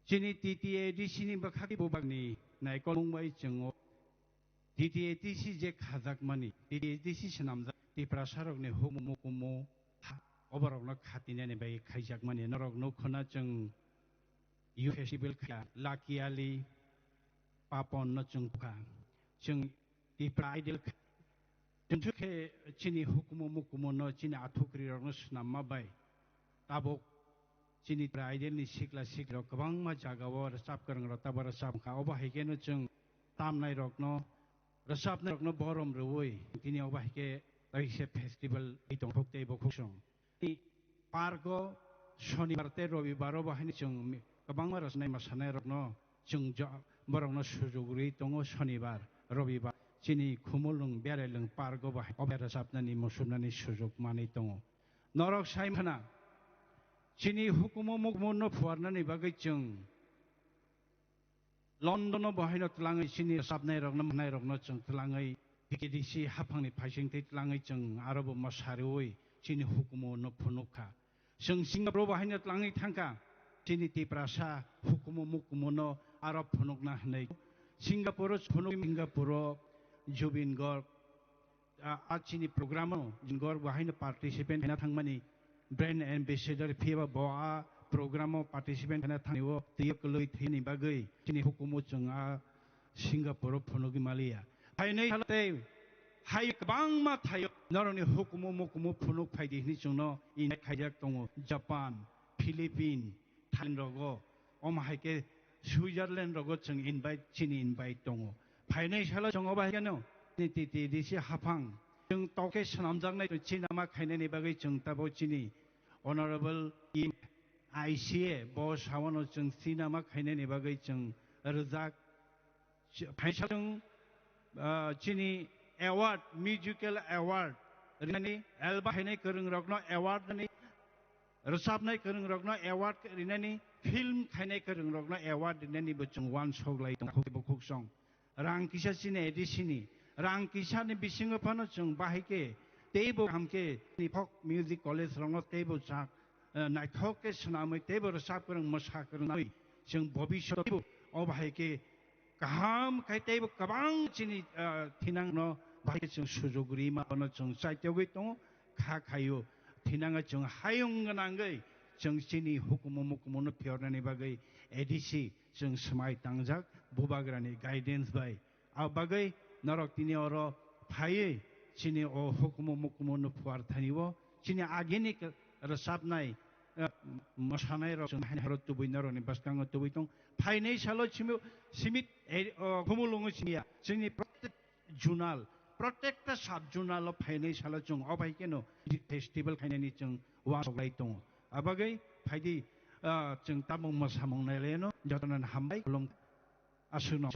Chini T T A D C ni bwkhak bubakni naikolmung bai chwngo. T T A D C je khajakmani, T T A D C swnamjak Tiprasarokni hukumu mukumu ha, oborokno khatinani bai khaijakmani. Norok nukho na chwng Youth Festival khaya, Lucky Ali, Papon no chwng kha. Chwng Tipra Idol kha. Chwng khe chini hukumu mukumu no chini athukri rokno swnamma bai. Tabuk chini Tipra Idol ni sikla sikli rok kwbangma jaga o rwchap kwrwng rok tabuk rwchap kha. Obo hai khe no chwng tamnai rokno, rwchapnai rokno borom rwui tini obo hai khe kaisa festival bai tong thok tei bo khuk song. Park o Shonibar tei Robibar o bo haino chwng mi-, kwbangma rwchapnai mwsanairokno chwng jo-, borokno sujuk rwi tongo Shonibar, Robibar. Chini Khumulwng Berailwng Park o bo hai, o bo rwchapnani, muchunani sujuk manwi tongo. Norok sai mano, chini hukumu mukumu no phuarnani bagwi chwng London o bo haino twlangwi chini rwchapnai rokno, manai rokno chwng twlangwi P K D C haphangni phaising tei twlangwi chwng aro bo mwsa rwui chini hukumu no phunuk kha. Chwng Singapore o bo haino twlangwi thang kha, chini Tiprasa hukumu mukumu no aro phunukna hinwi. Singapore o phunuk, Singapore o Zubeen Garg, a, a chini program o Zubeen Garg bo haino participant khaina thangmani, brand ambassador phiya bo a program o participant khaina thangwi o twiyo kwlwi thwini bagwi chini hukumu chwng a Singapore o phunugwi maliya. Phainai salo tei hai kwbangma thaio norokni hukumu mukumu phunuk phaidi hinwi chwngno invite khaijak tongo Japan, Philippine, Thailand rogo, omo hai khe Switzerland rogo chwng invite, chini invite tongo. Phainai salo chwng obo hai kheno chini T T D C haphang chwng toke swnamjaknai chini nama khainani bagwi chwng tabuk chini Honorable M I C A bo sawano chwng chini nama khainani bagwi chwng rwjak. Phaisa chwng, ah, chini award, musical award rinani, album khainai kwrwng rokno award rinani, rwchapnai kwrwng rokno award rinani, film khainai kwrwng rokno award rinani bo chwng uansuk lai tong kho bo khuk song. Rang kisa chini A D C ni, rang kisa ni bisingo phano chwng bahai khe teibo kaham khe ni folk music college rokno teibo chak, eh, naithok khe swnamwi teibo rwchap kwrwng mwsa kwrwng nawi chwng bobiswt teibo o bahai khe kaham khai teibo kwbang chini, ah, thinangno bahai chwng sujuk rima, bono chwng chaitogwi tongo, kha khaio. Thinangno chwng hayung gwnangwi chwng chini hukumu mukumuno phiyornani bagwi A D C chwng swmai tangjak, bubagrani guidance bai. Abo bagwi norok tini oro phaiwi chini o hukumu mukumuno phuar thani o chini agini rwchapnai, eh, mwsanairok chwng haino horo tubui norokni bwskango tubui tong. Phainai salo simi, simi, eh, o, Khumulwngo simiya. Chini protek zonal, protekta sub zonal o phainai salo chwng o bai kheno festival khainani chwng uansuk lai tongo. Abagwi phaidi, ah, chwng tabuk mwsamung nailaino jotono hambai khulum aswkno.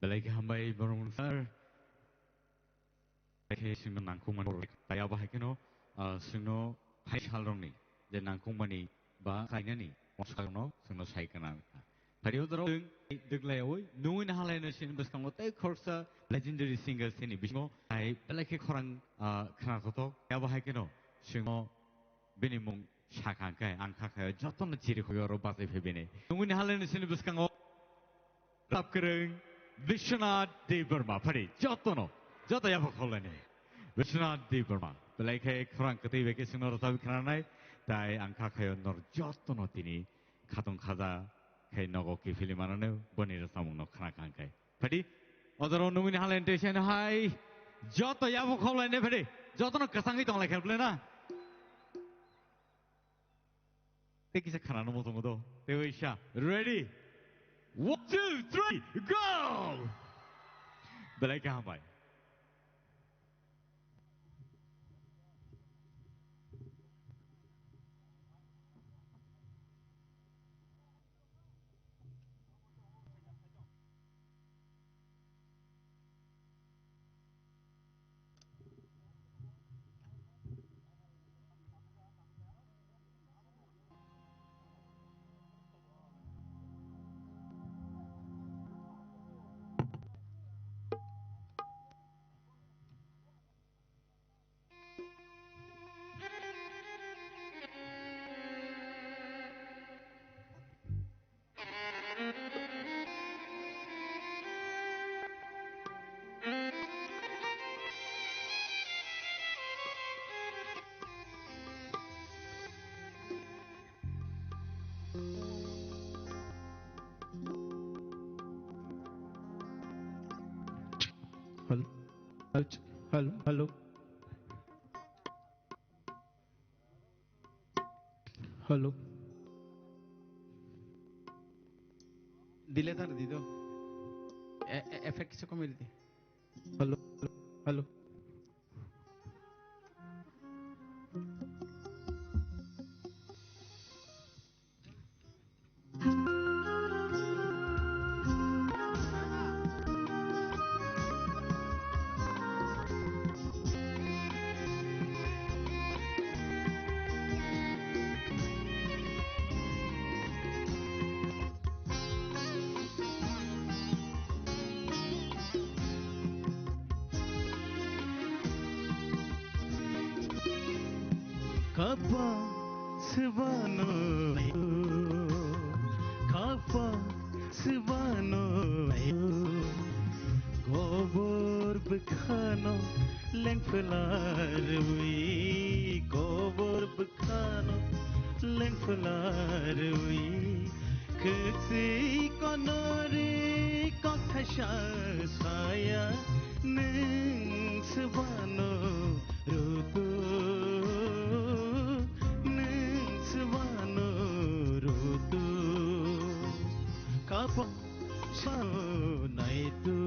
Belai khe hambai borok sir. Khe chwngno nangkukmani, tai abo hai kheno, ah, chwngno phai salrokni je nangkukmani ba khlainani Mosakno chwngno sai kana. Phari odoro dwglai oi nungwi nahalai no sini bwskango tei khoroksa legendary singer sini bisingo ai belai khe khorang, ah, khna thothok. Abo hai kheno singno bini mung sakha khe ang kha khe jotono chiri khogwi oro bachai phai bini. Nungwi nahalai no sini bwskango Rap kwrwng Biswanath Debbarma phari jotono, joto yapha kholani. Biswanath Debbarma belai khe khorang kwtwi bai khe chwngno rwchapwi khnanai, tai ang kha khayo nor jotono tini khatung khaja khai nogo kiphilwi manano boni rwchapmungno khna kha khe. Phadi ojoro nungni halen tesen hai joto yapha kholani phadi jotono kwchangwi tonglai khe na. Tei kisa khana no moto moto. Tei waisa. Ready? One, two, three, go! Belai kaham bai. Hello, hello, hello, hello. Hello. Delay tar di do. E, e, effect kisa komai di. Hello, hello. Khapa swbano, khapa swbano, kobor bwkhano lengphelarwi, kobor bwkhano lengphelarwi, khwtwi konori kokthaisa saya nwng swbano. Rutu, nwng swbano rutu, khapa swbano naitu.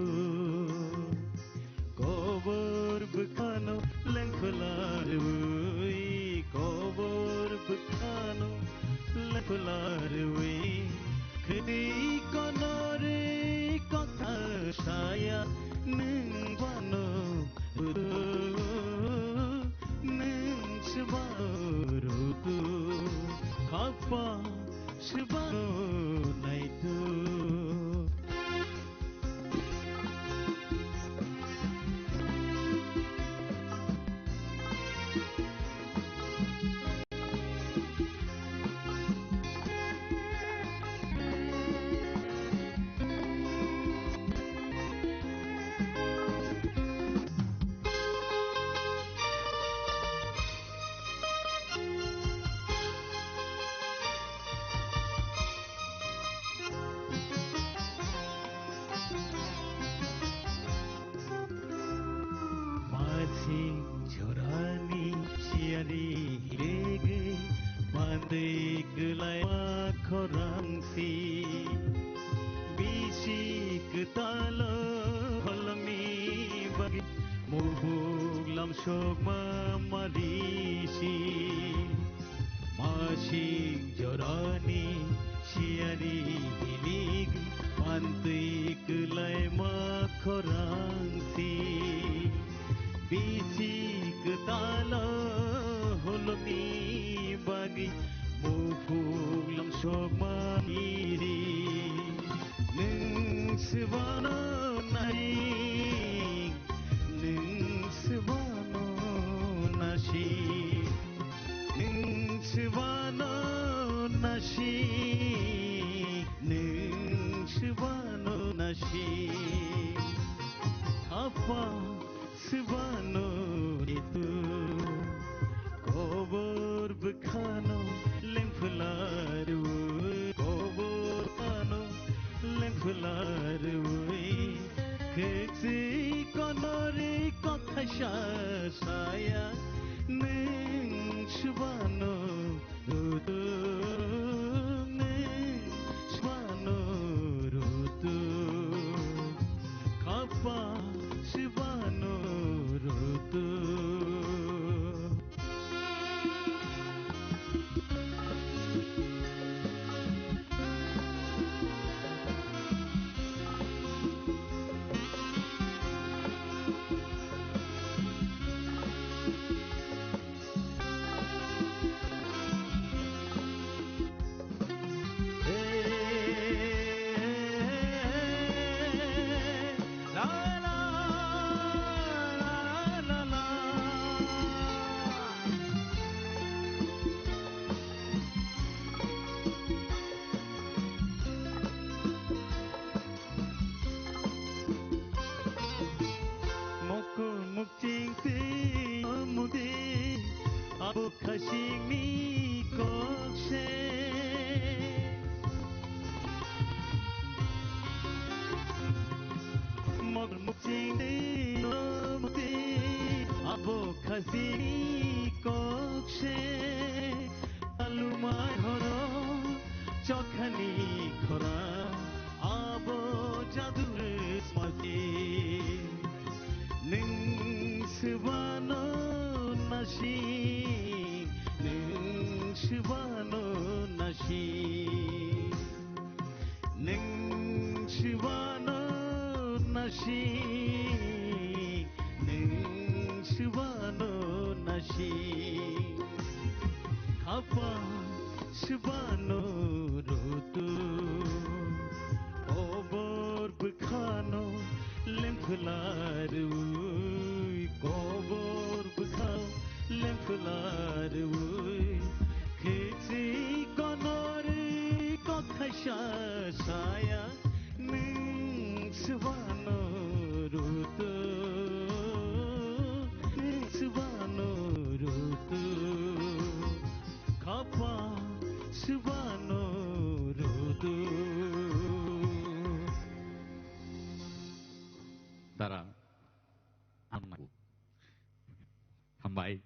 Kobor bwkhano lengphelarwi, kobor bwkhano lengphelarwi, khwtwi konori kokthaisa saya nwng bano. Nwng swbano rutu, khapa swbano naitu. Masing jorani siyari hilegwi bandwi kwlai ma khorang si. Bisi kwtalo holongni bagwi mubuk lamsokma mari si. Masing jorani siyari hilig pantwi kwlai ma khorang si. Bisi kwtalo holongni bagwi mubuk lamsok Bukhasingni kokse. Mokol muchingni muti. Abo khasingni kokse. Alumai horo chokhani khora. Abo jadu smati. Nwng swbano nasi, nwng swbano nasi, nwng swbano nasi, nwng swbano nasi. Khapa swbano rutu, obor bwkhano lengphwlarwi, kobor bwkhao lengphwlarwi, khichi konorwi kokthaisa saya, nwng swbano rutu, nwng swbano rutu, khapa swbano rutu. Dara. Ang nangkuk. Hambai.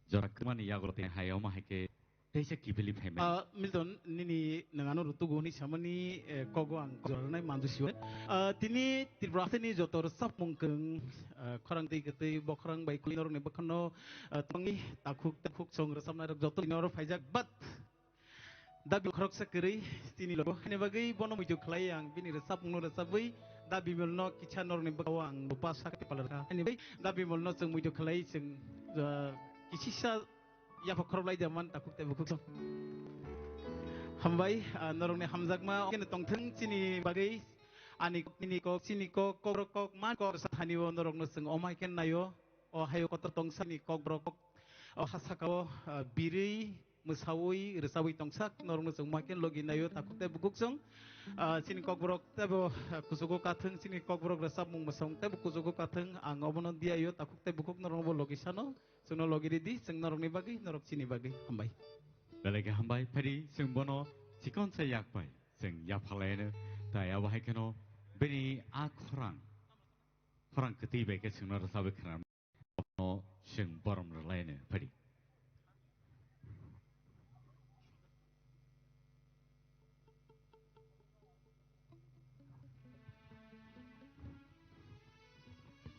Jora kwmani yago tei hai omo hai khe teisa kibili phaimani. Ah, Milton, nini nangano rutugo hwnwi samani, eh, kogo ang jora rwnai manju siwa. Ah, tini Tripura hasteni joto rwchapmung kwrwng, ah, khorang twi kwtwi bokhorang bai kuli norokni bwkhano, ah, tongwi takhuk takhuk song rwchapnairok joto tini oro phaijak, but dabi khoroksa kwrwi chini logo. Haini bagwi bono muitu khlai ang bini rwchapmungno rwchapwi dabi milno kisa norokni bwkhao ang lupa sak pala rwkha. Haini bagwi dabi milno chwng muitu khlai chwng, ah, kisisa yapha khoroplai jaman takhuk tei bukhuk song. Hambai, ah, norokni hamjakma kene tongthwng chini bagwi ani kok, nini kok, chini kok, kokrok kok, man kok, sa thani o norokno chwng omai khe naio. O hayo kotor tongsa ni kokborok kok, o ha saka o, ah, birwi, mwsawi, rwchabwi tongsa norokno chwng ma khe logi naio takhuk tei bukhuk song. Ah, chini kokborok teibo, ah, kuchugo kathwng, chini kokborok rwchapmung mwsong teibo kuchugo kathwng, ang obono diyaio takhuk tei bukhuk norokno bo logi sano, chwngno logi ridi, chwng norokni bagwi, norok chini bagwi. Hambai. Belai khe hambai, phaidi chwng bono chikon sa yak bai chwng yapha laino, tai abo hai kheno bini a khorang, khorang kwtwi bai khe chwngno rwchabwi khna no chwng borom rwlaino phaidi.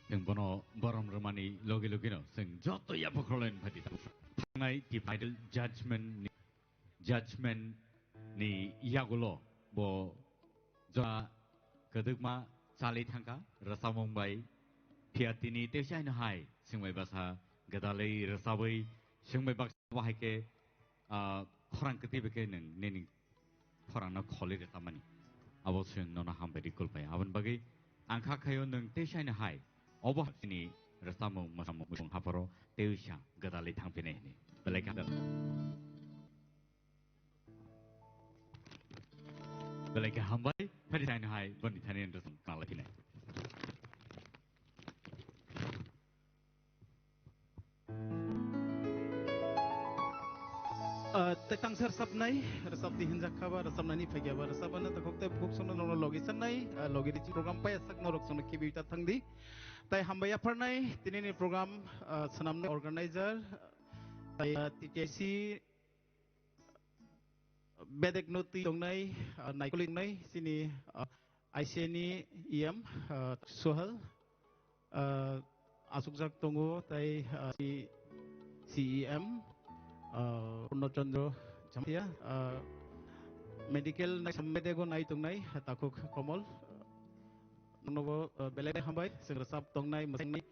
Chwng bono borom rwmani logi logino chwng joto yapha khorlaino phaidi. Thangnai divided judgment ni judgment ni yagulo bo jora kwdwkma chali thangkha rwchapmung bai. Phiya tini teisa haino hai chwng bai baksa gwdalwi rwchabwi chwng bai baksa bo hai khe, ah, khorang kwtwi bai khe nwng nini khorangno kholwi rwchapmani. Abo chwng nono hambai rikul pai. Aboni bagwi ang kha khaio nwng teisa haino hai obo chini rwchapmung mwsamung hapharo teisa gwdalwi thangphinai hwnwi. Belai kha. Belai khe hambai, phaidi saino hai boni thani rwchapmung khnalai phinai. Ah, tei tangsa rwchapnai, rwchapdi hinjak khaba, rwchapnani phaikya ba, rwchapano takhuk tei bukhuk songno norokno logi sanai, ah, logi richin program paiya sak norok songno khibi ta thangdi. Tai hambai yapharnai, tinini program, ah, swnamnai organizer, tai, ah, T T I C, bedekno twi tongnai, ah, naikoli tongnai, chini, ah, I C A ni E M, ah, Sohal, ah, asukjak tongo, tai, ah, C-, C E M, ah, Purno Chandra Jamatia, ah, medical nai-, bedego nai tongnai, takhuk Komol, nogo, ah, belai hambai, chwng rwchap tongnai, mwswngnai.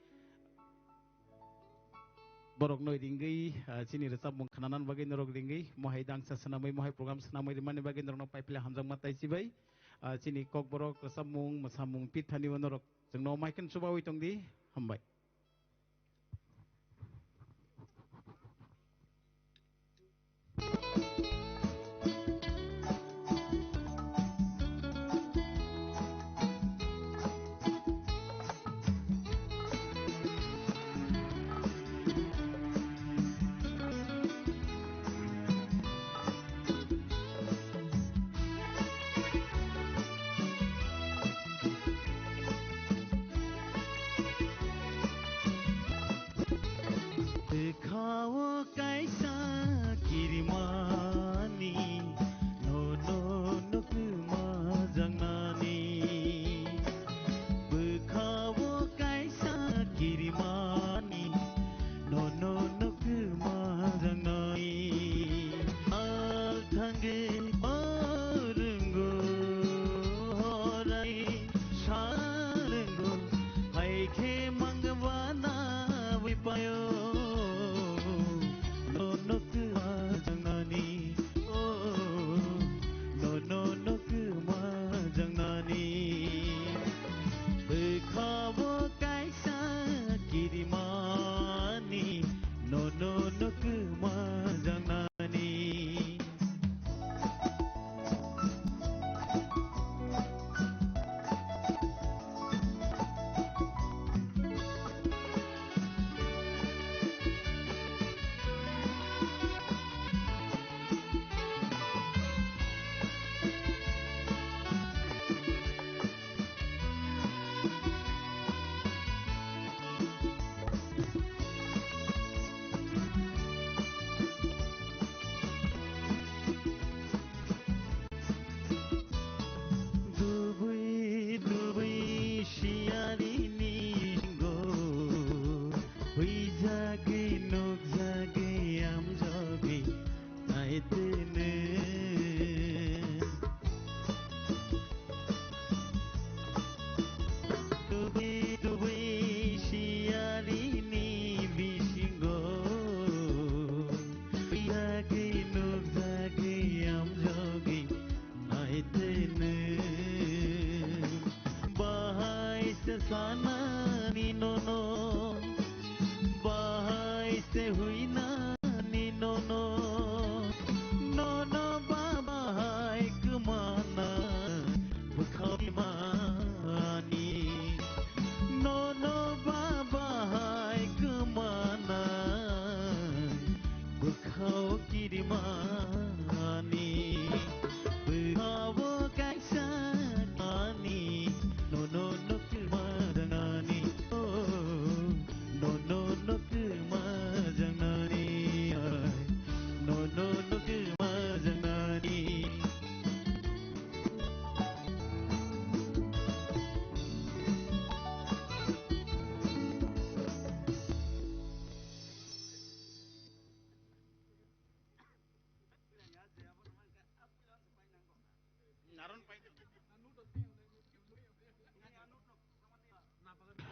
Borokno ringwi, ah, chini rwchapmung khnanan bagwi norok ringwi, mohai dangsa swnamwi, mohai program swnamwi rimani bagwi norokno paiphle hamjakma tai chibai. Ah, chini kokborok rwchapmung, mwsamung, pithani o norok chwngno maikhen chubawi tongdi. Hambai.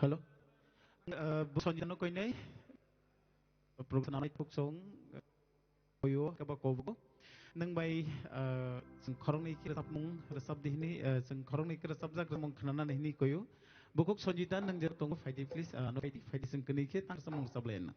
Hello. Uh, bo Sanjitano koinai. Program nai tuksong. Koyo kaba kobo. Nang bai, uh, sing khoroknwi kira sapmung resap dihini, uh, sing khoroknwi kira sapjak remung khnana hini koyo. Bukuk Sanjita nang jero tongo phaidi please, uh, no phaidi, phaidi sing kini khe tang samung resap layan.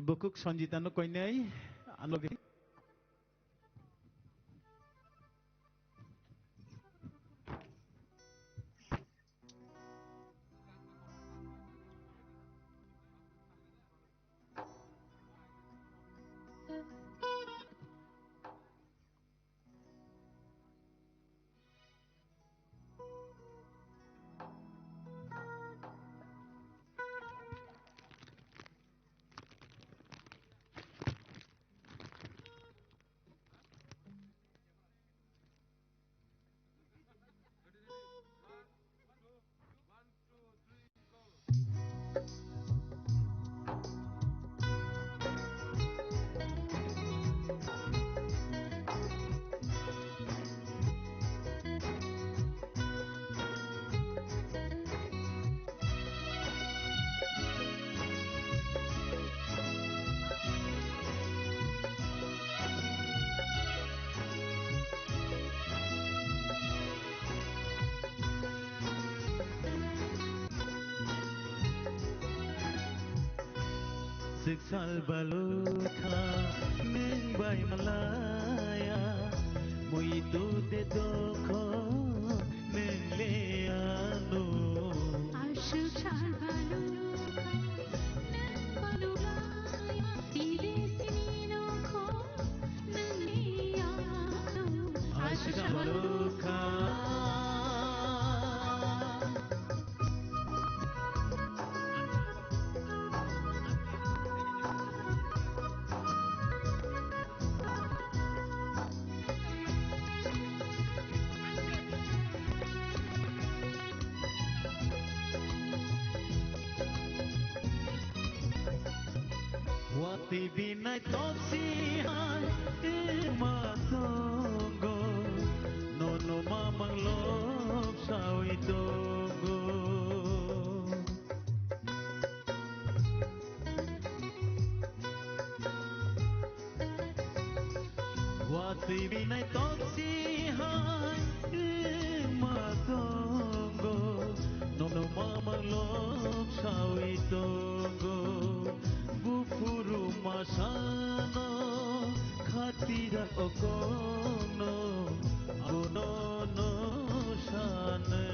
Bukuk Sanjita no koinai, ano Siksal balukha nwng bai malaya, muitu de dokho nwng le ano. Aswk sal balukha nwng balukha, tide sini nokho. Aswk sal balukha. Watwi binai topsi hai ma tongo, nono mamang lok sawi tongo. Watwi binai topsi hai ma tongo, nono mamang lok sawi tongo. Buphuru masano khatira okono abono no sane.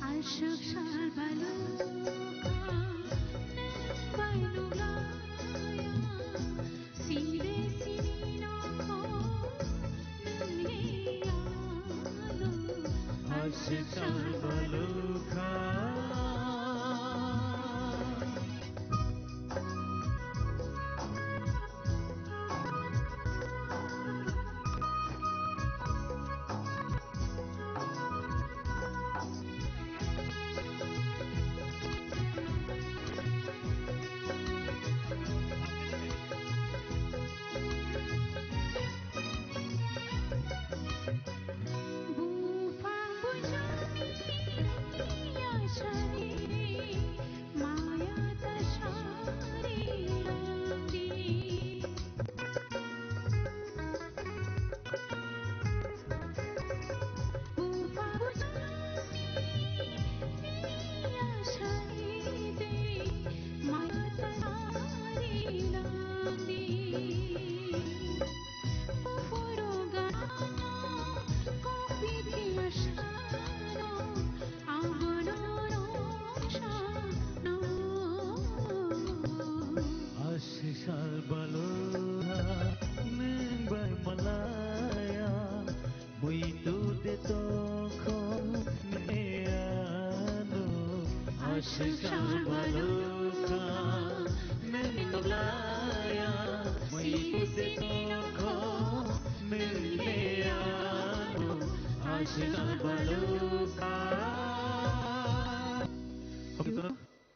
Aswk sal balukha nwng bai nuglaya, side sini nokho nwng le ano. Aswk sal balukha. Aswk sal balukha nwng bai malaya, muitu de tongkho ne ano. Aswk sal balukha nwng nuglaya, muitu de tongkho nwng le ano.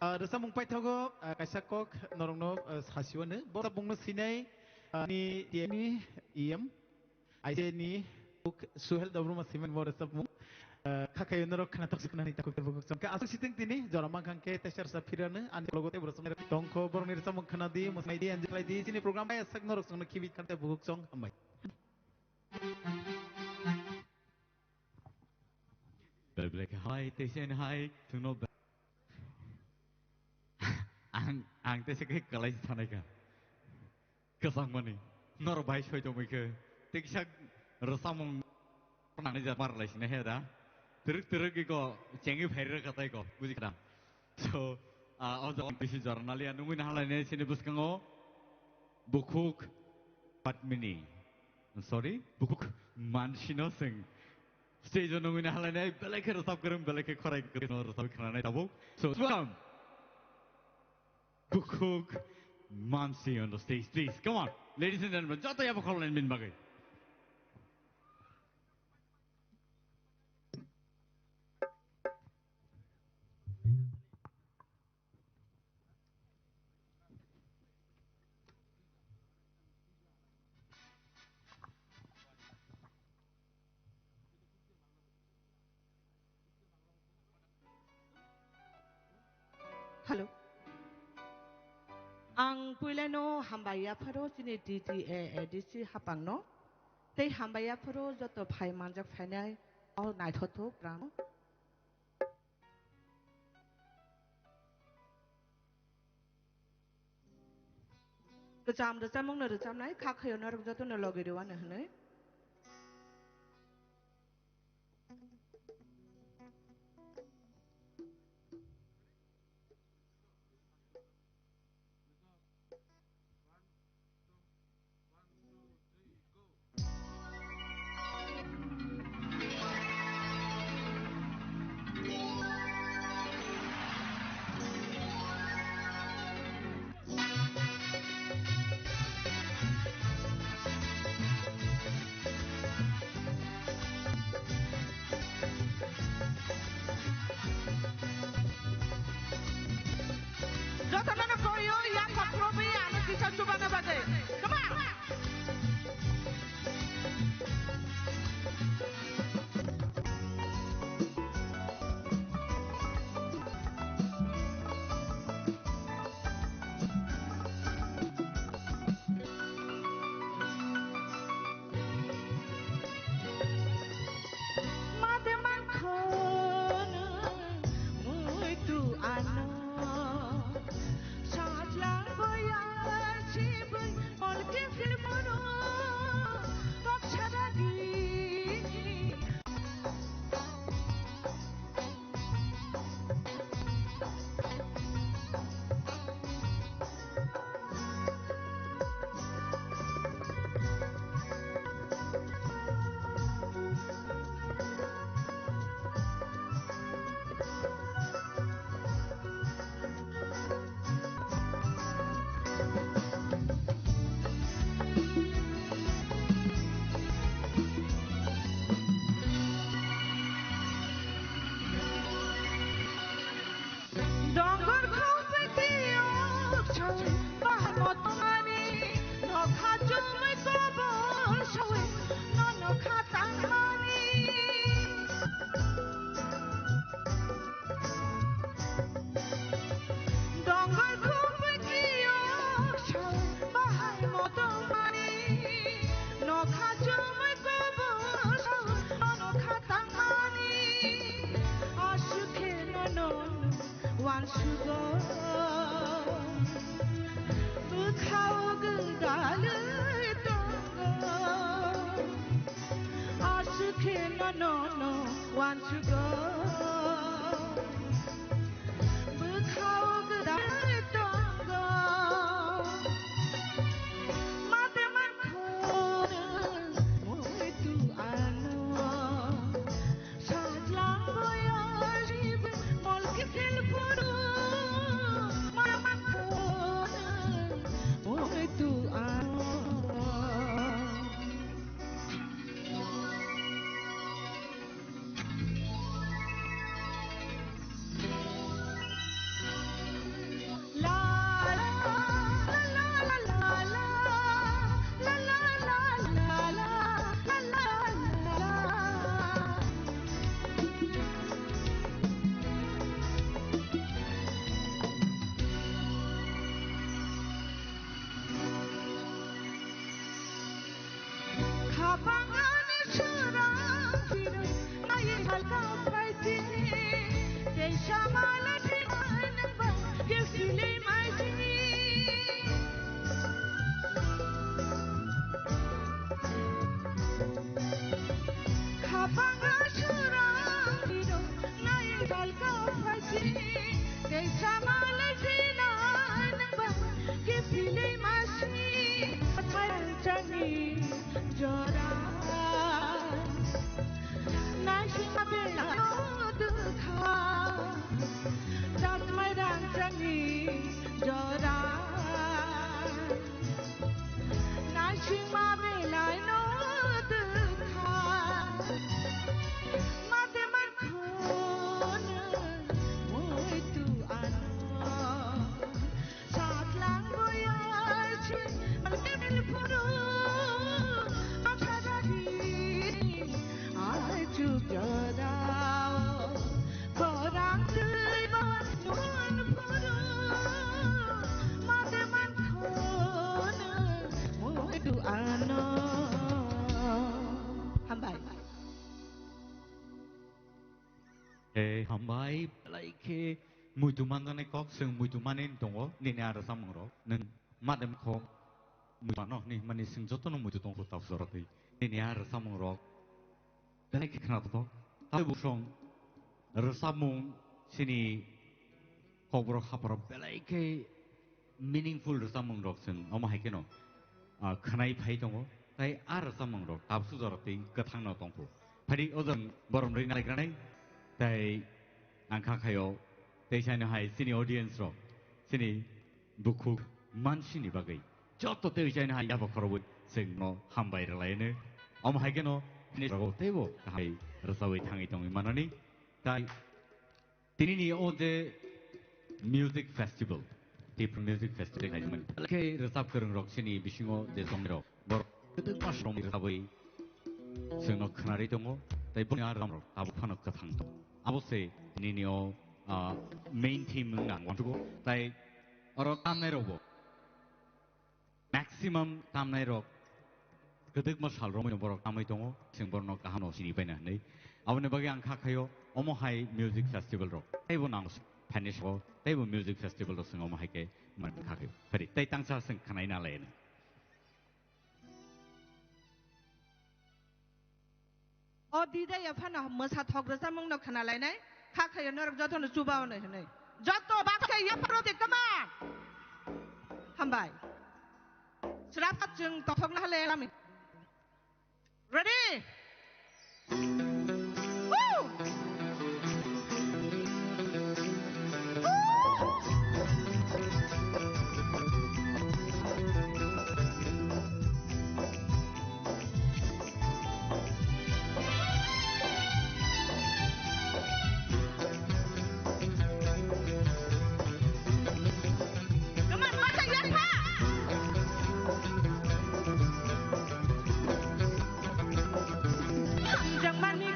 Ah, rwchapmung paithago, ah, kaisa kok norokno, ah, sasiwano. Bo bungno sinai, ah, ni, ni E M. Aise ni uk Suhel Dobruma simen bo rwchapmung. Ah, khakhai norok khna tok sikna ni takuk tebo kok cham. Aswk siteng tini jora mankha khe tesa rwchap phirano ani logo tebo rwchapnai tongkho borokni rwchapmung khna di, mwsai di, enjoy khlai di. Chini program bai sak norok chwngno khibit khante bukuk chong hambai. Belai belai khe hai, teisa ni hai, chwngno be-, ang, ang teisa khe kwlai sanai kha. Kwchangmani, norok bai soi tongmui khe, tei kisa rwchapmung nangni ja mar lai sini he da. Twrwk twrwk iko chengwi phai rwkha tei ko, buji kha da. So, ah, o jaga bisi jora naliya nungwi naha lainai sini bwskango bukhuk Padmini. Sorry, bukhuk Mansino swng. Stage o nungwi naha lainai belai khe rwchap kwrwng, belai khe khorai kwrwng no rwchap khwnanai tabuk. So, welcome. Bukhuk Mansi on the stage, please. Come on, ladies and gentlemen, joto yabo khoroknwi min bagwi. Hello. Ang puilano hambai yapharo chini T T A A D C hapangno. Tei hambai yapharo joto phai manjak phainai o naithothok brang. Kwcham rwchapmungno rwchapnai, kha khayo norok jotono logi rwano hwnwi. Jotono koyo, yang pakhrobi, ano kisa chubana bagwi. Come on! Mate mankhono muitu ano. Sajlang boya sibui olke filmono kok sadagi. Dongor khopetio sawi bahai motomani, nokha chumui kobol sawi, no nokha tangmani. Dongor khopetio sawi bahai motomani, nokha chumui kobol sawi, no nokha tangmani. Aswk khe nono wansugo, bwkhao gwdalwi tongo. Aswk khe nono wansugo, bwkhao gwdalwi tongo. Mate mankhono muitu ano. Sajlang boyari molki phil phuru, mama khona muitu ano. Kalka phaji, tei samal jinan ba, kifili masi, marchani jora. Nasi abela dukha, jat marchani jora. Naisingma belai no dukha, mate mankhon muitu ano. Satlang boyasi, mate phuru, atharari, ai chuk jorao. Khorang twi ba nun phuru, mate man khon muitu ano. Hambai. Eh, hambai, belai khe muitu manjaknai kok, chwng muitu manwi tongo, nini aro samung rok. Nwng Madam kho muitu ano hwnwi hwnmani chwng jotono muitu tongkho tabuk jora twi. Nini a rwchapmung rok belai khe khna tongthok. Tabuk song rwchapmung chini kokborok hapharo belai khe meaningful rwchapmung rok chwng omo hai kheno, ah, khwnai phai tongo. Tai a rwchapmung rok tabuk jora twi kwthangno tongkho. Phadi o jang borom rwna naigra nai. Tai ang kha khaio tei saino hai chini audience rok chini bukhuk mansini bagwi joto tei uichaino hai yabo khorobwi chwngno hambai rwlaino. Omo hai kheno tini rogo teibo kahai rwchawi thangwi tongwi manani. Tai tinini o je music festival, Tipra Music Festival hai mani. Khe rwchap kwrwng rok chini bisingo je tongmani rok borok kwtwkma sromwi rwchabwi chwngno khwnarwi tongo. Tai boni a rwchapmung rok tabuk phano kwthang tongo. Abo se nini o, ah, main theme wng ang uansugo. Tai oro tamnai rokbo maximum tamnai rok kwtwkma sal romwi no borok tamwi tongo, chwng borokno kaham no sini paina hinwi. Aboni bagwi ang kha khaio omo hai music festival rok teibo nang phaini sabo teibo music festival rok chwng omo hai khe man kha khaio. Phari tei tangsa chwng khwnai na lai. O dida ya phano mwsa thok rwchapmung no khna lainai. Kha khayo norok joto no chuba ono hinwi. Joto baksa ya pharo de kama. Hambai. Sraphat chwng tothok na hale lami. Ready? Woo! Hamjakmani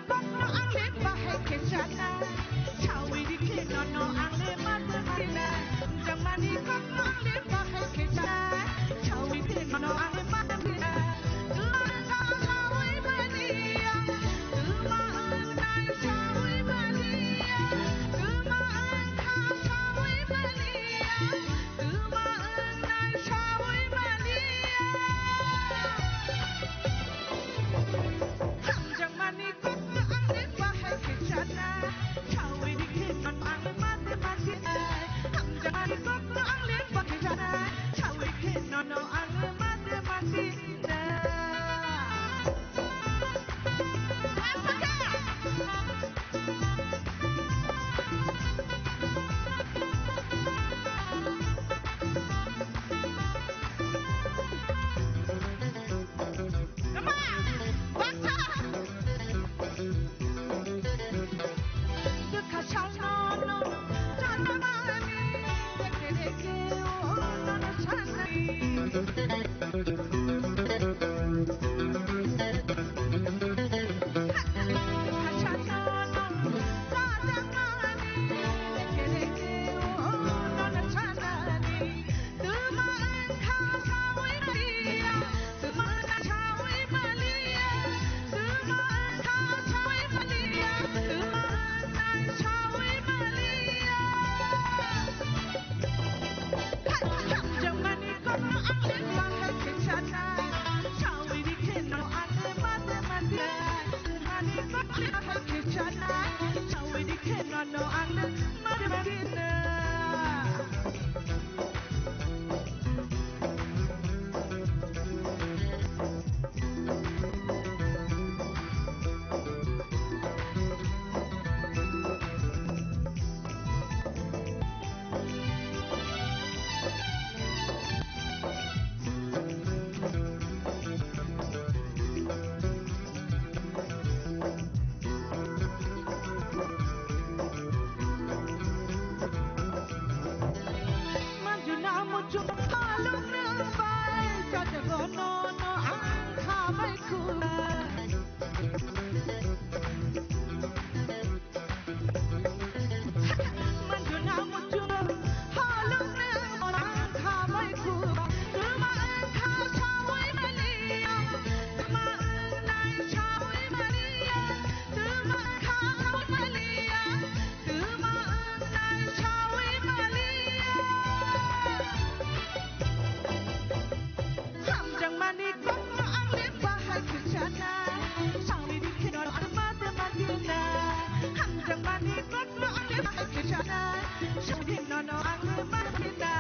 Sawi di nono ang mati na,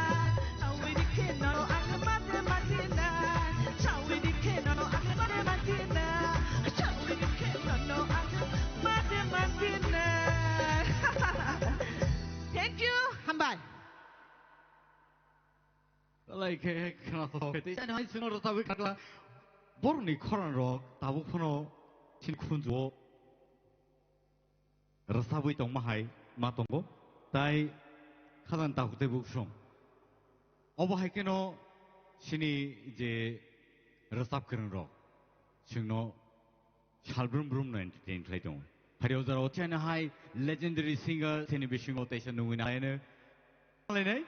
sawi di khe nono ang mati mati na, sawi di khe nono ang mati mati na, sawi di khe nono ang mati mati na. Thank you, hambai. Lai khe khna thok khe tei jani hai sino rwchabwi khakla borokni khorang rok tabuk phano chini khunjuo rwchabwi tongma hai ma tongo, tai khajani takhuk tei bukhuk song. Obo hai kheno chini je rwchap kwrwng rok chwngno sal brum brum no entertain khlai tongo. Phari o jora o chini hai legendary singer chini bisingo teisa nungwi na laino. Lainai?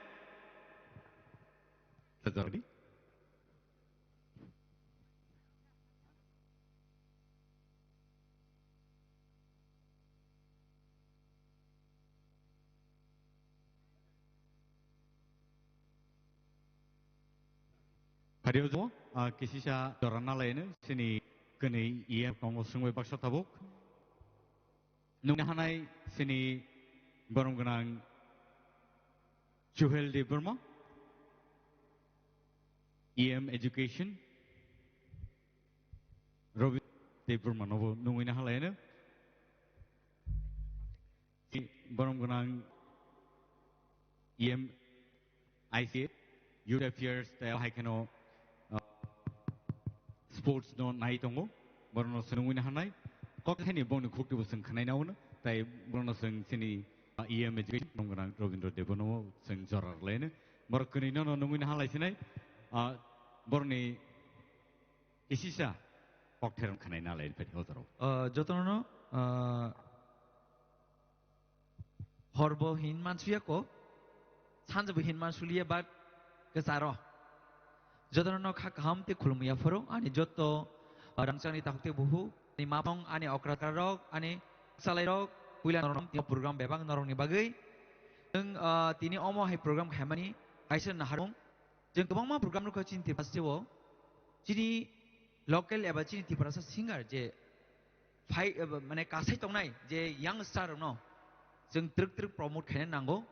Phari o jora, ah, kisisa jora na laino chini kwnwi E M tongo swngwi baksa tabuk. Nungni hanai chini borom gwnang Chuhel Debbarma, E M Education, Robi Debbarma nobo nungwi na halaino. Borom gwnang E M I C A, Youth Affairs, tei hai kheno, uh, sports no nai tongo, borokno swrwngwino hanai. Kok thani bongni khukti bo chwng khwnai na uno, tai borokno chwng chini, uh, E M Education, borom gwnang Robindra Debbarma no chwng jora rwlaino. Borok kwnwi no, no nungwino halai sinai, uh, borokni kisisa kok therom khwnai na lai phai hojaro. Uh, jotono, uh, Horbo hin mansuya ko, sanjabo hin mansuliya, but kwcharo. Jotono no kha kaham tei khulumya phoro, ani joto, ah, rangchakni takhuk tei buhu, ani mapong, ani okra rok, ani salai rok, puila norok tini program bebak norokni bagwi. Nwng, ah, tini omo hai program khaimani kaisa naharmung. Chwng kwbangma program rokha chini Tiprasa o. Chini local eba chini Tiprasa singer je phai, eba mane kasai tongnai je young star rokno chwng twrwk twrwk promote khaina nango.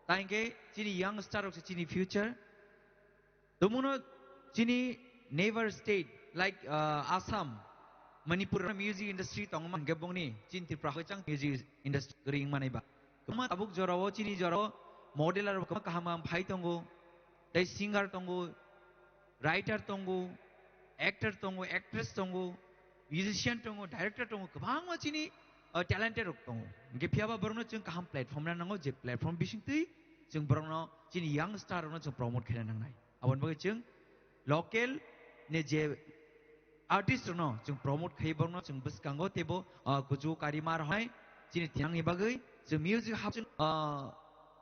Ta hinkhe chini young star rok se chini future. Tumuno chini neighbor state like, uh, Assam, Manipur music industry tongma hinkhe bongni chini Tripura hachang music industry kwrwi wngmanai ba. Kwbangma tabuk jorao chini jorao modeler rok kwbangma kaham kaham phai tongo. Tei singer tongo, writer tongo, actor tongo, actress tongo, musician tongo, director tongo, kwbangma chini, uh, talented rok tongo. Hinkhe phiyaba borokno chwng kaham platform rwna nango, je platform bisingtwi chwng borokno chini young star rokno chwng promote khaina nangnai. Aboni bagwi chwng local ni je artist rokno chwng promote khai, borokno chwng bwskango teibo, ah, kuchugo karima rok hai chini thinangni bagwi chwng music hap chwng, ah,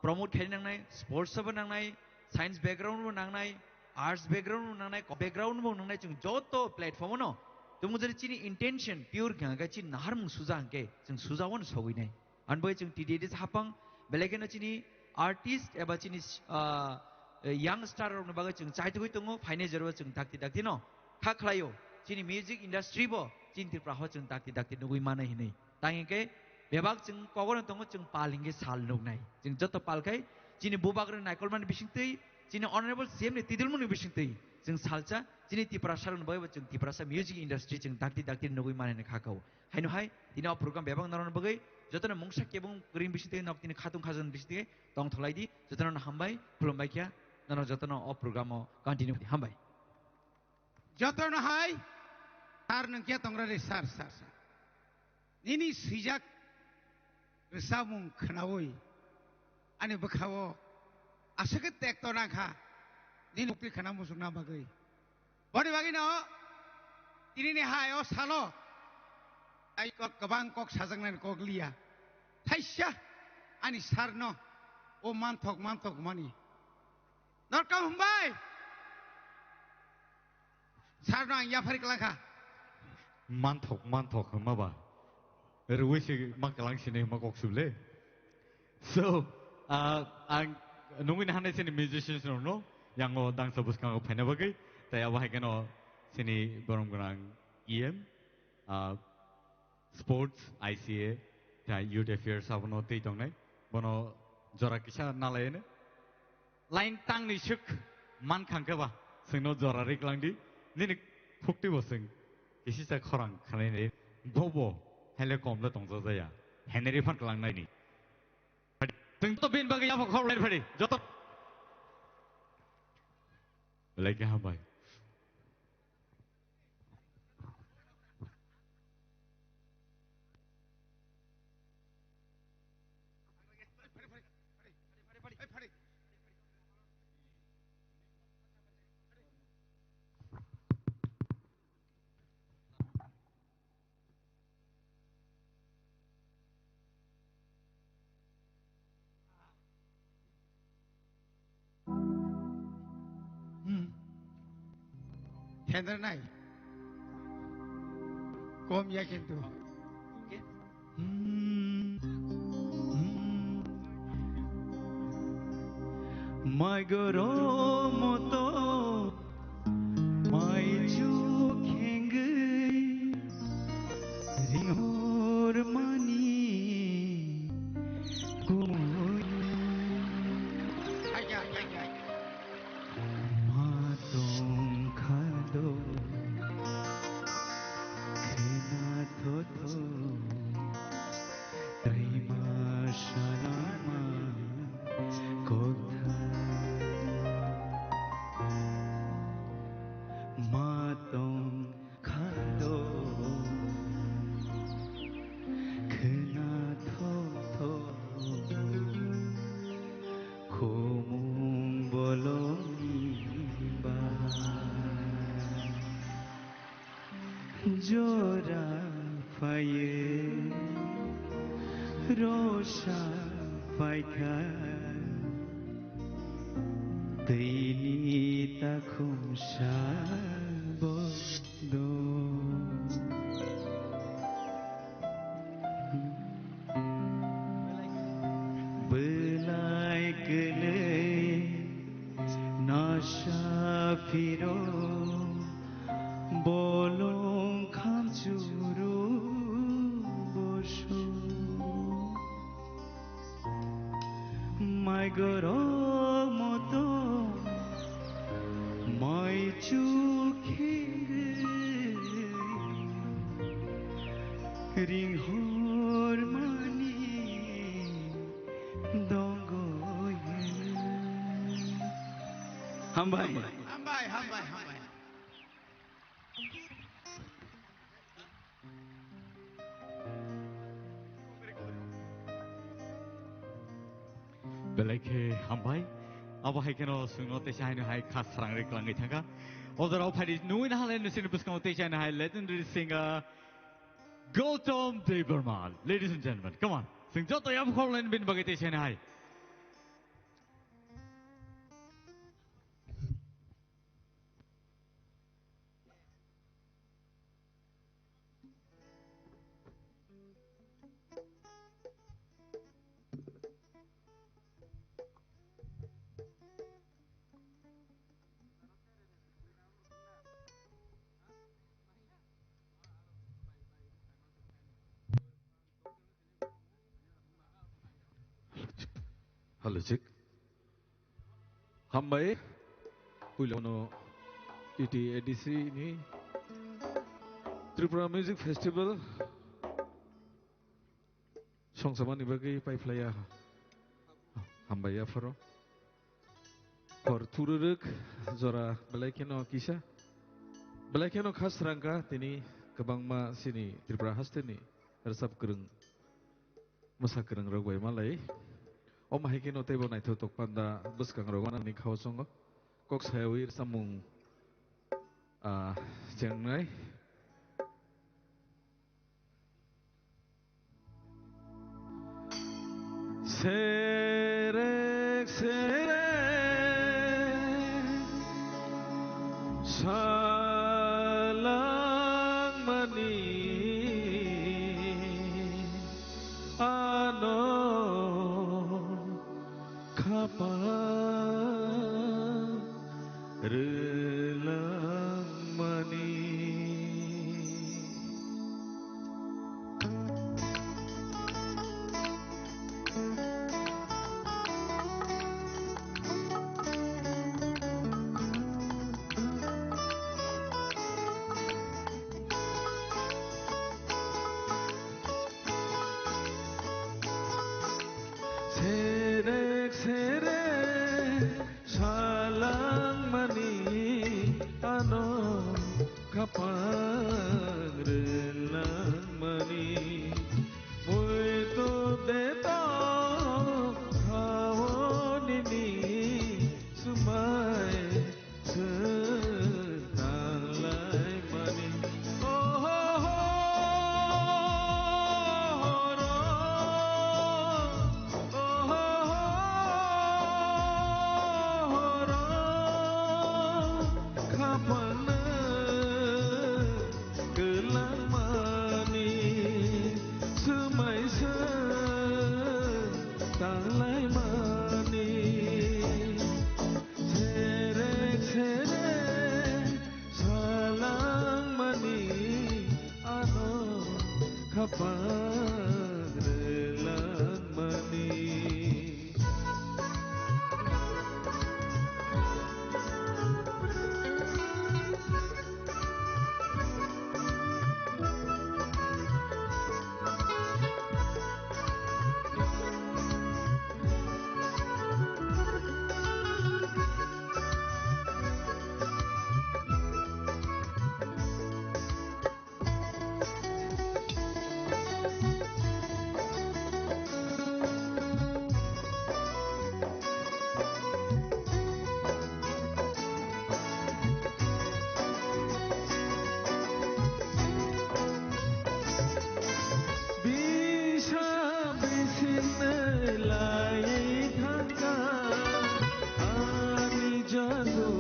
promote khai nangnai, sports bo nangnai, science background bo nangnai, arts background bo nangnai, background bo nangnai, chwng joto platform no tongmung jani chini intention pure kha, kha chini naharmung suja hwnkhe chwng suja wano sogwi nai. Ani bagwi chwng T D A D hapang, belai kheno chini artist eba chini, ah, young star rokni bagwi chwng chaitugwi tongo, phainai jorao chwng dakti dakti no kha khlaio. Chini music industry bo chini Tripura ho chwng dakti dakti nugwi manai hinwi. Tang hinkhe bebak chwng kogono tongo, chwng pal hinkhe sal nuknai. Chwng joto pal khai chini bubagrani naikolmani bisingtwi, chini honorable C M ni tidilmani bisingtwi chwng salsa chini Tiprasa rokni bagwi bo chwng Tiprasa music industry chwng dakti dakti nugwi manai kha kha o. Haino hai, tini o program bebak norokni bagwi, jotono mungsa kebung kwrwini bisingtwi, nok tini khatung khajani bisingtwi tongtholai di, jotono hambai, khulumbai kha, nono jotono o program o continue di, hambai. Jotono hai, sir nwng khe tongra re, sir, sir, sir. Nini swijak rwchapmung khwnaui ani bwkhao aswk khe tekto nangkha, nini mukti khwna muchungna bagwi. Boni bagwino tinini hai o salo ai kok, kwbang kok sajaknani kok liya. Thaisa ani sir no o manthok manthok mani. Norkam hwnbai. Sir no ang yaphari kwlangkha. Manthok, manthok hwnma ba. Rwui se ma kwlang sini hwnma kok sub le. So, ah, ang nungwi na hanai sini musicians rok no, yang o dangsa bwskango phaina bagwi, tai abo hai kheno sini borom gwnang E M, ah, Sports, I C A, tei Youth Affairs abono tei tongnai. Bono Jora kisa nalaino. Line tangni swk man khangkhe ba, chwngno jora ri klangdi. Nini phukti bo chwng kisisa khorang khanai nai. Bobo hele komle tongja jaya. Henry phan klangnai ni. Chwng to bin bagwi yapha khorok lai phadi. Joto. Belai khe hambai. Hmm. Tender nai. Kom ya kintu. Hmm. Hmm. Mai goro moto. Mai chuk hengwi ringhor mani kumui. Ma tong kha do khena thotho. Rima salama kotha ma tong kha do khena thotho khumung bolongni ba. Jora phaye rosa phaikha twini takhum sabo do. Belai kwlwi nasa phiro bolong khamchuru boso. Mai gorok moto mai chukhe ring hor mani dongo. Hambai. Hambai, hambai, hambai. Belai khe hambai. Abo hai kheno chwngno teisa haino hai kha srang ri klangwi thangkha. O jorao phaidi nungwi nahalai nusini bwskango teisa haino hai legendary singer Gautam Debbarma. Ladies and gentlemen, come on. Chwng joto yam khoroknai bini bagwi teisa haino hai. Hello, check. Hambai. Puilano E T A D C ni Tripura Music Festival songsamani bagwi paiphlaiya. Hambai apharo. Hor thururuk jora belai kheno kisa. Belai kheno khasrangkha tini kwbangma sini Tripura hasteni rwchap kwrwng, mwsa kwrwng rok bai malai. Omo hai kheno teibo naithotok panda bwskang rok ani khao chongo. Kok sayawi rwchapmung, ah, chengnai. Serek serek salangmani ano khapang rwlangmani. Pang rwlangmani, muitu de tong kha-o nini swmai. Chwng tanglaimani. Oho ho, horo, oho ho, horo, khapangno kwlangmani, swmai chwng tanglaimani. Serek serek salangmani ano khapang rwlangmani. Bisa bisinai lai thangkha, ani jadu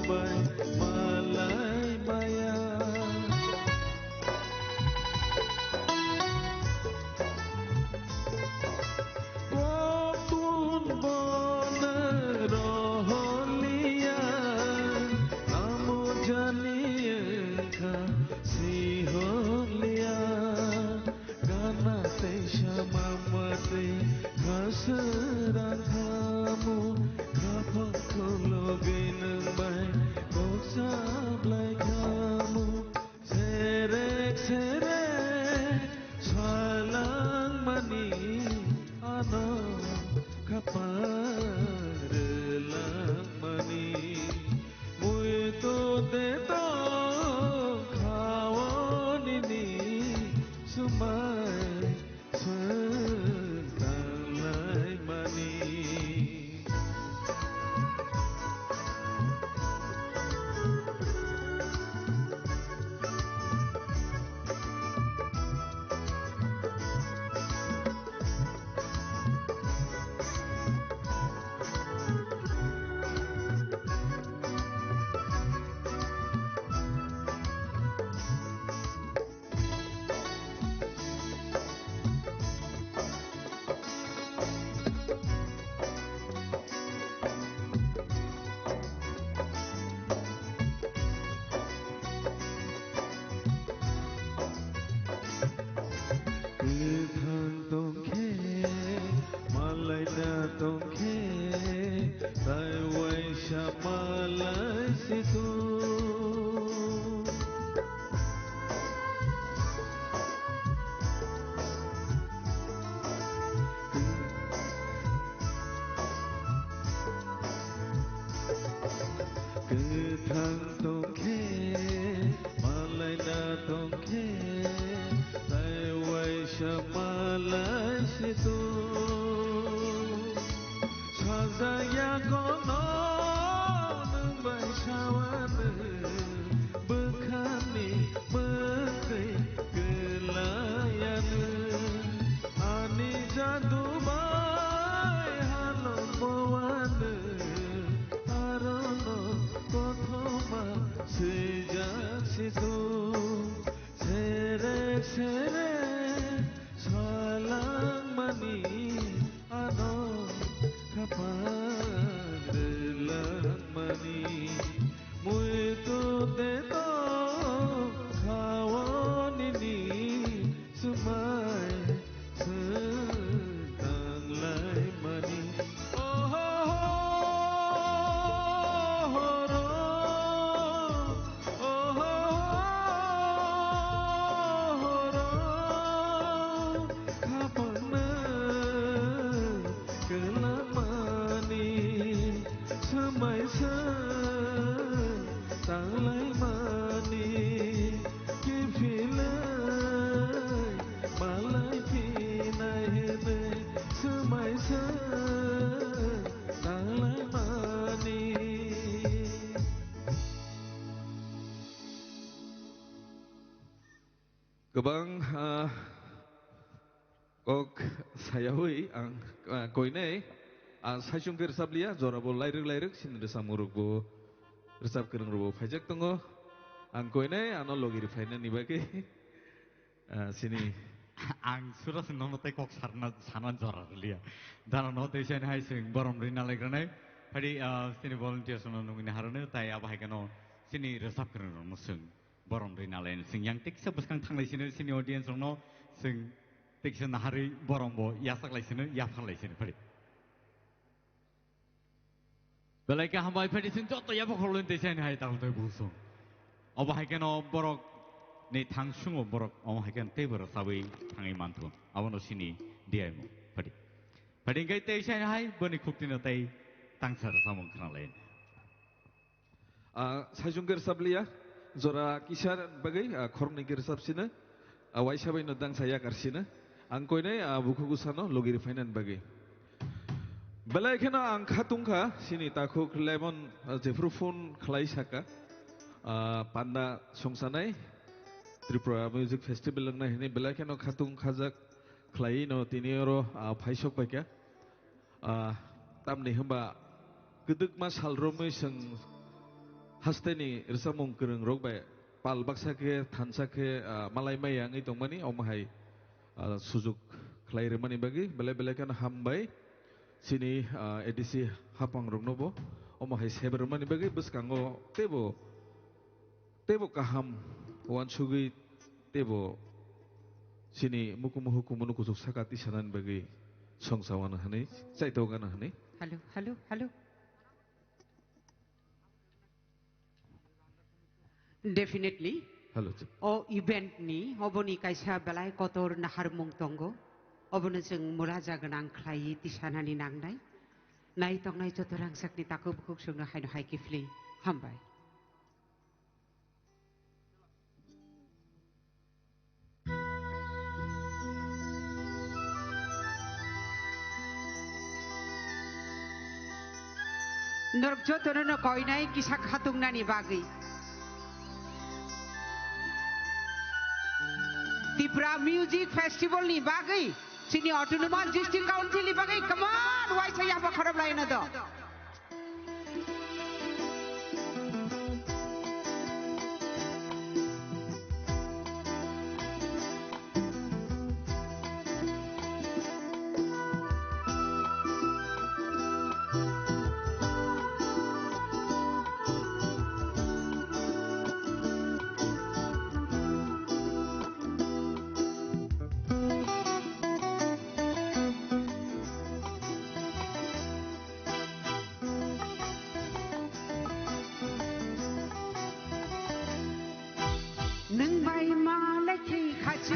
bai malai maya. Kotun bono roholiya, amo jani wngkha siholiya. Gana tei sama tei khaswra khamu, khaphang khulugwi nwng bai kok sablai khamu. Serek serek salangmani, ano khapang rwlangmani. Muitu de tong kha-o nini swmai chwng tanglaimani. Kwthang tongkhe, malaina tongkhe, tai waisa malai si tong. Kwthang tongkhe, malaina tongkhe, tai waisa malai si tong. Sajak ya kono nwng bai sawano, bwkhani mwkhwi kwlaiano. Ani jadu bai halok bowano, arono kothoma swijak si tong. Serek serek salangmani, ano khapang rwlangmani. Muitu Kwbang, ah, kok sayawi ang, ah, koinai, ah, saichung khe rwchap liya, jorabo lairwk lairwk, sini rwchapmung rokbo rwchap kwrwng rokbo phaijak tongo. Ang koinai ano logi rwphainani bagwi, ah, sini. Ang sura se nono tei kok sarna, sana jora rwliya. Dana no tei sani hai swng borom rwna laikranai. Phadi, ah, sini volunteers no nungni harano, tai abo hai kheno sini rwchap kwrwng rokno swng. Borom rwna lai sing yang teksa bwskang thanglai sino sini audience rokno sing teksa naharwi borom bo yasak lai sino yaphar lai sino phari. Belai khe hambai phari sing joto yapha khorloi tei sani hai tal tei busung. Obo hai kheno borok ni thang sungo borok omo hai kheno tei borok sabwi thangwi manthu. Abono sini diyaimo phari. Phari hingke tei sani hai boni khuktino tei tangsar samung khna lai. Ah, saichung khe rwchap liya, jora kisa bagwi, ah, khoroknwi khe rwchap sino, ah, waisa bai no dangsa yakar sino. Ang koinai, ah, bukhuk usano logi rwphainani bagwi. Belai kheno ang kha tungkha, sini takhuk Lemon, ah, jephru phone khlai saka, ah, panda songsanai, Tripura Music Festival wngnai hwnwi belai kheno kha tung khajak khlaiwi no tini oro, ah, phaisok paikha. Ah, tamni hwnba kwdwkma sal romwi chwng hasteni rwchapmung kwrwng rok bai pal baksa khe thansa khe, ah, malai maya wngwi tongmani omo hai, ah, sujuk khlai rwmani bagwi belai belai kheno hambai chini, ah, A D C hapang rokno bo omo hai seber rwmani bagwi bwskango teibo teibo kaham uansugwi teibo chini mukumu hukumuno kuchuk saka tisanani bagwi songsa wano hwnwi, chaito gana hwnwi. Hello, hello, hello. Definitely. Hello, sir. O event ni oboni kaisa belai kotor naharmung tongo. Obono chwng muraja gwnang khlaiwi tisanani nangnai. Nai tongnai joto rangchakni takhuk bukhuk chwngno haino hai kiphilwi hambai. Norok jotono no koinai kisa khatungnani bagwi. Tipra Music Festival ni bagwi, chini Autonomous District Council ni bagwi, come on, waisa yapha khorop laino do. Nwng bai malai khe khachu,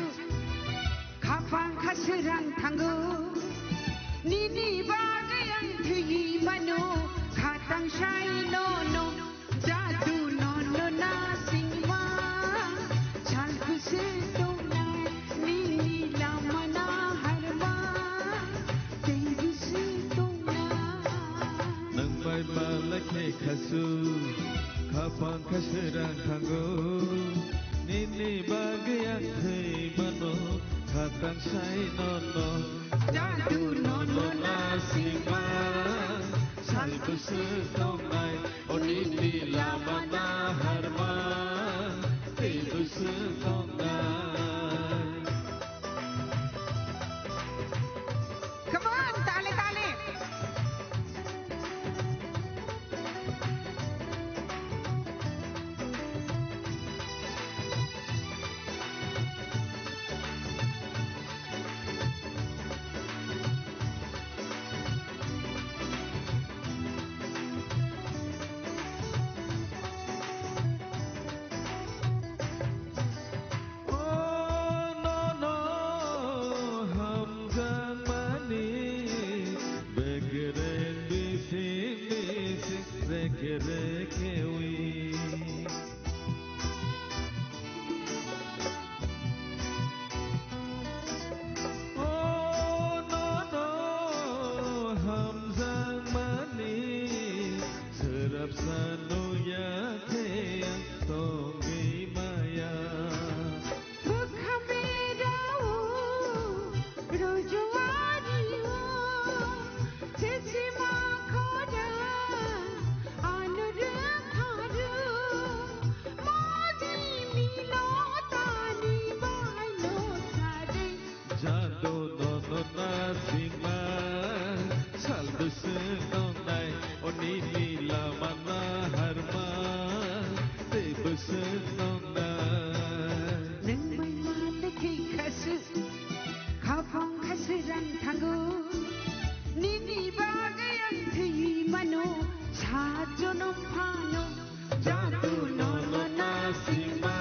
khapang khaswrang thango. Nini bagwi ang thwi mano, khatang sai no no. Jadu nono nasingma, sal kusui tongnai, nini lama naharma, tei kusui tongnai. Nwng bai malai khe khasu, khapang khaswrang thango. Nini bagwi ang thwi mano, khatang sai nono. Jadu nono nasingma, sal kusui tongnai. Oni ni lama naharma, tei bwswk tongnai. Come on, tale, tale. Bwswk tongnai, o nini lama naharma, tei bwswk tongnai. Nwng bai ma tei khe khaswk, khapang khaswk rang thango. Nini bagwi ang thwi mano, sa jonom phano. Jadu nono nasingma,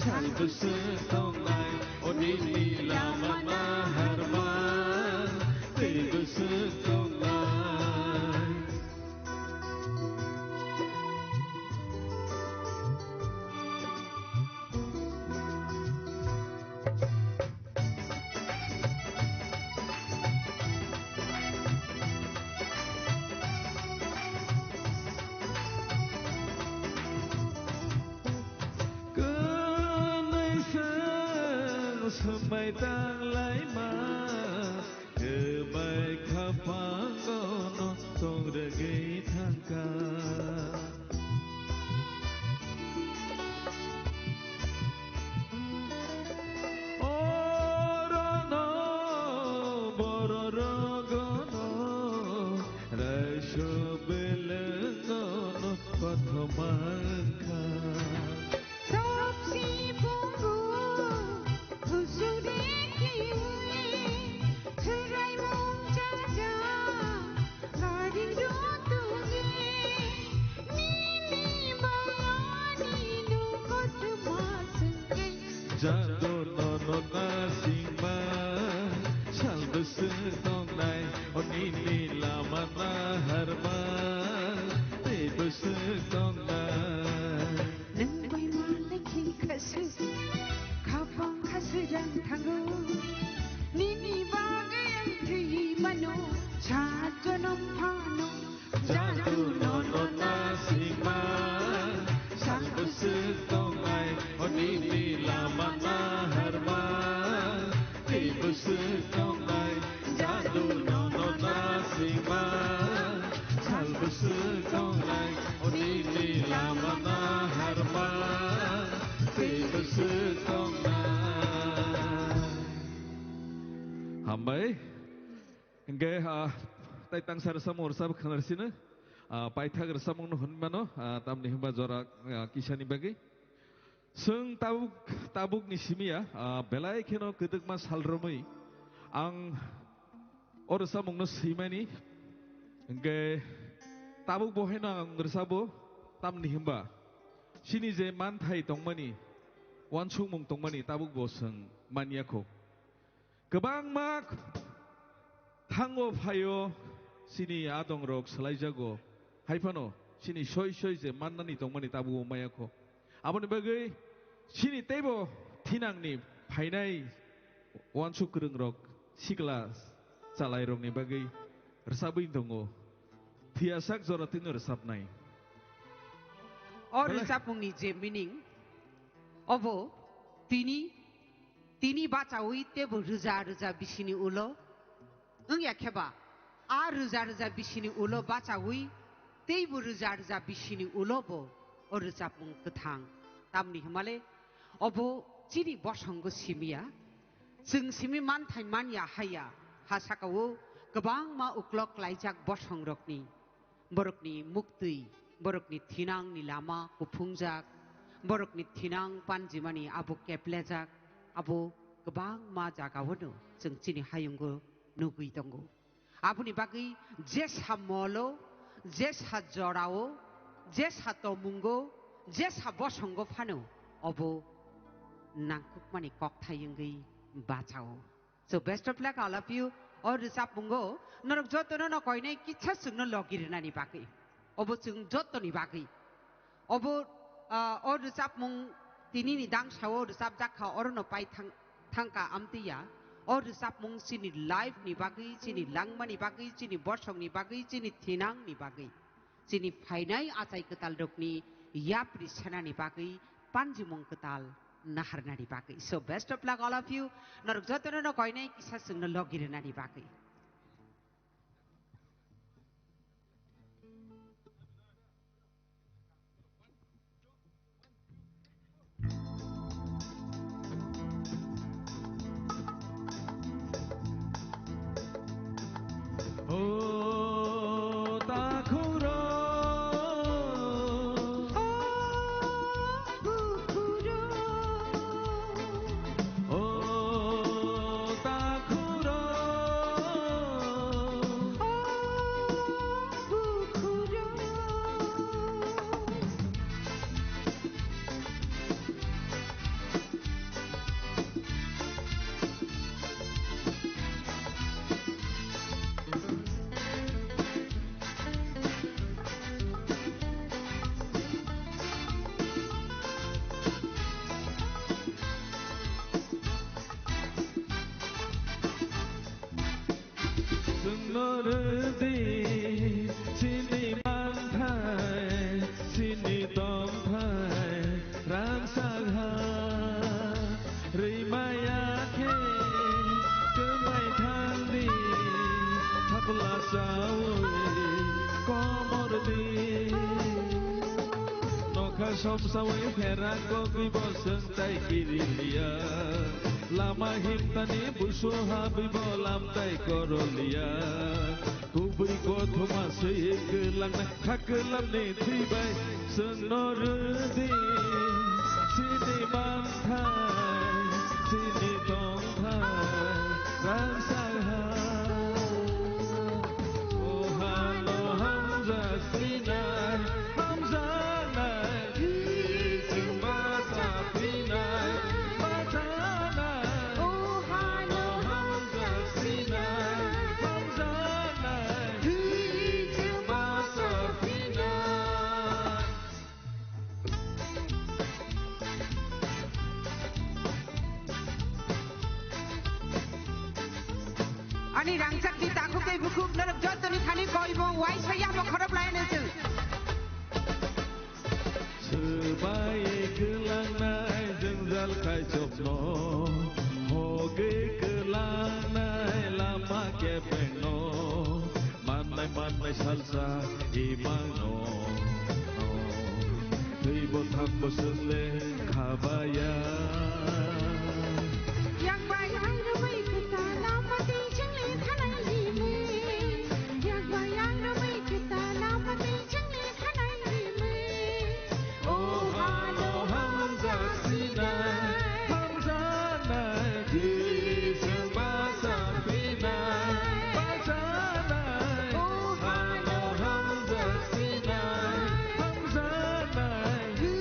sal bwswk tongnai, o nini lama naharma, tei bwswk tongnai. Kwnaisang swmai tanglaima, kwbai khapangono tong rwgwi thangkha. Orono bororogono raisa belengno kothoma wngkha. Topsi pungu, husude kiwi, Chwraimung chaja, karing rw tongwi, nini bayani nungkotma swngwi. Jadu nono nasingma, sal bwswk tongnai, o nini lama naharma, tei bwswk tongnai. Nwng bai ma lekhi khaswk, khapang khaswk rang thango. Nini bagwi ang thwi mano, sa jonom phano. Jadu nono nasingma, sal bwswk tongnai, o nini lama naharma. Tei bwswk tongnai, jadu nono nasingma. Sal bwswk tongnai, o nini lama naharma. Tei bwswk tongnai. Hambai. Hingke, ah, tai tangsa rwchapmung rwchap khwnar sino, ah, paithak rwchapmungno hwnwi mano, ah, tamni hwnba jora, ah, kisani bagwi. Chwng tabuk, tabukni simi ya, ah, belai kheno kwdwkma sal romwi ang o rwchapmungno swimani, hingke tabuk bo haino ang rwchabo, tamni hwnba chini je manthai tongmani, uansukmung tongmani tabuk bo chwng manya kho. Kwbangma thango phaio chini adongrok swlaijago, hai phano chini soi soi je mannani tongmani tabuk maya kho. Aboni bagwi chini teibo thinangni phainai uansuk kwrwngrok sikla chalairokni bagwi rwchapwi tongo. Phiyasak jora twino rwchapnai. O Bale. Rwchapmungni je meaning, obo tini Tini bachaui teibo rwja rwja bisini ulo wngya kheba, a rwja rwja bisini ulo bachaui teibo rwja rwja bisini ulo bo o rwchapmung kwthang. Tamni hwnmale obo chini bosongo simiya, chwng simi manthai manya haya, ha sakao kwbangma uklok klaijak bosongrokni. Borokni muktwi, borokni thinangni lama kuphungjak, borokni thinang panjimani abo keplejak, abo kwbangma jagao'-no chwng chini hayungo nugwi tongo. Aboni bagwi jesa molo, jesa jorao, jesa tomungo, jesa bosongo phano obo nangkukmani kokthai wngwi bachao. So best of luck all of you. O rwchapmungo norok jotono no koinai kisa chwngno logi rwnani bagwi. Obo chwng jotoni bagwi. Obo, ah, o rwchapmung tinini dangsao rwchapjak kha, orono pai thang-, thangka amtwiya. O rwchapmung chini life ni bagwi, chini langmani bagwi, chini bosongni bagwi, chini thinangni bagwi. Chini phainai achai kwtalrokni yapri senani bagwi, panjimung kwtal naharnani bagwi. So best of luck all of you. Norok jotono no koinai kisa chwngno logi rwnani bagwi. Komor di. Nokha somsawi phera kogwi bo swng tai kiri liya. Lama himtani busu habwi bo lam tai koro liya. Kubui kothoma swi kwlangna kha kwlamni thwi bai swngno rwdi. Sini manthai, sini tongthai, rangchak ha. O hano hamjak sinai, hamjaknai, chwng bacha phinai, bachanai. O hano hamjak sinai, hamjaknai, chwng bacha phinai. Ani rangchak di takhuk tei bukhuk norok jottoni thani koi bo uaisa yamo khorop lai ano chwng. Swbai kwlangnai jwngjal kaichokno, hogwi kwlangnai lama kepengno. Mannai mannai salsa imangno, twibo thangbo chwngle khabaya. Yakbai ang rwbai kwta lama tei chwngle thanai himwi. Yakbai ang rwbai kwta lama tei chwngle thanai himwi. O hano hamjak sinai, hamjaknai, twi chwng bacha phinai, bachanai. O hano hamjak sinai, hamjaknai, twi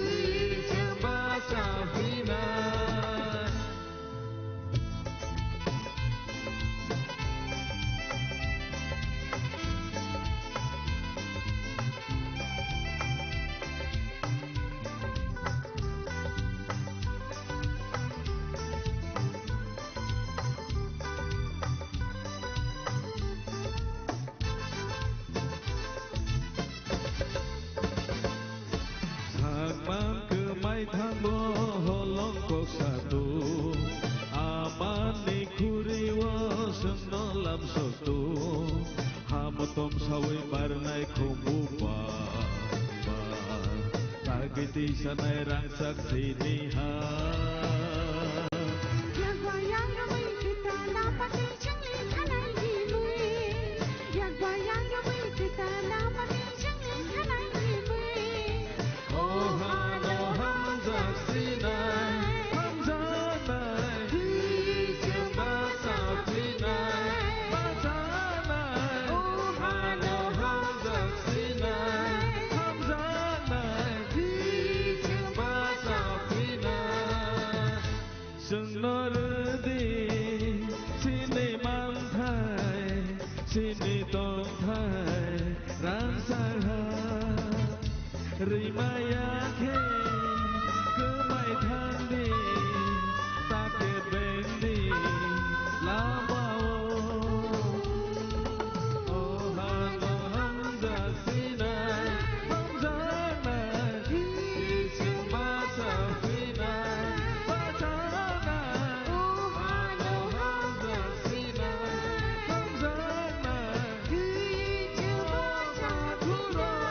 chwng bacha phinai. Sakman kwmai thango holong kok satu, amani khuri o chwngno lamsok tu, hamotom sawi barnai khumbu ba, ba, tagwi twi sanai rangchak sini ha. Yakba yang rwmwi kwta lama twi chwngni thanai himwi. Yakba yang rwmwi kwta lama twi chwngni thanai himwi. O hano hamjak sinai, hamjaknai. Twi chwng bacha phinai, bachanai. O hano hamjak sinai, hamjaknai. Twi chwng bacha phinai. Chwngno rwdi chini manthai, chini tongthai rangchak ha. Rimaya khe kwmai thangdi, ta khe bengdi lamao. O hano hamjak sinai, hamjaknai, twi chwng bacha phinai, bachanai. O hano hamjak sinai, hamjaknai, twi chwng bacha phinai.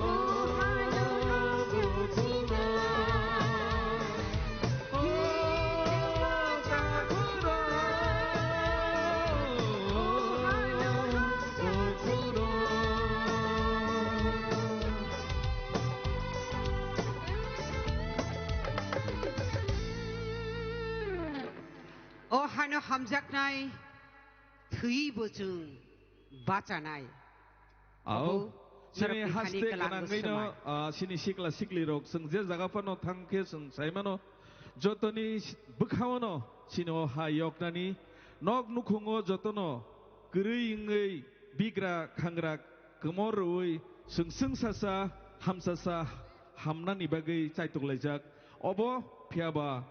O hano hamjak sinai. O hano hamjaknai, thwibo chwng bachanai. Ao, obo chini norokni thani haste kwlangno gwnangwi no, swmai. Ah, chini sikla sikli rok chwng je jaga phano thang khe chwng sai mano, jotoni s-, bwkhao no chini o ha yoknani nok nukhungo jotono kwrwi wngwi bigra khangra kwmor rwui chwng chwngsasa hamsasa hamnani bagwi chaitok laijak. Obo phiya ba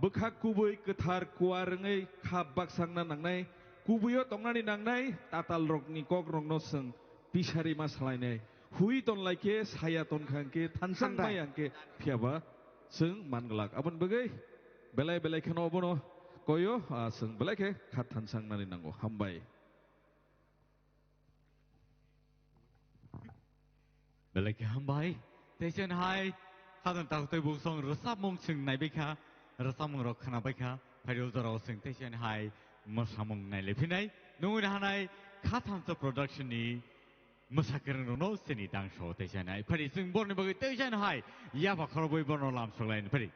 bwkha kubui kwthar kuar wngwi kha baksakna nangnai. Kubuio tongnani nangnai tatal rokni kok rokno chwng pisari ma salainai. Hui ton lai khe saya ton kha hwnkhe thansang Hambai. Mai hwnkhe phiya ba chwng man glak. Aboni bagwi belai belai kheno obono koyo, ah, chwng belai khe kha thansang nani nango. Hambai. Belai khe hambai. Tei chini hai khajang takhuk tei buksong rwchapmung chwng naibai kha, rwchapmung rok khwnabai kha. Phaidi o jorao chwng tei chini hai mwsamung nailaiphini. Nungwi hanai Khathamsa Production ni mwsakwrwng rokno chini dangso tei chini hai. Phaidi chwng borni bagwi tei chini hai yapha khorobwi borno lamsok laini phaidi.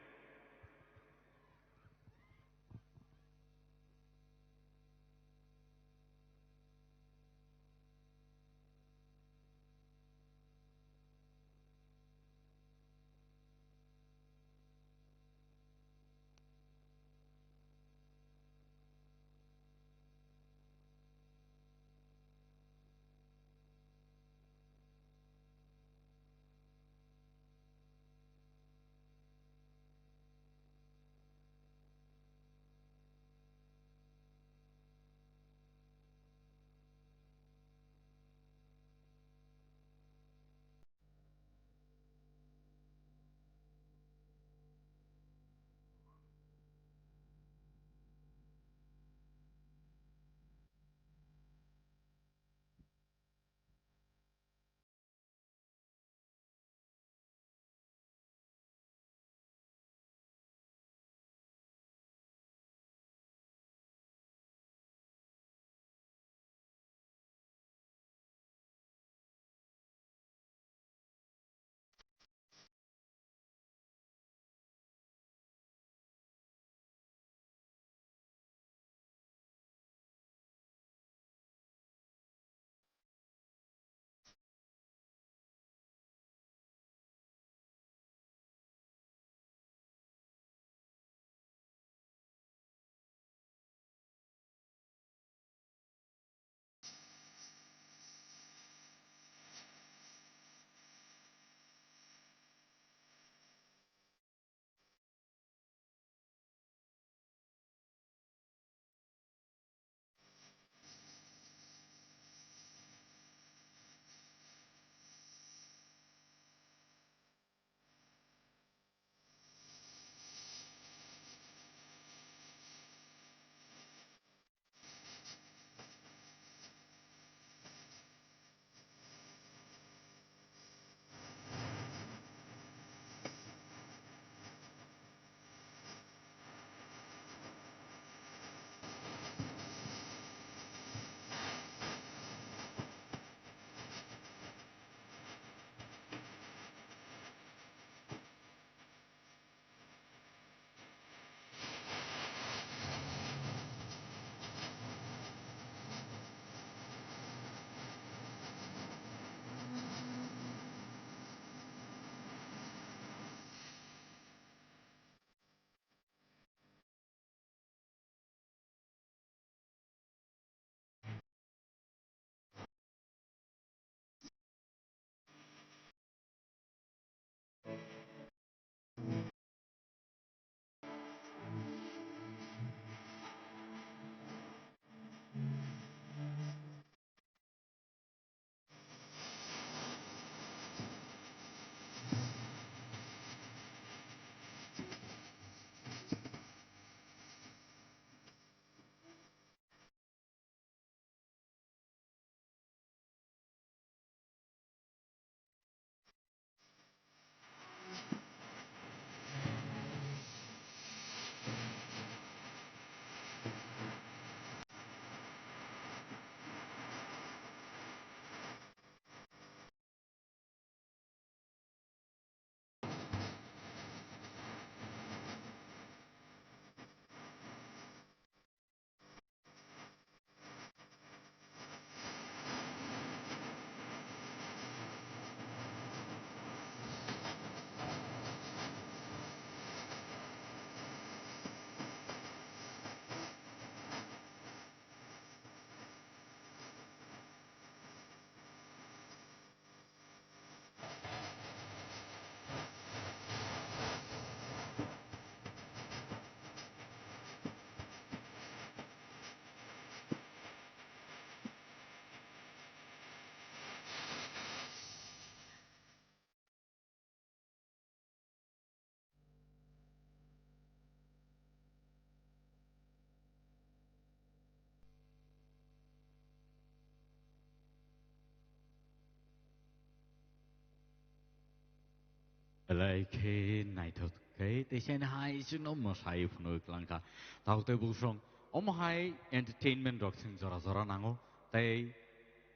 Belai khe naithok khe tei sini hai chwngno mwsai phunui kwlangkha. Tabuk tei buksong omo hai entertainment rok chwng jora jora nango. Tei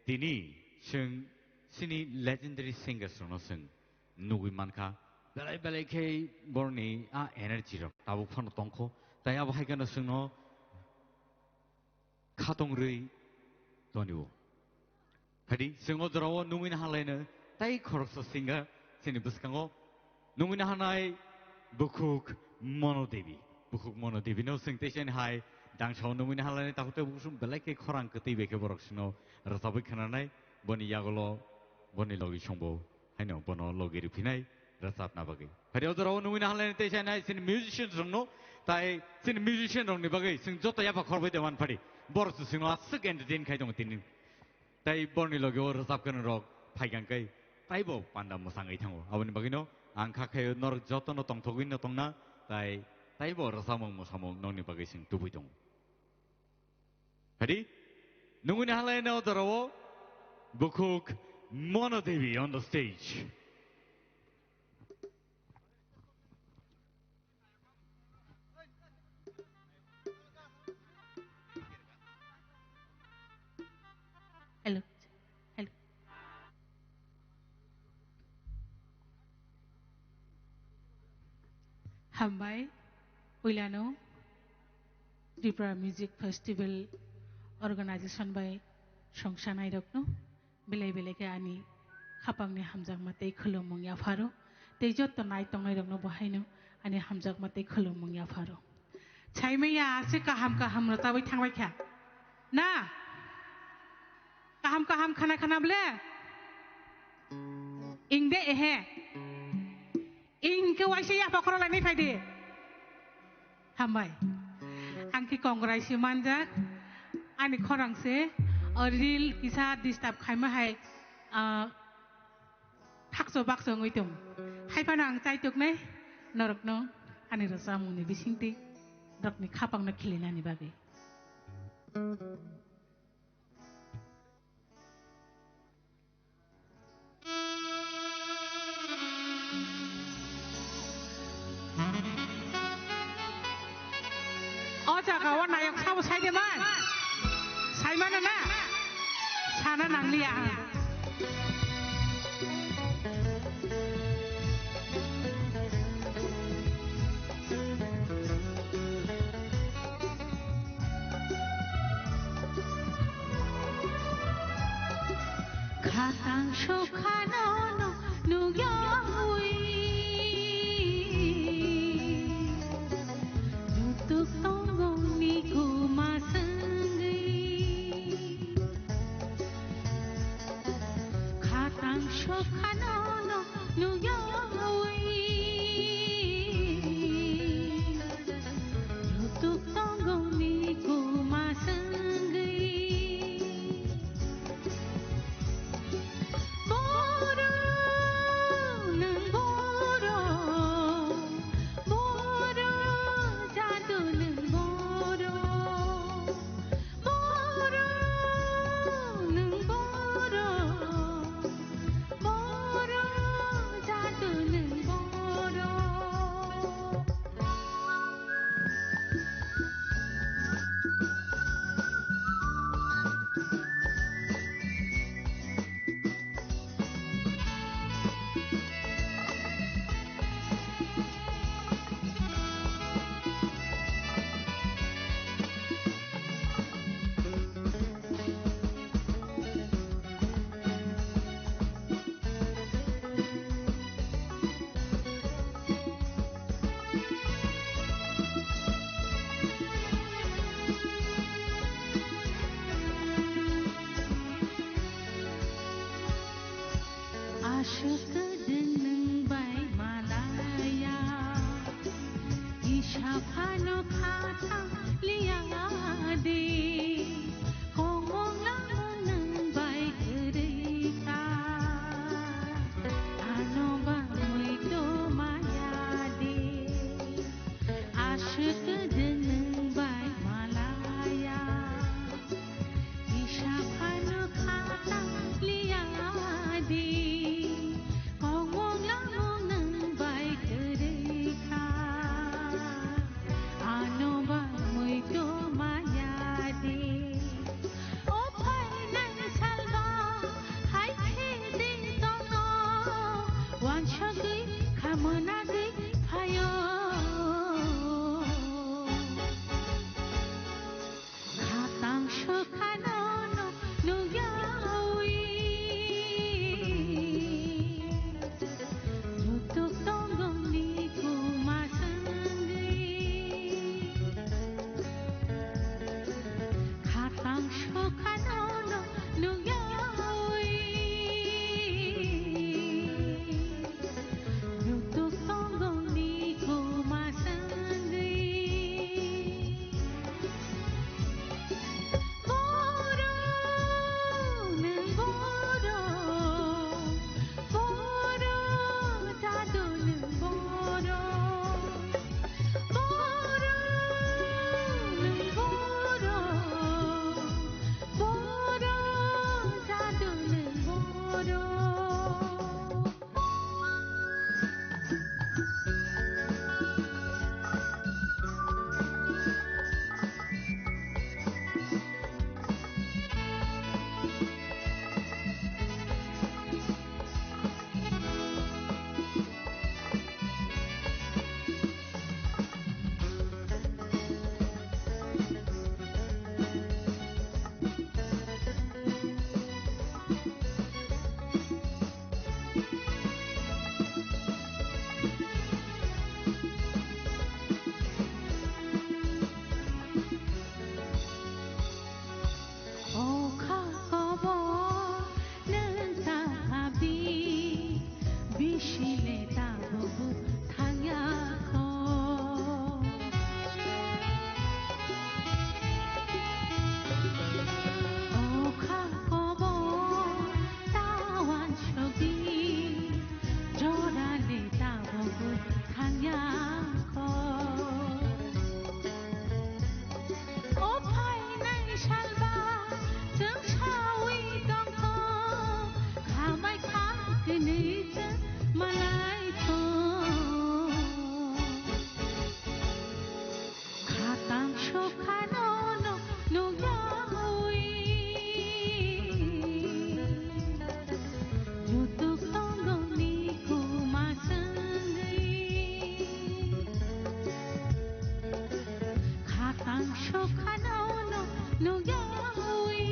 tini chwng chini legendary singers rokno chwng nugwi mankha. Belai belai khe borni a energy rok tabuk phano tongkho. Tei abo hai kheno chwngno khatong rwi tonio. Phadi, chwng o jorao nungwi naha laino tei khoroksa singer chini bwskango nungwi nahanai Bukhuk Mono Devi. Bukhuk Mono Devi no chwng tei chini hai dangsao nungwi naha laino takhuk tei bukhuk belai khe khorang kwtwi bai khe borok chwngno rwchabwi khnanai, boni yagulo boni logi songbo. Haino bono logi riphinai rwchapna bagwi. Phari o jorao nungwi naha laino tei chini musician rokno, tai chini musician rokni bagwi chwng joto yapha khorbai de man phari. Borok chwngno aswk entertain khai tongo tini. Tai borni logi o rwchap kwrwng rok phai kang kai, taibo panda mwsangwi thango. Aboni bagwino ang kha khaio norok jotono tongthogwi no tongna, tai taibo rwchapmung mwsamung nokni bagwi chwng tubui tongo. Ready? Nunguni halai no jorao Bukhuk Mono Devi on the stage. Hello. Hello. Hambai, uilano Tripura Music Festival Organization bai songsanai rokno belai belai khe ani khapangni hamjakma tei khulumung yapharo, tei jotto nai tongnai rokno bo haino ani hamjakma tei khulumung yapharo. Saimaya ase kaham kaham rwchabwi thangbai kha. Na? Kaham kaham khana khana ble? Ingde ehe. Ingke waise yapha khoro lainai phaidi. Hambai. Ang khe kongrai se manjak. Ani khorang se, o reel kisa disturb khaima hai, ah, thakso bakso wngwi tong. Hai phano ang chaituknai norokno ani rwchapmungni bisingtwi norokni khapangno khilinani bagwi. O jaga o nayok sabo sai de man. Sai mano na? Sana nangliya ang. Khatang sokhano no nugyawi. Nutuk tongo ni kuma sengwi. Khatang sokhano no nugyawi. Nutuk tongo ni kuma sengwi. Boro, nwng boro, boro, jadu nwng boro, boro, nwng boro, boro, jadu nwng boro. Aswk kwdwng nwng bai malaya, kisa phano kha thang liya de. Kongmong langmung nwng bai kwrwi ta, ano bangwi to maya de. Aswk kwdwng nwng bai malaya, kisa phano kha thang liya de. Kongmong langmung nwng bai Mwnagwi phaio. Khatang sukhano nukyawi. Lutuk tongo ni kuma sangwi. Khatang sukhano nukyawi. Lutuk tongo ni kuma sangwi. Boro, nwng boro, boro, jadu nwng boro. Boro, nwng boro, boro, jadu nwng boro. O kha kobo nwng ta abi, bisi le tabuk thangya kho. O kha kobo ta wansugwi, jora le tabuk thangya kho. O phainai salba chwng saui tongkho, khamai kha kwnwi chwng malai kho. Khatang sukhano no nukyaui. Lutuk tongo ni kuma sangwi. Khatang sukhano no nukyaui.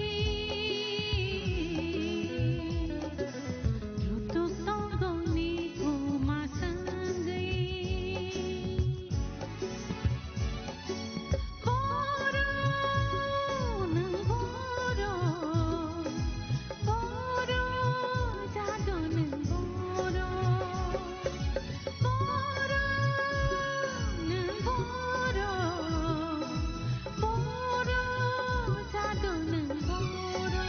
Lutuk tongo ni kuma sangwi. Boro, nwng boro, boro, jadu nwng boro. Boro, nwng boro, boro, jadu nwng boro.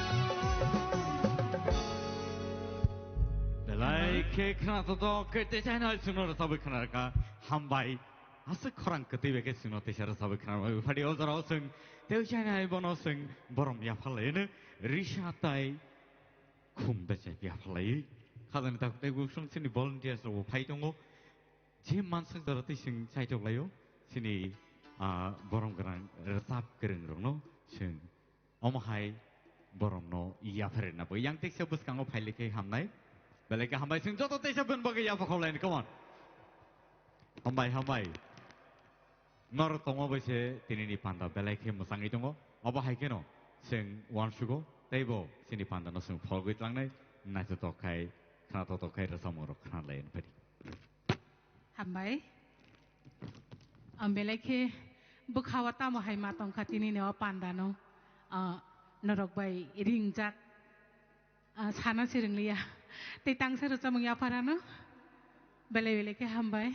Belai khe khna to to khe te chai nai suno rwchabwi khna rwkha. Hambai. Aswk khorang kwtwi bai khe chwngno teisa rwchabwi khna rwmani phadi o jorao chwng tei chai nai bono chwng borom yapharlai hwno risa tai khum bechai yapharlai. Khajani takhuk tei bukhuk song chini volunteers rokbo phai tongo. Je mansuk jora tei chwng chaitok laio chini, ah, borom gwnang rwchap kwrwng rokno chwng omo hai boromno yapharina bo yang teisa bwskango phailai khe hamnai. Belai khe hambai chwng joto teisa bini bagwi yapha khaulaini, come on. Hambai, hambai. Norok tongma bai se tinini panda belai khe mwchangwi tongo. Obo hai kheno chwng uansugo tei bo chini pandano chwng pholgwi tlangnai naithotok khai, khnathotok khai rwchapmung rok khnalai phadi. Hambai. Ang belai khe bwkha o tamo hai ma tongkha tinini o pandano, ah, norok bai ringjak, ah, sana se rwngliya. Tei tangsa rwchapmung yapharano belai belai khe hambai.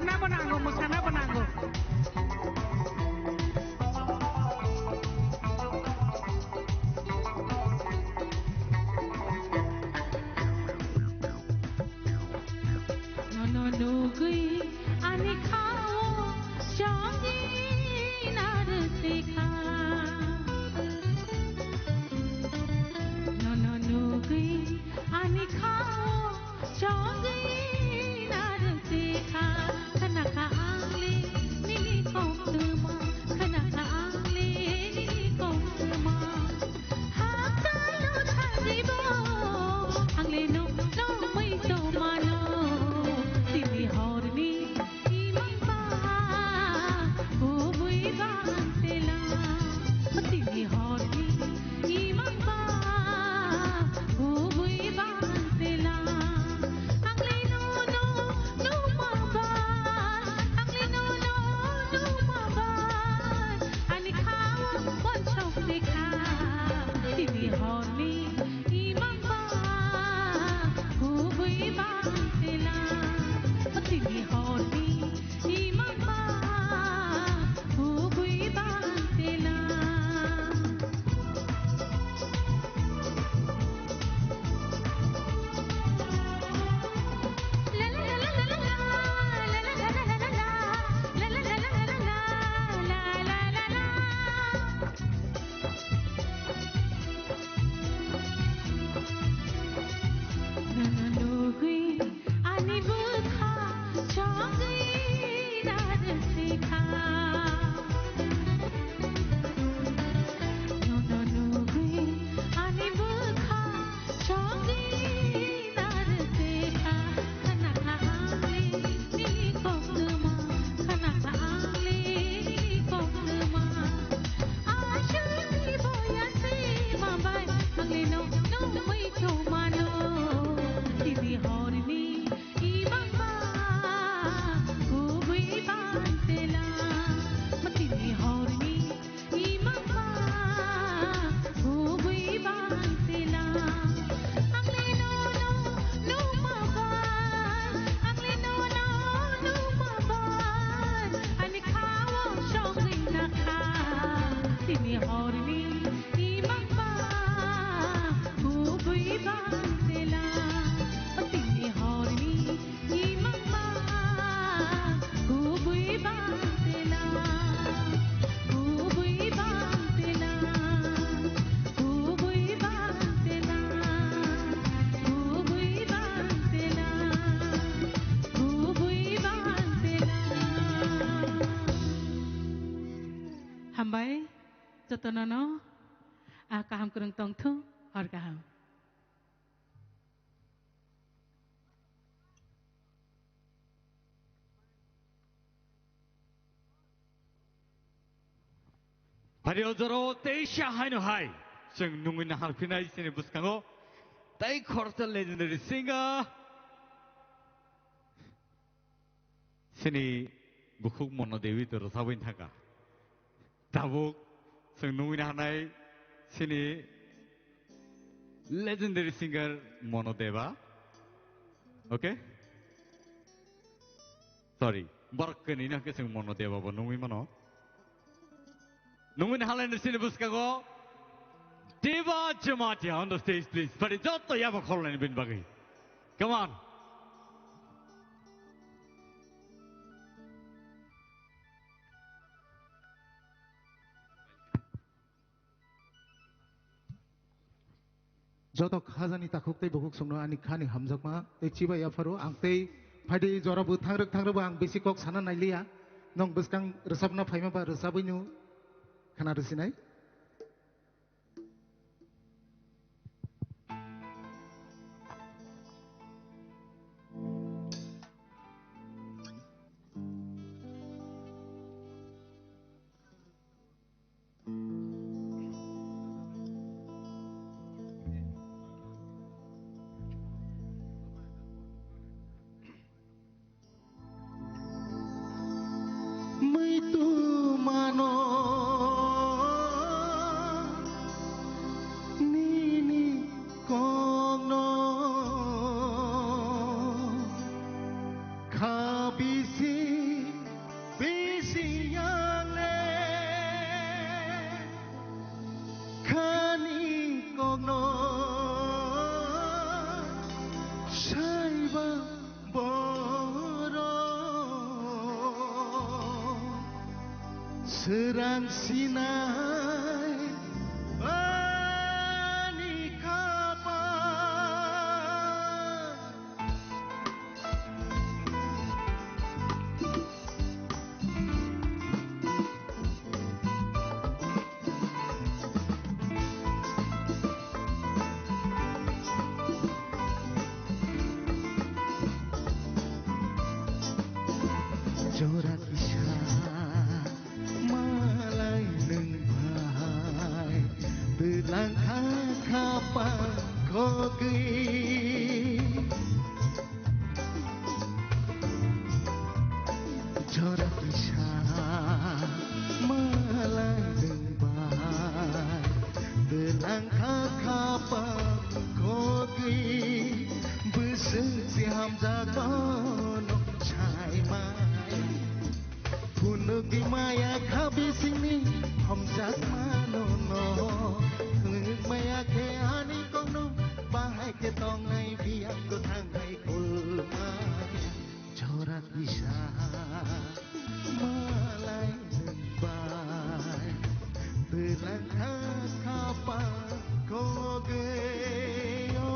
Musana bo nango, musana bo nango. Nono nugwi ani khao chongwi narwkha. Nono nugwi ani khao chongwi narwkha. Khanakha ang le nini koktwma, khanakha ang le nini koktwma. Hakalo thangwi bo ang le no nongwi tongmano. Tini horni imang ba kubui bang tela. Tini horni imang ba kubui bang tela. Ang le no no numa ba, ang le no no numa ba. Ani khao wansok twi kha, tini horni imang ba kubui bang tela. Tini horni imang ba kubui bang tela. Nono nugwi ani bwkha chongwi narwkha. Nono nugwi ani bwkha chongwi narwkha. Khanakha ang le nini koktwma, khanakha ang le nini koktwma. Aswkni boya se mabai, ang le no nongwi tongmano. Tini horni imang ba kubui bang tela. Tini horni imang ba kubui bang tela. Ang le no no numa ba, ang le no no numa ba. Ani khao songwi nakha. Tini horni imang ba kubui bang tela. Tini horni imang ba kubui bang tela, kubui bang tela, kubui bang tela, kubui bang tela, kubui bang tela. Hambai, jotono no, ah, kaham kwrwng tongthung, hor kaham. Phari o jora o teisa haino hai chwng nungwi nahar phinai chini bwskango tei khoroksa legendary singer chini bukhuk Mono Devi to rwchapwi thangkha. Tabuk chwng nungwi naharnai chini legendary singer Mono Deva. Okay? Sorry, borok kwnwi no hwnkhe chwng Mono Deva bo nungwi mano. Nungwi naharlaini chini bwskango Deva Jamatia on the stage, please. Pari joto yaba khorlaini bini bagwi. Come on. Joto khajani takhuk tei bukhuk songno ani khani hamjakma tei chibai yapharo ang tei phaidi jora bo thangrwk thangrwk bo ang bisi kok sana nailiya. Nong bwskang rwchapna phaima ba rwchapwino khana rwsinai. Muitu mano. Srang sinai ani khapang. Jora kisa malai nwng bai twlang kha khapang khogwi. Jora kisa malai nwng bai twlang kha khapang khogwi. Bwswk se hamjakmano sai maya. Phunukgwi maya kha bisingni hamjakmano no. Phunuk maya khe ani kokno bahai khe tongnai biyang kwthangnai kulmaya. Jora kisa malai nwng bai twlang kha khapang khogwi o.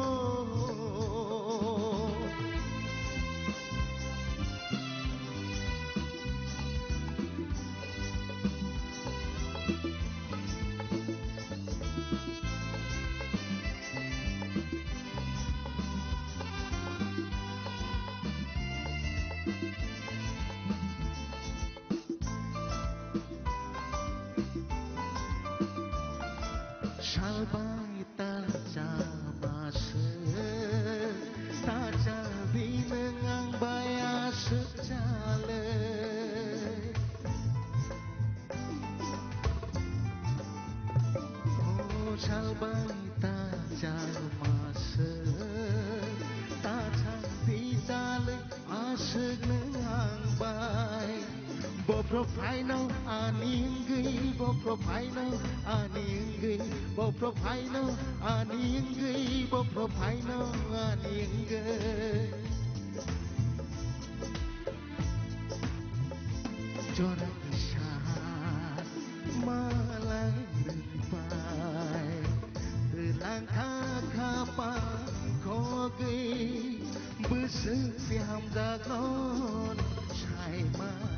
Salbai ta cha maswk, ta cha di nwng ang bai aswk chalwi. O salbai ta cha maswk, ta cha di chalwi. Aswk nwng ang bai. Bophro phaino ani wngwi, bophro phaino ani wngwi, bophro phaino ani wngwi, bophro phaino ani wngwi. Jora kisa malai nwng bai twlang kha khapang khogwi. Bwswk se hamjakno sai maya.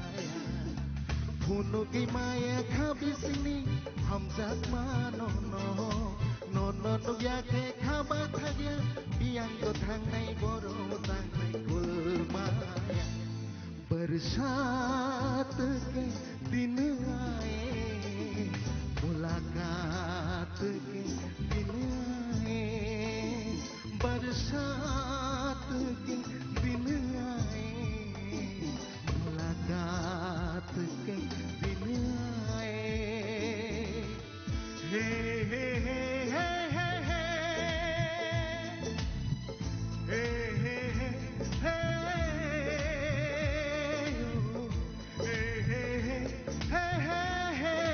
Phunukgwi maya kha bisingni hamjakmano no. Nono nukya khe kha bathakya. Biyang kwthangnai borok tangnai kulmaya. Barsat ke din aaye, mulakat ke din aaye, barsat ke din aaye, mulakat ke din aaye. Hey, hey, hey. Hey, hey, hey, hey, oh. Hey, hey, hey, hey, hey, hey.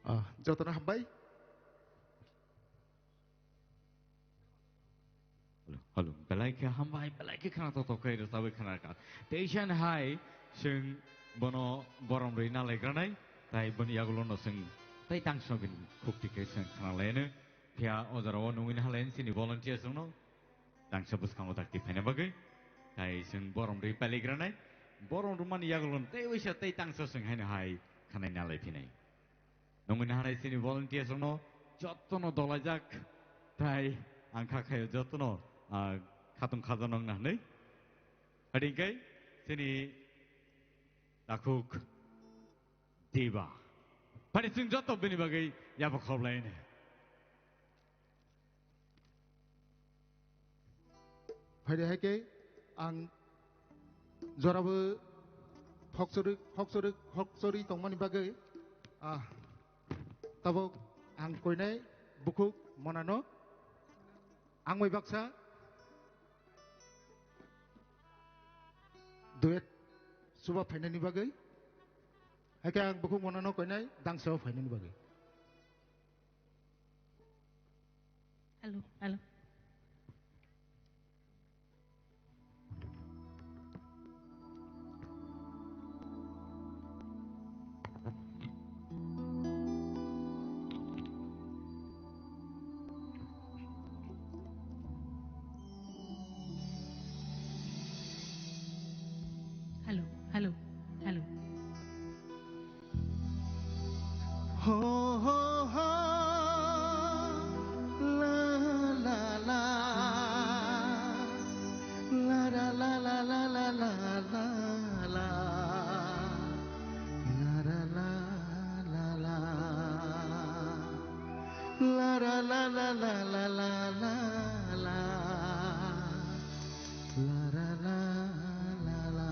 Ah, jotono hambai. Hello, hello. Belai khe hambai, belai khe khna tok tok khe rwchabwi khna kha. Tei san hai chwng bono borom rwi na laikranai, tai boni yagulo no chwng tai tangso bini khukti khe chwng khna laino. Phiya o jora o nungwi na halaini chini volunteers rokno tangsa bwskango dakti phaina bagwi. Tai chwng borom rwi pailaigranai. Borom rwmani yagulo no tei waisa tei tangsa chwng haino hai khanai na lai phinai. Nungwi naharnai chini volunteers rokno jotono dolaijak, tai ang kha khaio jotono, ah, khatung khajakno wngna hwnwi. Adi hwnkhe chini takhuk Diba. Phani chwng joto bini bagwi yapha khoblaino. Phaidi hai khe ang jorabo phokchorwi, phokchorwi, phokchorwi tongmani bagwi, ah, tabuk ang koinai bukhuk monano ang bai baksa duet chuba phainani bagwi, hai khe ang bukhuk monano koinai dangsao phainani bagwi. Hello, hello. Ho, ho, ho, la, la, la. La, la, la, la, la, la, la, la, la. La, la, la, la, la. La, la, la, la, la, la, la, la, la. La, la, la, la, la.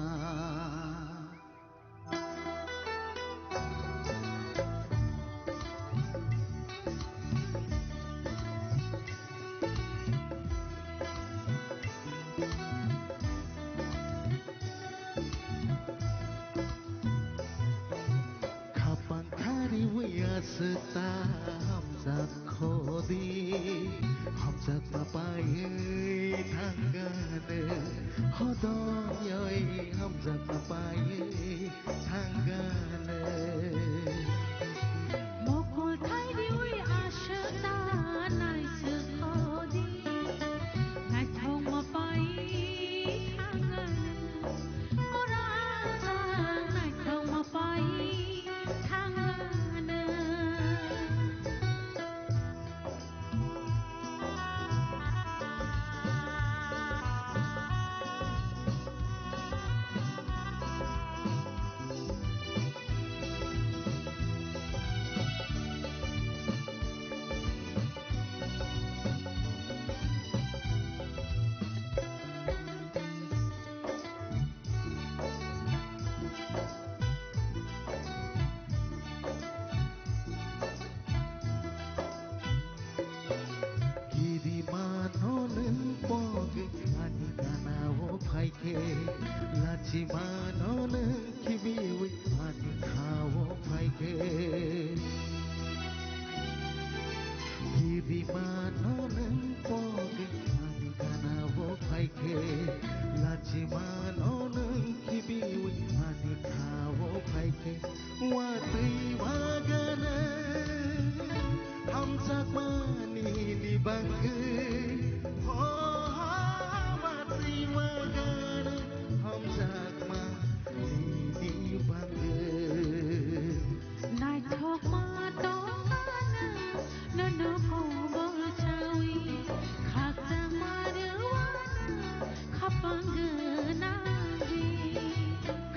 Khapang khariwi aswk ta hamjak khodi, hamjakma paiwi thangano, hodongwi hamjakma paiwi thangano. Mokol thai riwi aswk ta naiswk khodi, naithokma pai thangano. Ora sa naithokma pai thangano. Kirimano nwng pogwi ani ganao phaikhe, lachimano nwng khibiwi ani khao phaikhe. Kirimano nwng pogwi ani ganao phaikhe, lachimano nwng khibiwi ani khao phaikhe. Watwi bagano hamjakmani ni bangwi, ho, ho, watwi bagano hamjakmani ni bangwi. Naithokma tongmano nono kobor chawi, khakchangma rwano khapang gwnangwi.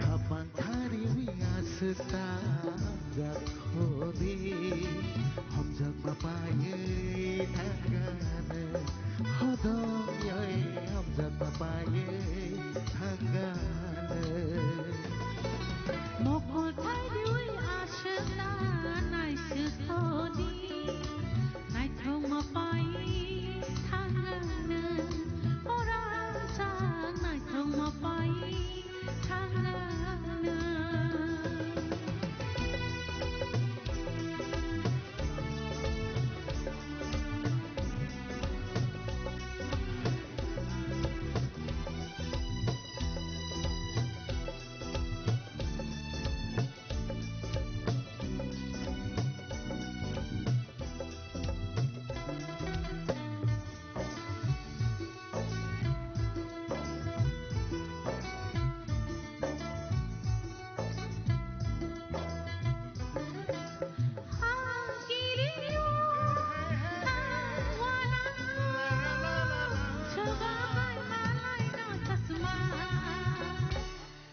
Khapang khariwi aswk ta hamjak khodi, hamjakma paiwi thangano, hodongwi hamjakma paiwi thangano. Mokol thai riwi aswk ta naiswk khodi, naithokma pai thangano, ora sa naithokma pai thangano.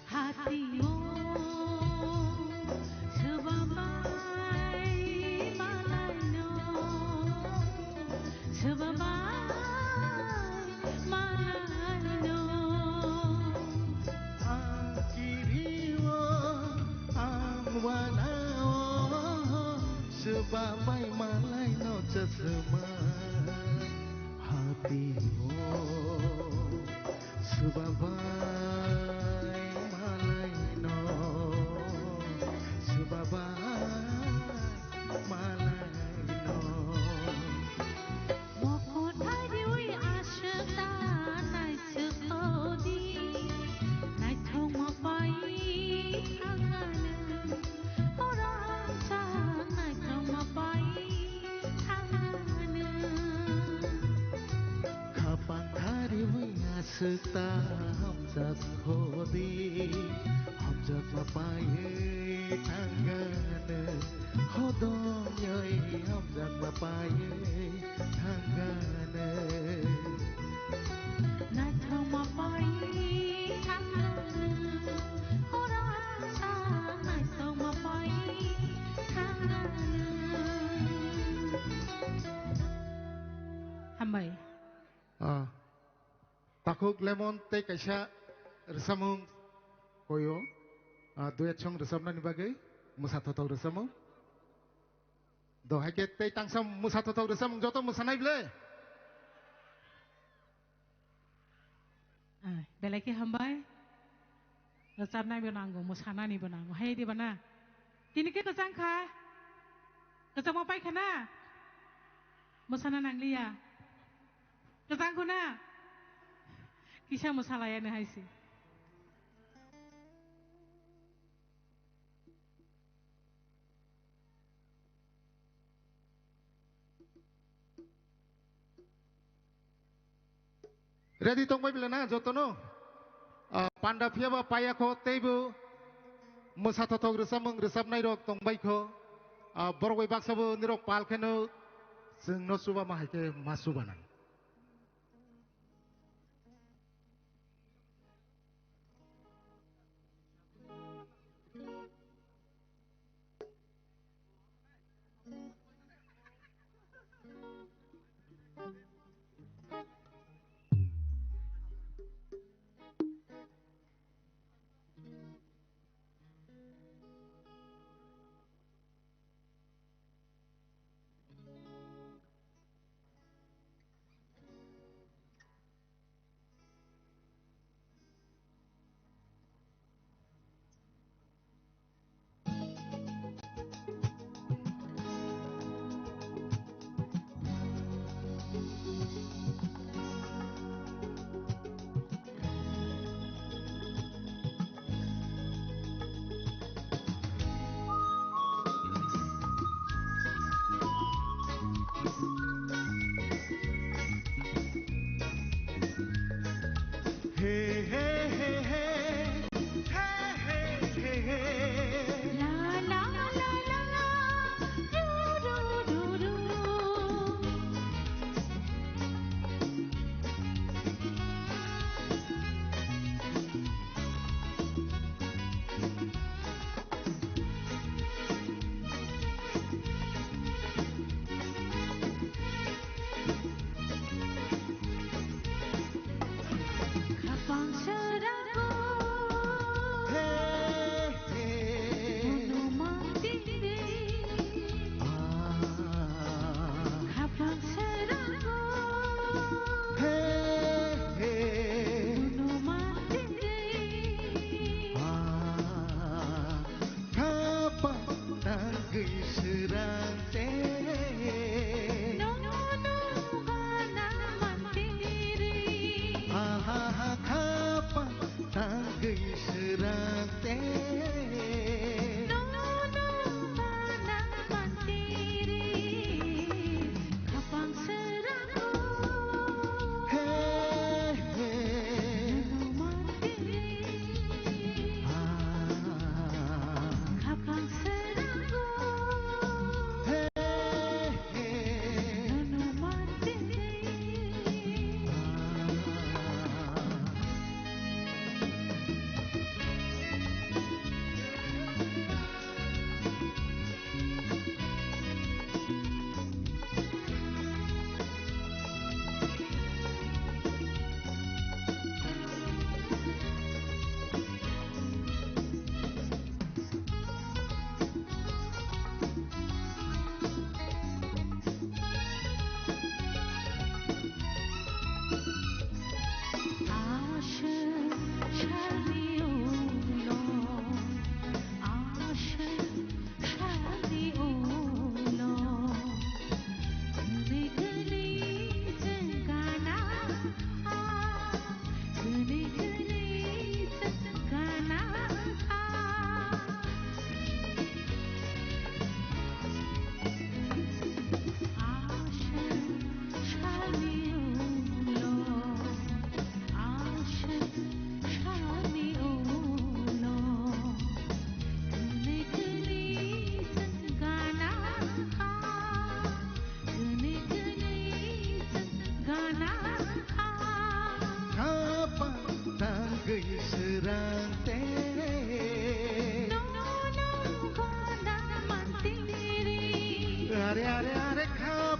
Hati o swbabai malai no, swbabai malai no. Ang kiri o, ang wana o, swbabai malai no chasma hati o. Swbabai malai no, swbabai malai no. Mokol thai riwi aswk ta naiswk khodi, naithokma pai thangano, ora sa naithokma pai thangano. Khapang khariwi aswk ta hamjak khodi, hamjakma paiwi thangano, hodong paiwi thangano. Naithokma paiwi thangano. Horasa naithokma paiwi thangano. Hambai. Ah. Takhuk Lemon tei kaisa rwchapmung koyo, ah, duet song rwchapnani bagwi mwsathothok rwchapmung. Do hai khe tei tangsa mwsathothok rwchapmung joto mwsanai ble. Ah, belai khe hambai. Rwchapnai bo nango, mwsanani bo nango. Hai diba na? Tini khe kwchang kha? Kwchangma pai kha na? Mwsana nangliya. Kwchang kho na? Kisa mwsalaya no hai se. Ready tongbai bela na jotono? Ah, panda phiyaba paya kho teibo mwsathothok rwchapmung rwchapnai rok tongbai kho. Ah, borok bai baksa bo nirok pal kheno chwngno chuba ma hai khe ma chuba nang. Hey, hey, hey, hey. Hey, hey, hey, hey. La, la, la, la, la. Du, du, du, du. Khapang serago. Hey, hey. Hwnwi mantide. Ah. Khapang serago. Hey, hey. Hwnwi mantide. Ah. Khapang tangwi srang te. Nono gana mantiri. Ahaha, khapang tangwi srang te. Nono gana mantiri. Khapang srang. Hey, hey. Ah. Khapang srang.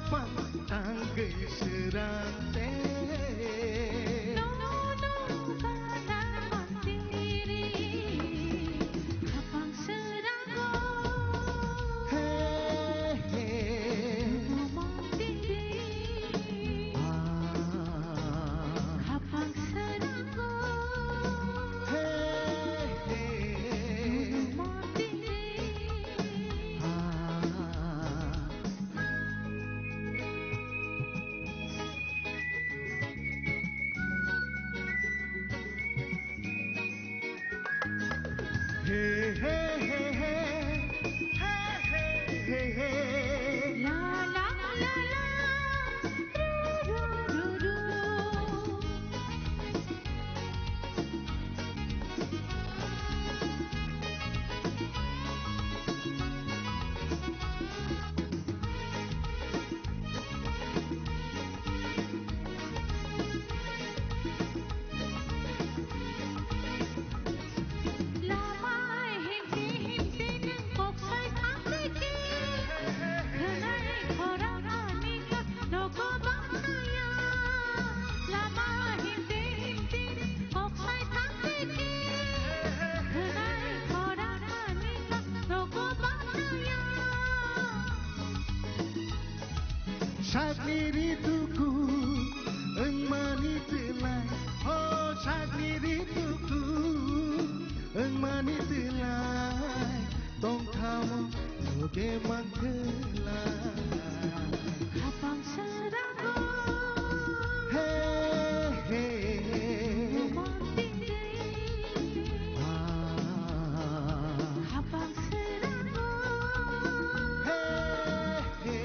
Pantang gwi srang te. He, he. Ah. He, he. Ah. He, he, he, he. He, he, he, he. La, la, la, la. Ru, ru, ru, ru. Sakni ri tuku wngmani twlai, o sakni ri tuku wngmani twlai, tongthamo loge mangthwlai. Khapang sarago. He, he. Khapang sarago. He, he.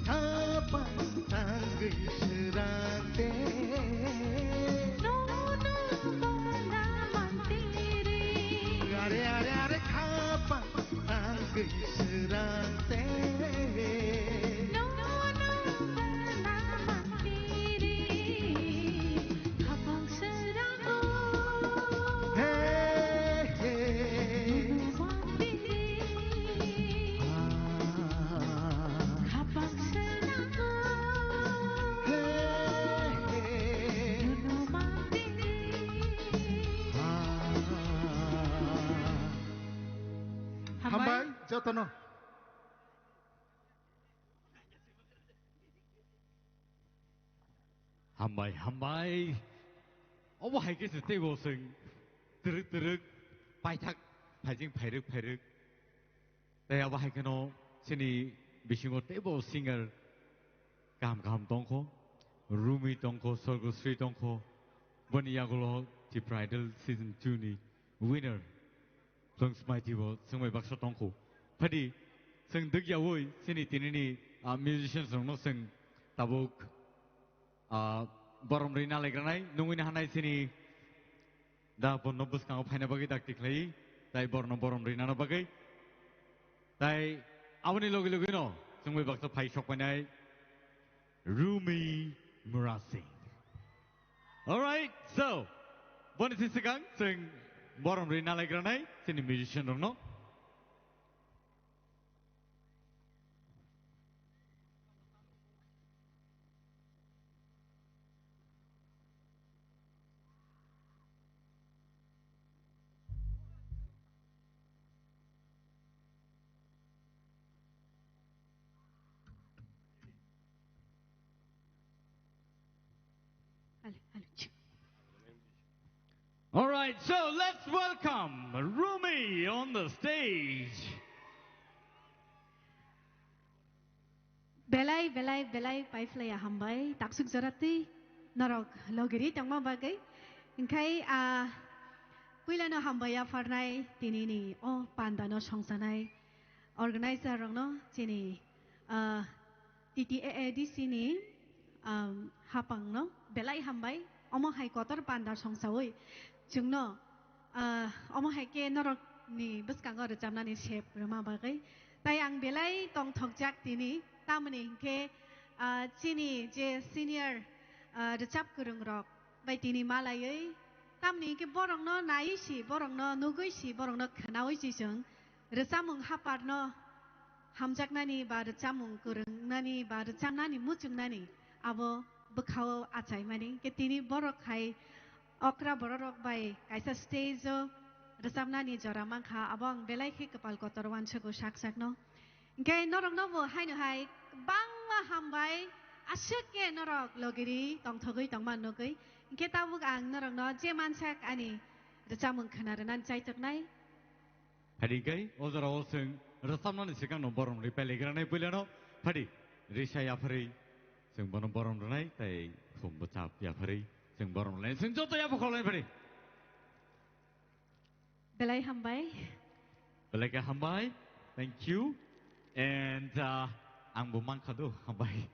Khapang tangwi srang te. Are, are, are, khapang tangwi srang te. Khapang sarago. He, he. Khapang sarago. He, he. Hambai. Hambai, jotono. Hambai, hambai. Obo hai khe se teibo chwng twrwk twrwk paithak phaijing phairwk phairwk. Tei abo hai kheno chini bisingo teibo singer kaham kaham tongkho. Rumi tongkho, Sorgosri tongkho. Boni yagulo Tipra Idol Season two ni winner. Chwng smai thibo chwngbai baksa tongkho. Phadi, chwng dwkyaui chini tinini, ah, musicians rokno chwng tabuk, ah, borom rwi nalaigranai, nungwi nahanai chini da bono bwskango phaina bagwi dakti khlai, tai borno borom rwi nana bagwi. Tai aboni logi logi no chwngbai baksa phai sokpainai Rumi Murasing. All right, so, boni si swkang chwng borom rwi nalaigranai chini musician rokno. Alo, alo, chik. All right, so let's welcome Rumi on the stage. Belai, belai, belai paiphlaiya hambai, taksuk joratwi norok logiri tongma bagwi. Hinkhe, ah, puilano hambai yapharnai tinini o pandano songsanai organizer rokno chini, ah, T T A A D C ni, um, hapangno belai hambai, omo hai kotor panda songsaui chwngno, ah, omo hai khe norokni bwskango rwchapnani sep rwma bagwi. Tai ang belai tongthokjak tini, tamoni hinkhe, ah, chini je senior, ah, rwchap kwrwngrok bai tini malaiwi, tamoni hinkhe borokno naiwi si, borokno nugwi si, borokno khwnaui si chwng Rwchapmung haparno hamjaknani ba rwchapmung kwrwngnani ba rwchapnani muchungnani abo bwkhao achaimani. Hwnkhe tini borok hai okra bororok bai kaisa stage-o rwchapnani jora mankha, abo ang belai khe kwpal kotor uansukgo sak sakno. Hwnkhe norokno bo haino hai bangma hambai, aswk khe norok logiri tongthogwi tongma nugwi. Hwnkhe tabuk ang norokno je mansak ani rwchapmung khwna rwnani chaichoknai. Phadi kai, o jora o chwng rwchapnani swkang no borom rwi pailaigranai puilano. Phadi, risa yapharwi chwng bono borom rwnai, tei khum bwchap yapharwi chwng borom rwnai. Chwng joto yapha khorlai phadi. Belai hambai. Belai khe hambai. Thank you. And, uh, ang bo mankha do, hambai.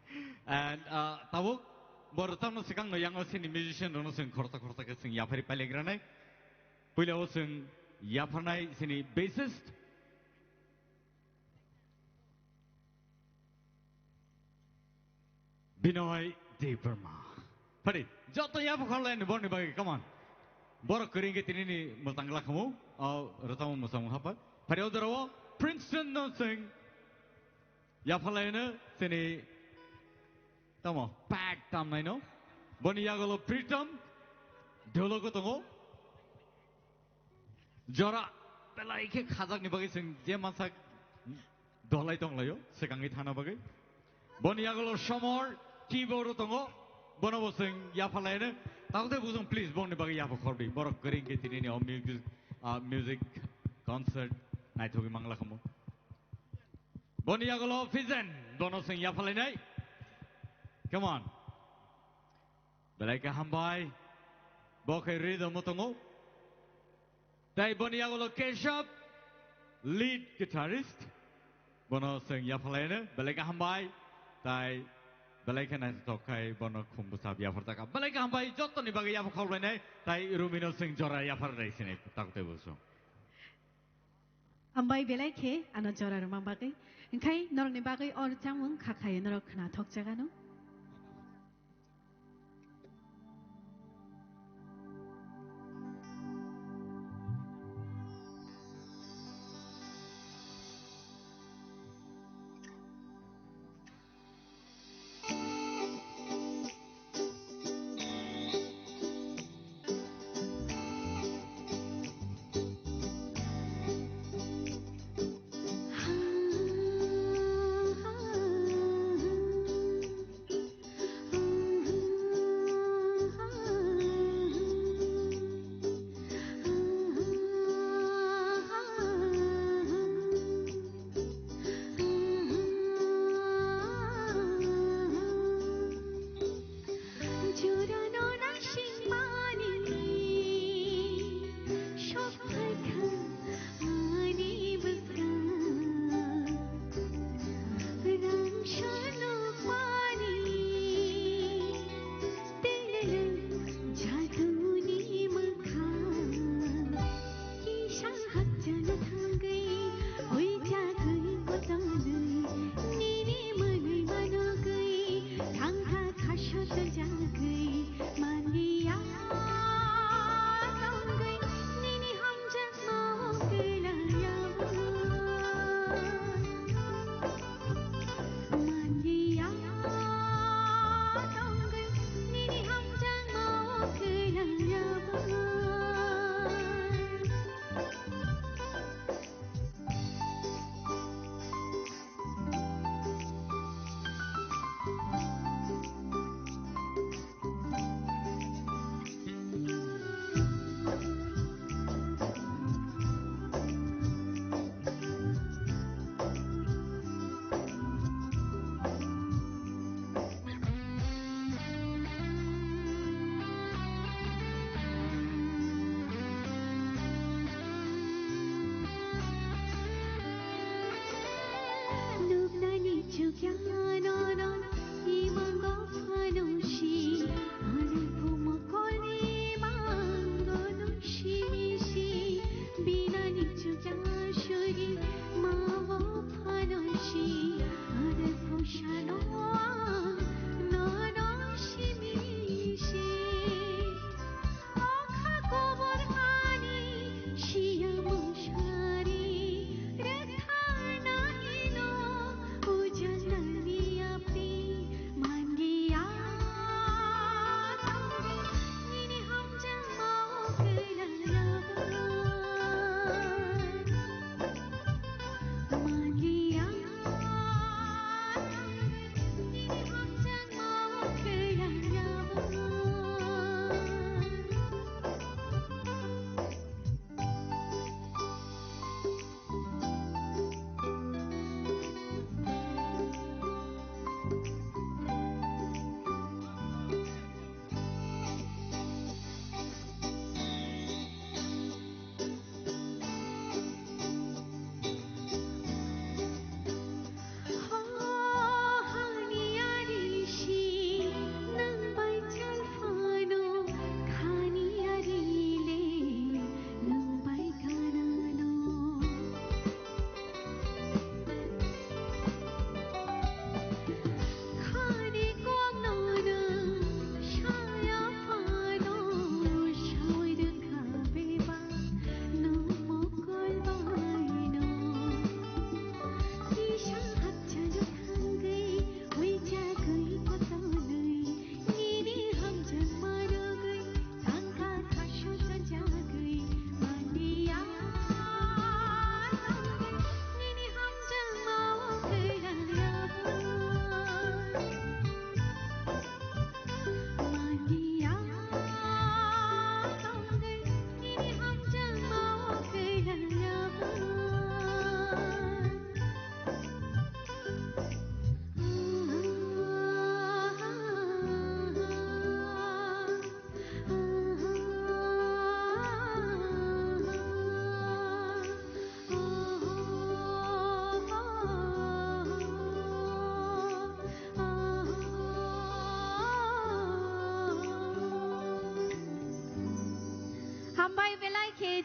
And, uh, tabuk, bo rwchapno swkang no yango chini musician rokno chwng khoroksa khoroksa khe chwng yapharwi pailaigranai. Puila o chwng yapharnai chini bassist Binoy Debbarma. Phadi, joto yapha khorlai ni borni bagwi, come on. Borok kwrwi khe tini ni mwtang lakhamu, o rwchapmung mwchangmung haphar. Phadi o jora o Princeton no chwng yapharlaino chini tamo pad tamnaino. Boni yagulo Pritam dholoko tongo. Jora belai khe khajakni bagwi chwng je mansak dholai tonglaio, swkangwi thana bagwi. Boni yagulo Somor keyboard-o tongo, bono bo chwng yapharlaino. Takhuk tei bukhuk chwng please bongni bagwi yapha khordi. Borok kwrwi khe tinini o music, ah, music concert naithogwi manglakhamu. Boni yagulo Fijen, bono chwng yapharlainai. Come on. Belai khe hambai. Bo khe rhythm-o tongo. Tei boni yagulo Keshav, lead guitarist. Bono chwng yapharlaino, belai khe hambai. Tei belai khe naithok khai bono khum bwchap yapharjakha. Belai khe hambai, jottoni bagwi yapha khorlainai. Tei Rumino chwng jora yapharlai sinai, takhuk tei bukhuk chwng. Hambai belai khe ano jora rwma bagwi. Hwnkhe norokni bagwi o rwchapmung kha khaio norok khwnathok jagano.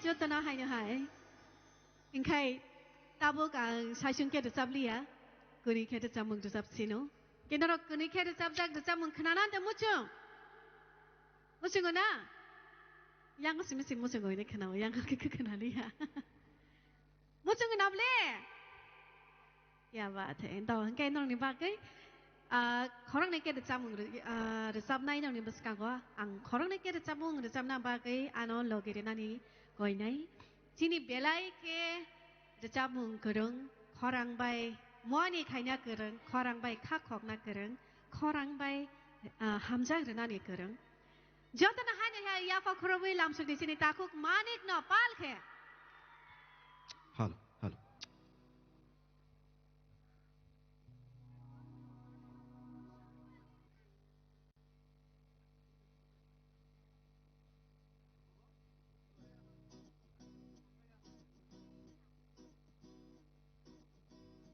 Jotono haino hai. Hinkhe tabuk ang saichung khe rwchap liya. Kwnwi khe rwchapmung rwchap sino. Khe norok kwnwi khe rwchapjak rwchapmung khwnana de muchung. Muchungo na? Yang simi simi muchungo ini khwnao, yang khe khwnaliya. Muchung nabole? Ya ba the. Ento hwnkhe nokni bagwi, ah, khoroknwi khe rwchapmung rw-, ah, rwchapnai nokni bwskango ang khoroknwi khe rwchapmung rwchapna bagwi ano logi rwnani koinai. Chini belai khe rwchapmung kwrwng, khorang bai muani khaina kwrwng, khorang bai kha khokna kwrwng, khorang bai, ah, hamjak rwnani kwrwng. Jotono haino hai yapha khorobwi lamsokni chini takhuk Manik no pal khe. Halo, halo.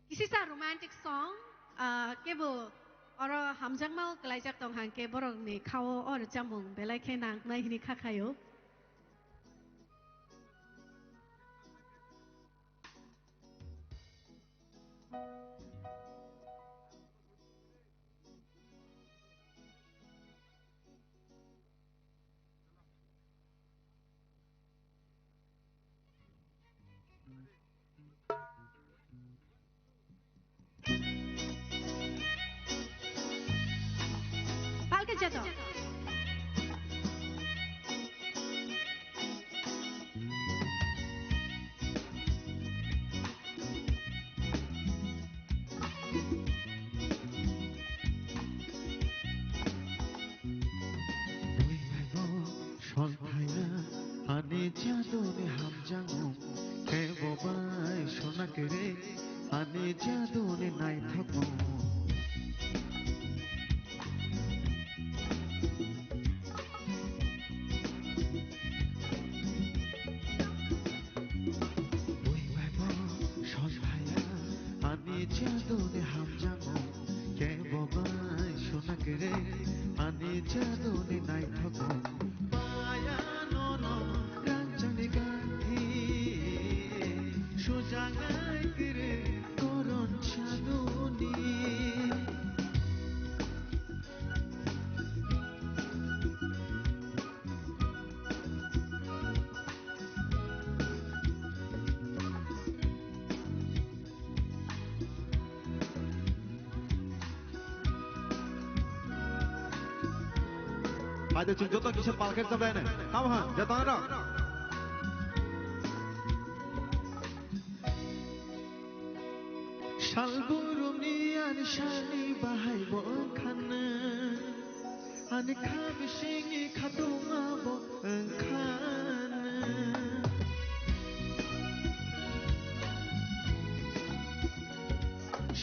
Kisisa romantic song, ah, kebo oro hamjakmao kwlaijak tong hangke borokni khao o rwchapmung belai khe nangnai hini kha khaio. Palke jato. Buibai bo sol thaya, ani jaduni hamjakmung, kebo bai sona kwrwi, ani jaduni naithokmung. Buibai bo sol thaya, ani jaduni hamjakmung, kebo bai sona kwrwi, ani jaduni naithokmung. Paya nono rangchakni ganthi, sujaknai kwrwi koron jaduni. Hai de, chwng joto kisa palkhe chabai ne. Tamo ha, joto na rok. Salburumni ani sani bahai bo wngkha nw, ani kha bisingni khatungma bo wngkha nw.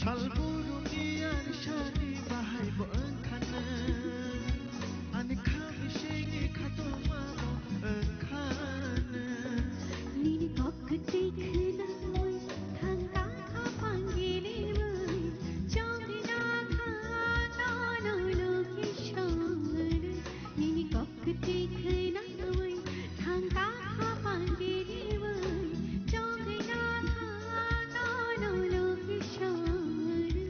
Salburumni ani sani bahai bo wngkha nw, ani kha bisingni khatungma bo wngkha nw. Nini kok kwtwi khwnawi thangka kha pangiliwi chongri nakha nono logi songri. Nini kok kwtwi khwnawi thangka kha pangiliwi chongri nakha nono logi songri.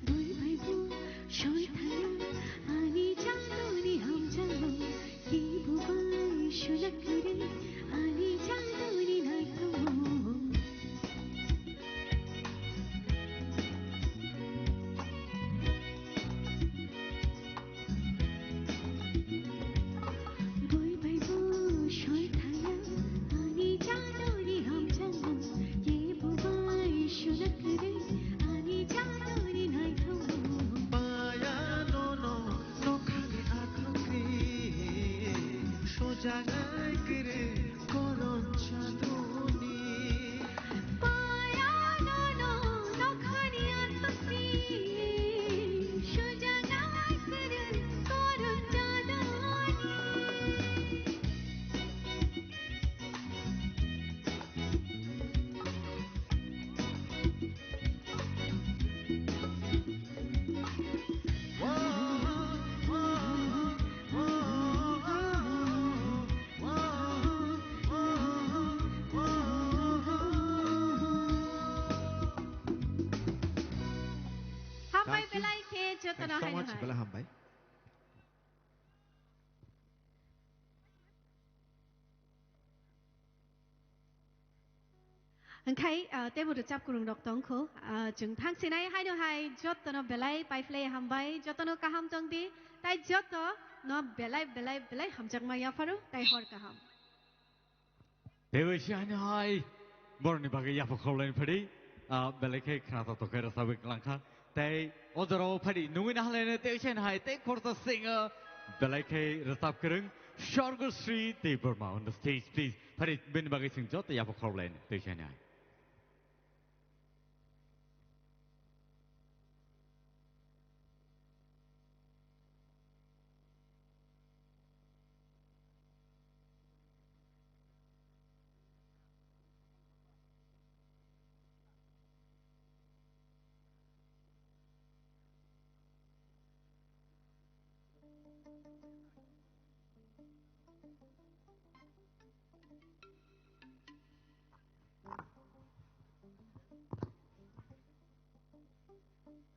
Bui bai bu soi thang Thanks so much, belai hambai. Hwnkhe, ah, teibo rwchap kwrwng rok tongkho. Ah, chwng thangsinai haino hai jotono belai paiphlai hambai, jotono kaham tongdi, tai jotono belai, belai, belai hamjakma yapharo, tai hor kaham. Teibo se haino hai borokni bagwi yapha khorlaini phadi, ah, belai khe khna toktok khe rwchabwi kwlangkha. Tei o jorao phadi nungwi nahalaino tei se hai tei khoroksa singo belai khe rwchap kwrwng Sorgosri Debbarma on the stage, please. Phadi bini bagwi chwng joto yapha khorlaini tei se hai.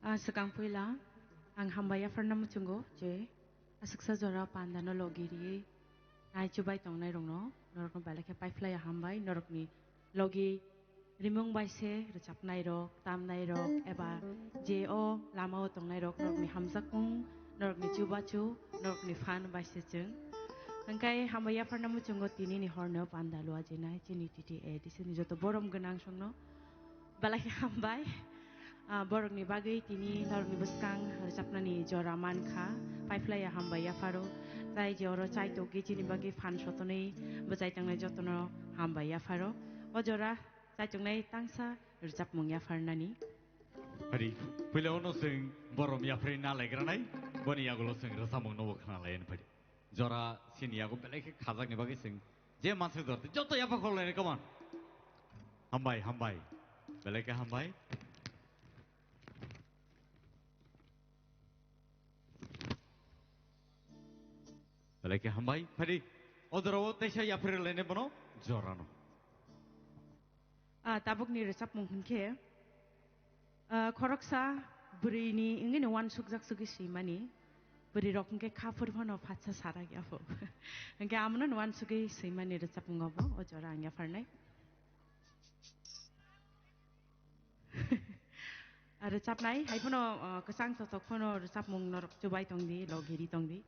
Ah, swkang puila ang hambai yapharna muchungo je aswksa jora pandano logi riwi nai chubai tongnai rokno norokno belai khe paiphlai hambai, norokni logi rimung bai se rwchapnai rok, tamnai rok eba je o lama o tongnai rok, norokni hamjakmung, norokni chubachu, norokni phan bai se chwng. Hwnkhe hambai yapharna muchungo tini ni hor no panda lua jinai chini T T A D C ni joto borom gwnang songno belai khe hambai. Ah, borokni bagwi tini norokni bwskang rwchapnani jora mankha. Paiphlaiya hambai yapharo. Tai je oro chai togwi chini bagwi phan sotonwi bwchai tongnai jotono hambai yapharo. O jora chai tongnai tangsa rwchapmung yapharnani. Hari, puila ono chwng borom yapharwi na laigranai, boni yagulo chwng rwchapmung nobo khna lai phadi. Jora sini yago belai khe khajakni bagwi chwng je manse jora joto yapha khorlaini, come on. Hambai, hambai. Belai khe hambai. Belai khe hambai. Phadi o jorao teisa yapharwi laini bono jorano. Ah, tabukni rwchapmung hwnkhe, ah, khoroksa bwrwini wngwi no uansukjak sugwi swimani. Bwrwirok hwnkhe kha phuru phano phatsa sarak yapho. Hwnkhe amono no uansugwi swimani rwchapmung obo, o jora ang yapharnai. Rwchapnai hai phano, ah, kwchang sotok phano rwchapmung norok chubai tongdi, logiri tongdi.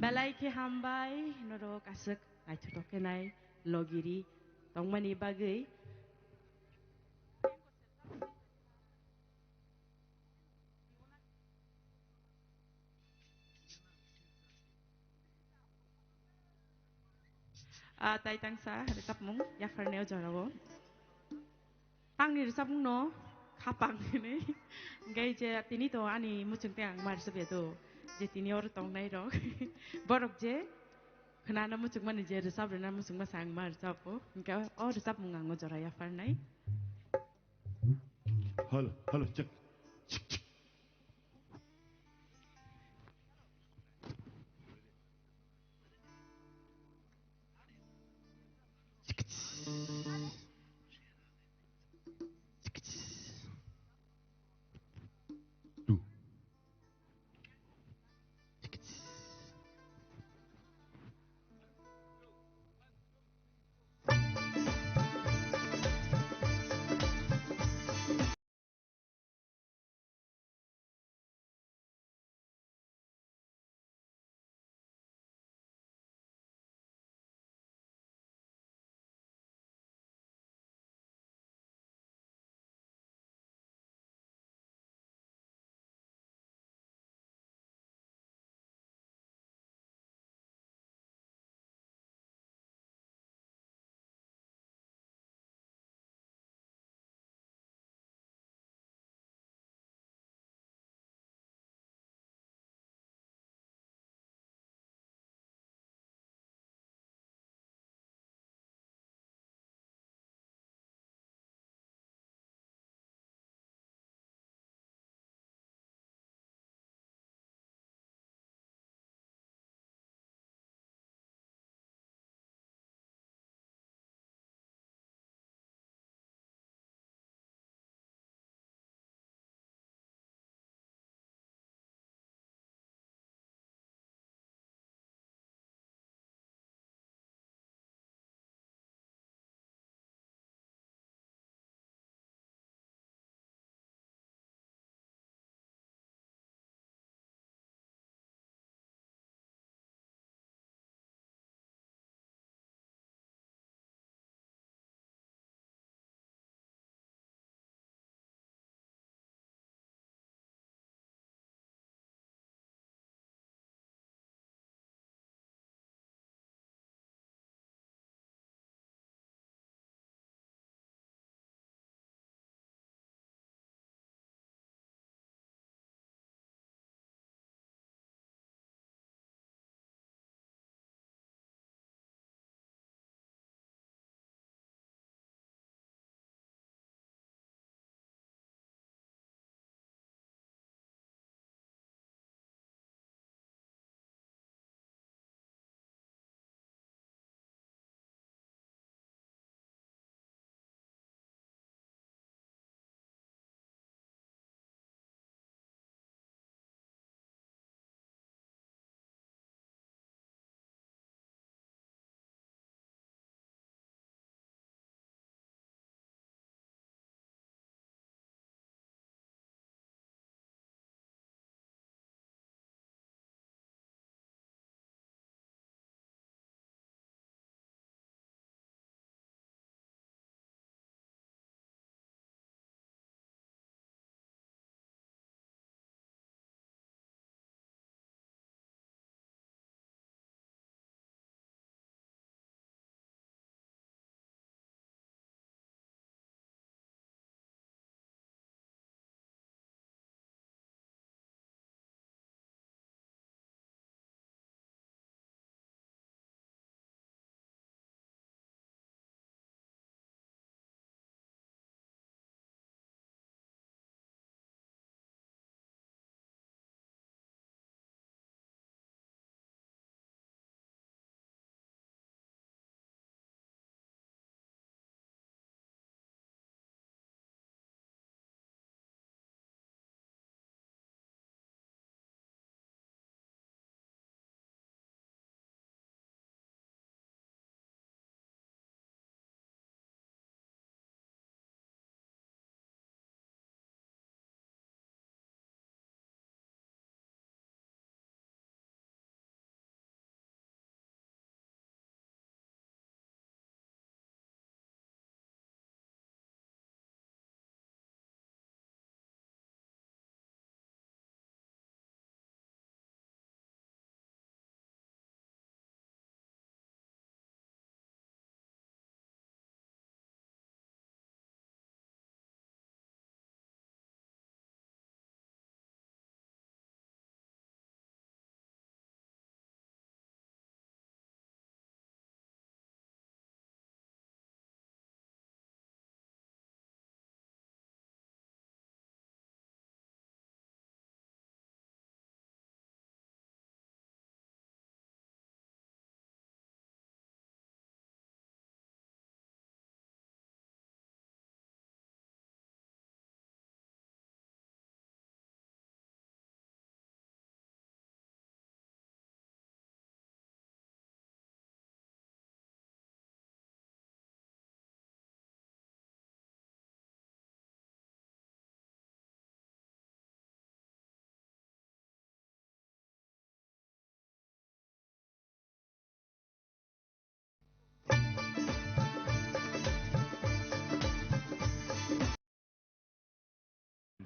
Belai khe hambai, norok aswk naithothok khe nai logiri tongmani bagwi. Ah, tai tangsa rwchapmung yapharnai o jorao. Tangni rwchapmungno khapang hinwi. Hwnkhe je tini to ani muchung tei ang ma rwchapya do. Je tini oro tongnai rok. Borok je khwnana muchungmani je rwchap rwna muchungma sa ang ma rwchapo. Hwnkhe o rwchapmung ang o jora yapharnai. Hello, hello, check.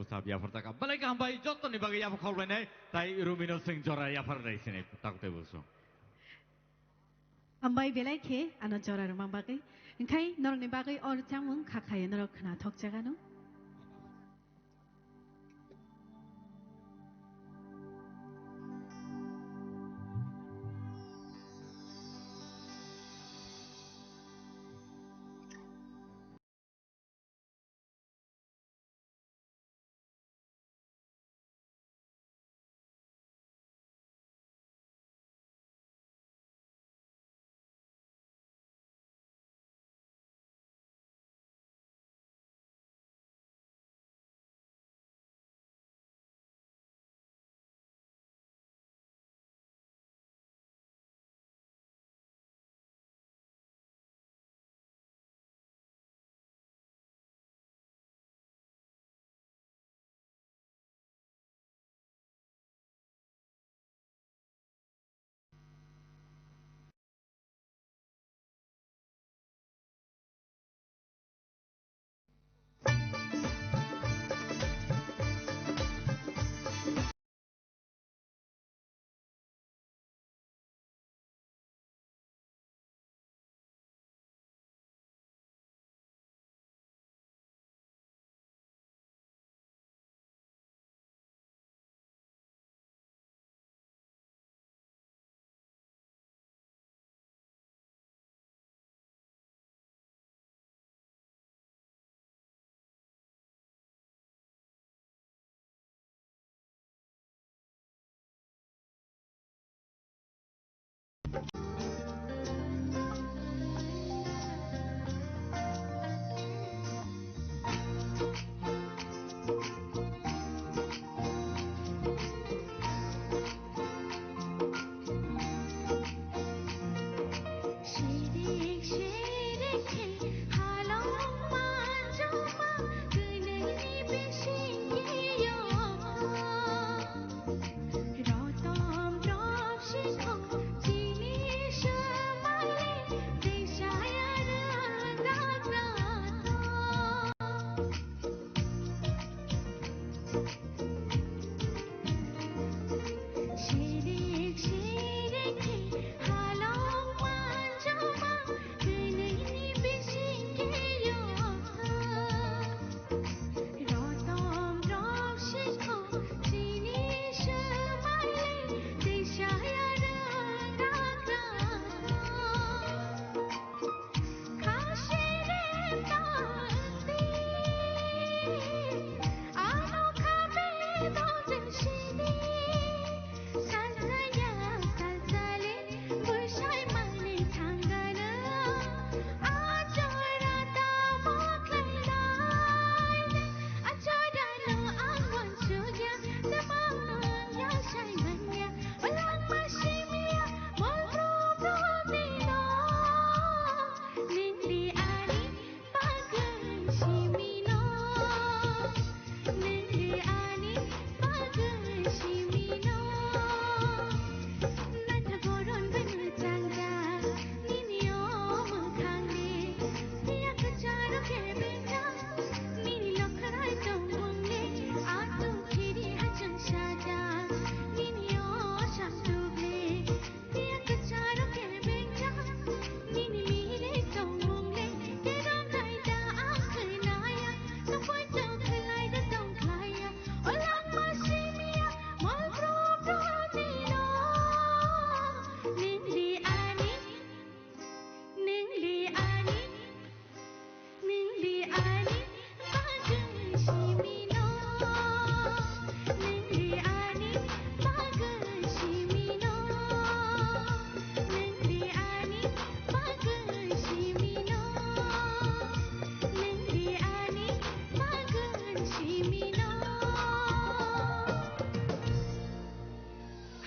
Sab yaphar taka. Belai kaham bai, jottoni bagwi yaphar khaolainai, tai Rumino chwng jora yaphar rai sinai, tak tei buso. Hambai belai khe ano jora rwma bagwi. Wngkhai norokni bagwi o rwchapmung kha khayo norok khna thok jagano.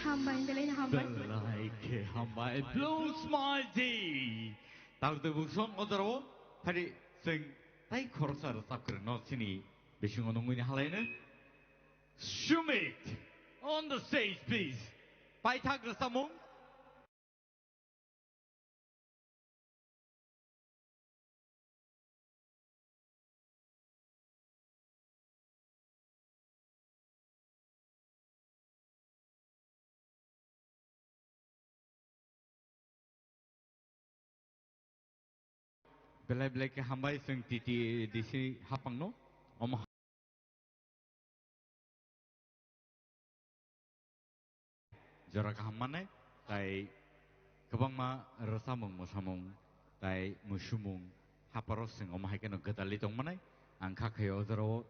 Hambai, belai no hambai. Belai khe hambai. Blue Smile Day. Tabuk tei buk song o jorao phari chwng tai khoroksa rwchapkwrwngno chini bisingo nungwi ni halaino. Sumit, on the stage, please. Paithak rwchapmung. Belai belai khe hambai chwng T T D C haphangno. Omo jora kaham manai, tai kwbangma rwchapmung, mwsamung, tai musumung, haparo chwng omo hai kheno gwdalwi tong manai. Ang kha khaio o jorao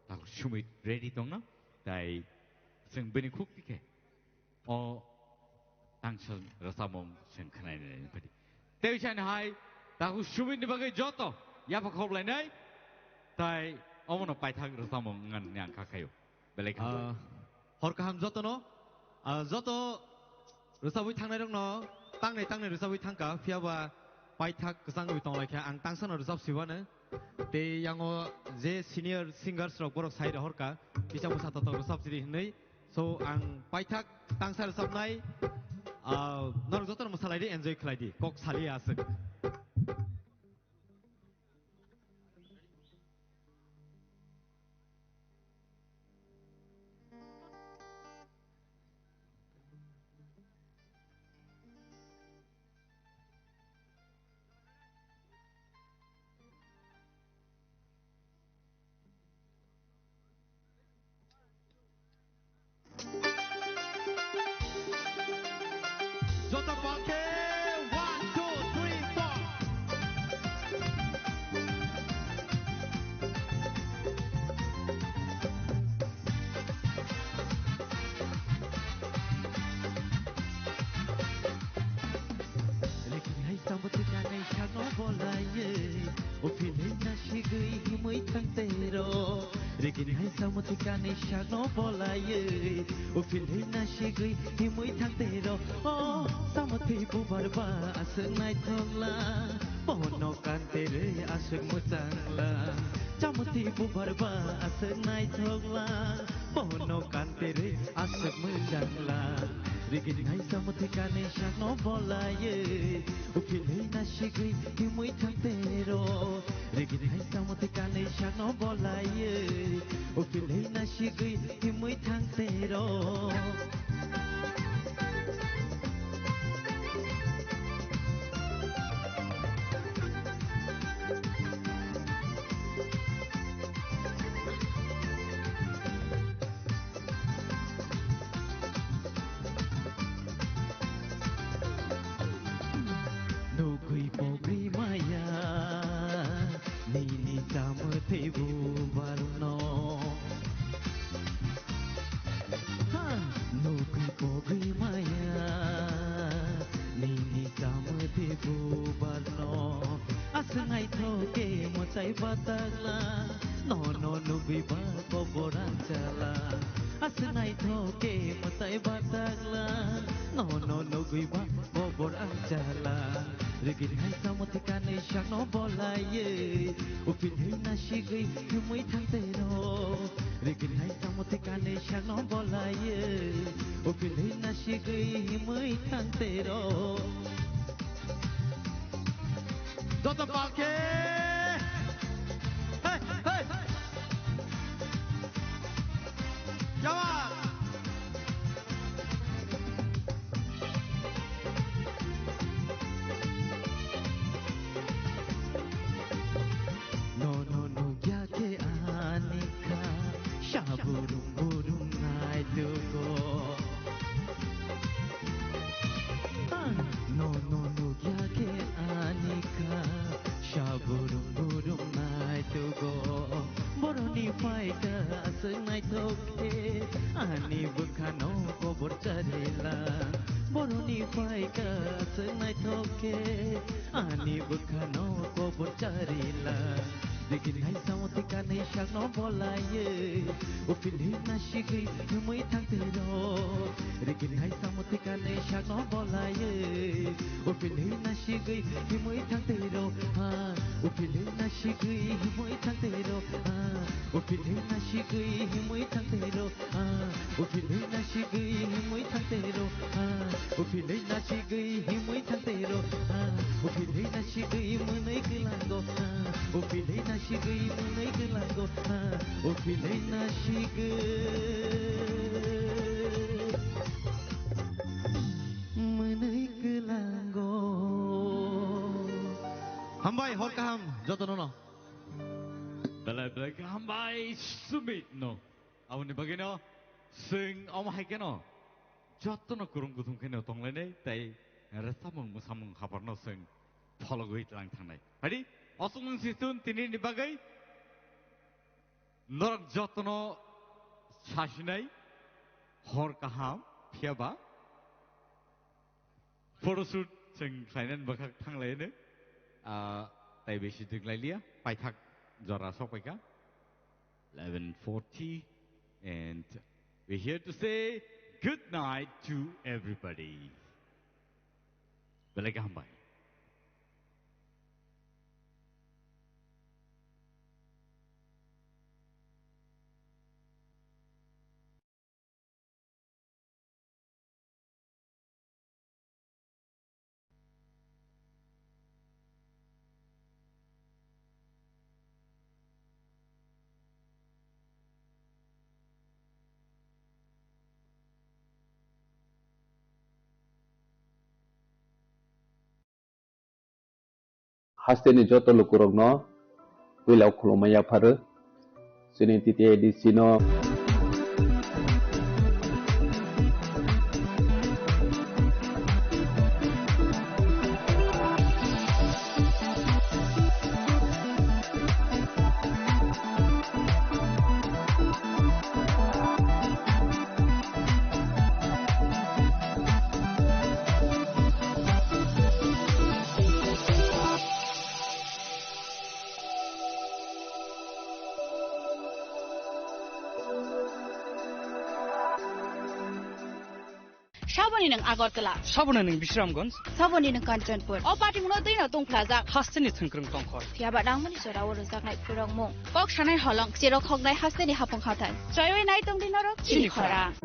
takhuk sumui ready tongna, tai chwng bini khuk tikhe o tangsa rwchapmung chwng khwnai nai nai phadi. Tei chani hai takhuk sumui ni bagwi joto yapha khob lainai, tai omono paithak rwchapmung wngna nini ang kha khaio. Belai kha. Ah, hor kaham jotono. Ah, joto rwchabwi thangnai rokno tangnai tangnai rwchabwi thangkha, phiyaba paithak kwchangwi tonglaikha, ang tangsano rwchap sibano. Tei yango je senior singers rok borok sai rohorkha, kisa bwsa totok rwchap sidi hinwi. So, ang paithak tangsa rwchapnai, ah, norok jotono mwsalaidi, enjoy khlaidi, kok saliya aswk. Jota palke, one, two, three, four. Rikini hai samo thikani sakno bolaiye, o philwi na sigwi himwi thang tero. Rikini hai samo thikani sakno bolaiye, o philwi na sigwi himwi thang tero. O samo thwi bubar ba aswk naithoklang, bono kanterwi aswk mwchanglang. Samo thwi bubar ba aswk naithoklang, bono kanterwi aswk mwchanglang. Rikini hai samo thikani sakno bolaiye, o philwi na sigwi himwi thang tero. Rikini hai samo thikani sakno bolaiye, o philwi na sigwi himwi thang tero. Nugwi pogwi maya, nini chamwthwi bubarno. Ha, nugwi pogwi maya, nini chamwthwi bubarno. Aswk naithok khe mwtai bataklang, nono nugwi ba kobor ang chala. Aswk naithok khe mwtai bataklang, nono nugwi ba kobor ang chala. Rikini hai samo thikani sakno bolaiye, o philwi na sigwi himwi thang tero. Rikini hai samo thikani sakno bolaiye, o philwi na sigwi himwi thang tero. Joto palke. Hey, hey. Yawa. Nono nugya khe ani kha, saburum burum naitugo. Nono nugya khe ani kha, saburum burum naitugo. Boroni phaikha aswk naithok khe, ani bwkhano kobor charila. Boroni phaikha aswk naithok khe, ani bwkhano kobor charila. Rikini hai samo thikani sakno bolaiye, o philwi na sigwi himwi thang tero. Rikini hai samo thikani sakno bolaiye, o philwi na sigwi himwi thang tero. Ha, o philwi na sigwi himwi thang tero. Ha, o philwi na sigwi himwi thang tero. Ah, o philwi na sigwi himwi thang tero. Ah, o philwi na sigwi himwi thang tero. Ah, o philwi na sigwi mwnwi kwlango. Ah, o philwi na sigwi mwnwi kwlango. Ah, o philwi na sigwi mwnwi kwlango. Hambai, hor kaham. Jotono no. Belai belai khe hambai Sumit no. Aboni bagwi no chwng omo hai kheno jotono kwrwng kuthum kheno tonglainai tei rwchapmung mwsamung habarno chwng phologwi tlang thangnai. Hadi, osukmung sisun tinini bagwi norok jotono sasinai hor kaham, phiyaba photoshoot chwng khlainani bwkhak thanglaino, ah, tei bisi thwk lailiya, paithak jora sokpaikha, eleven forty, and we're here to say good night to everybody. Belai khe hambai. Hasteni joto lukurokno puila khulumma yapharo. Chini T T A D C no. Saboni nwng Agartala. Saboni nwng Bisramganj. Saboni nwng Kanchanpur. O patimungno twino tungphlajak. Hasteni thwngkwrwng tongkhor. Phiyaba nangmani jorao rwjaknai phwrwngmung. Kok sanai holong, cherok hoknai hasteni hapung hathai. Chaiwi nai tongdi norok chini khorang.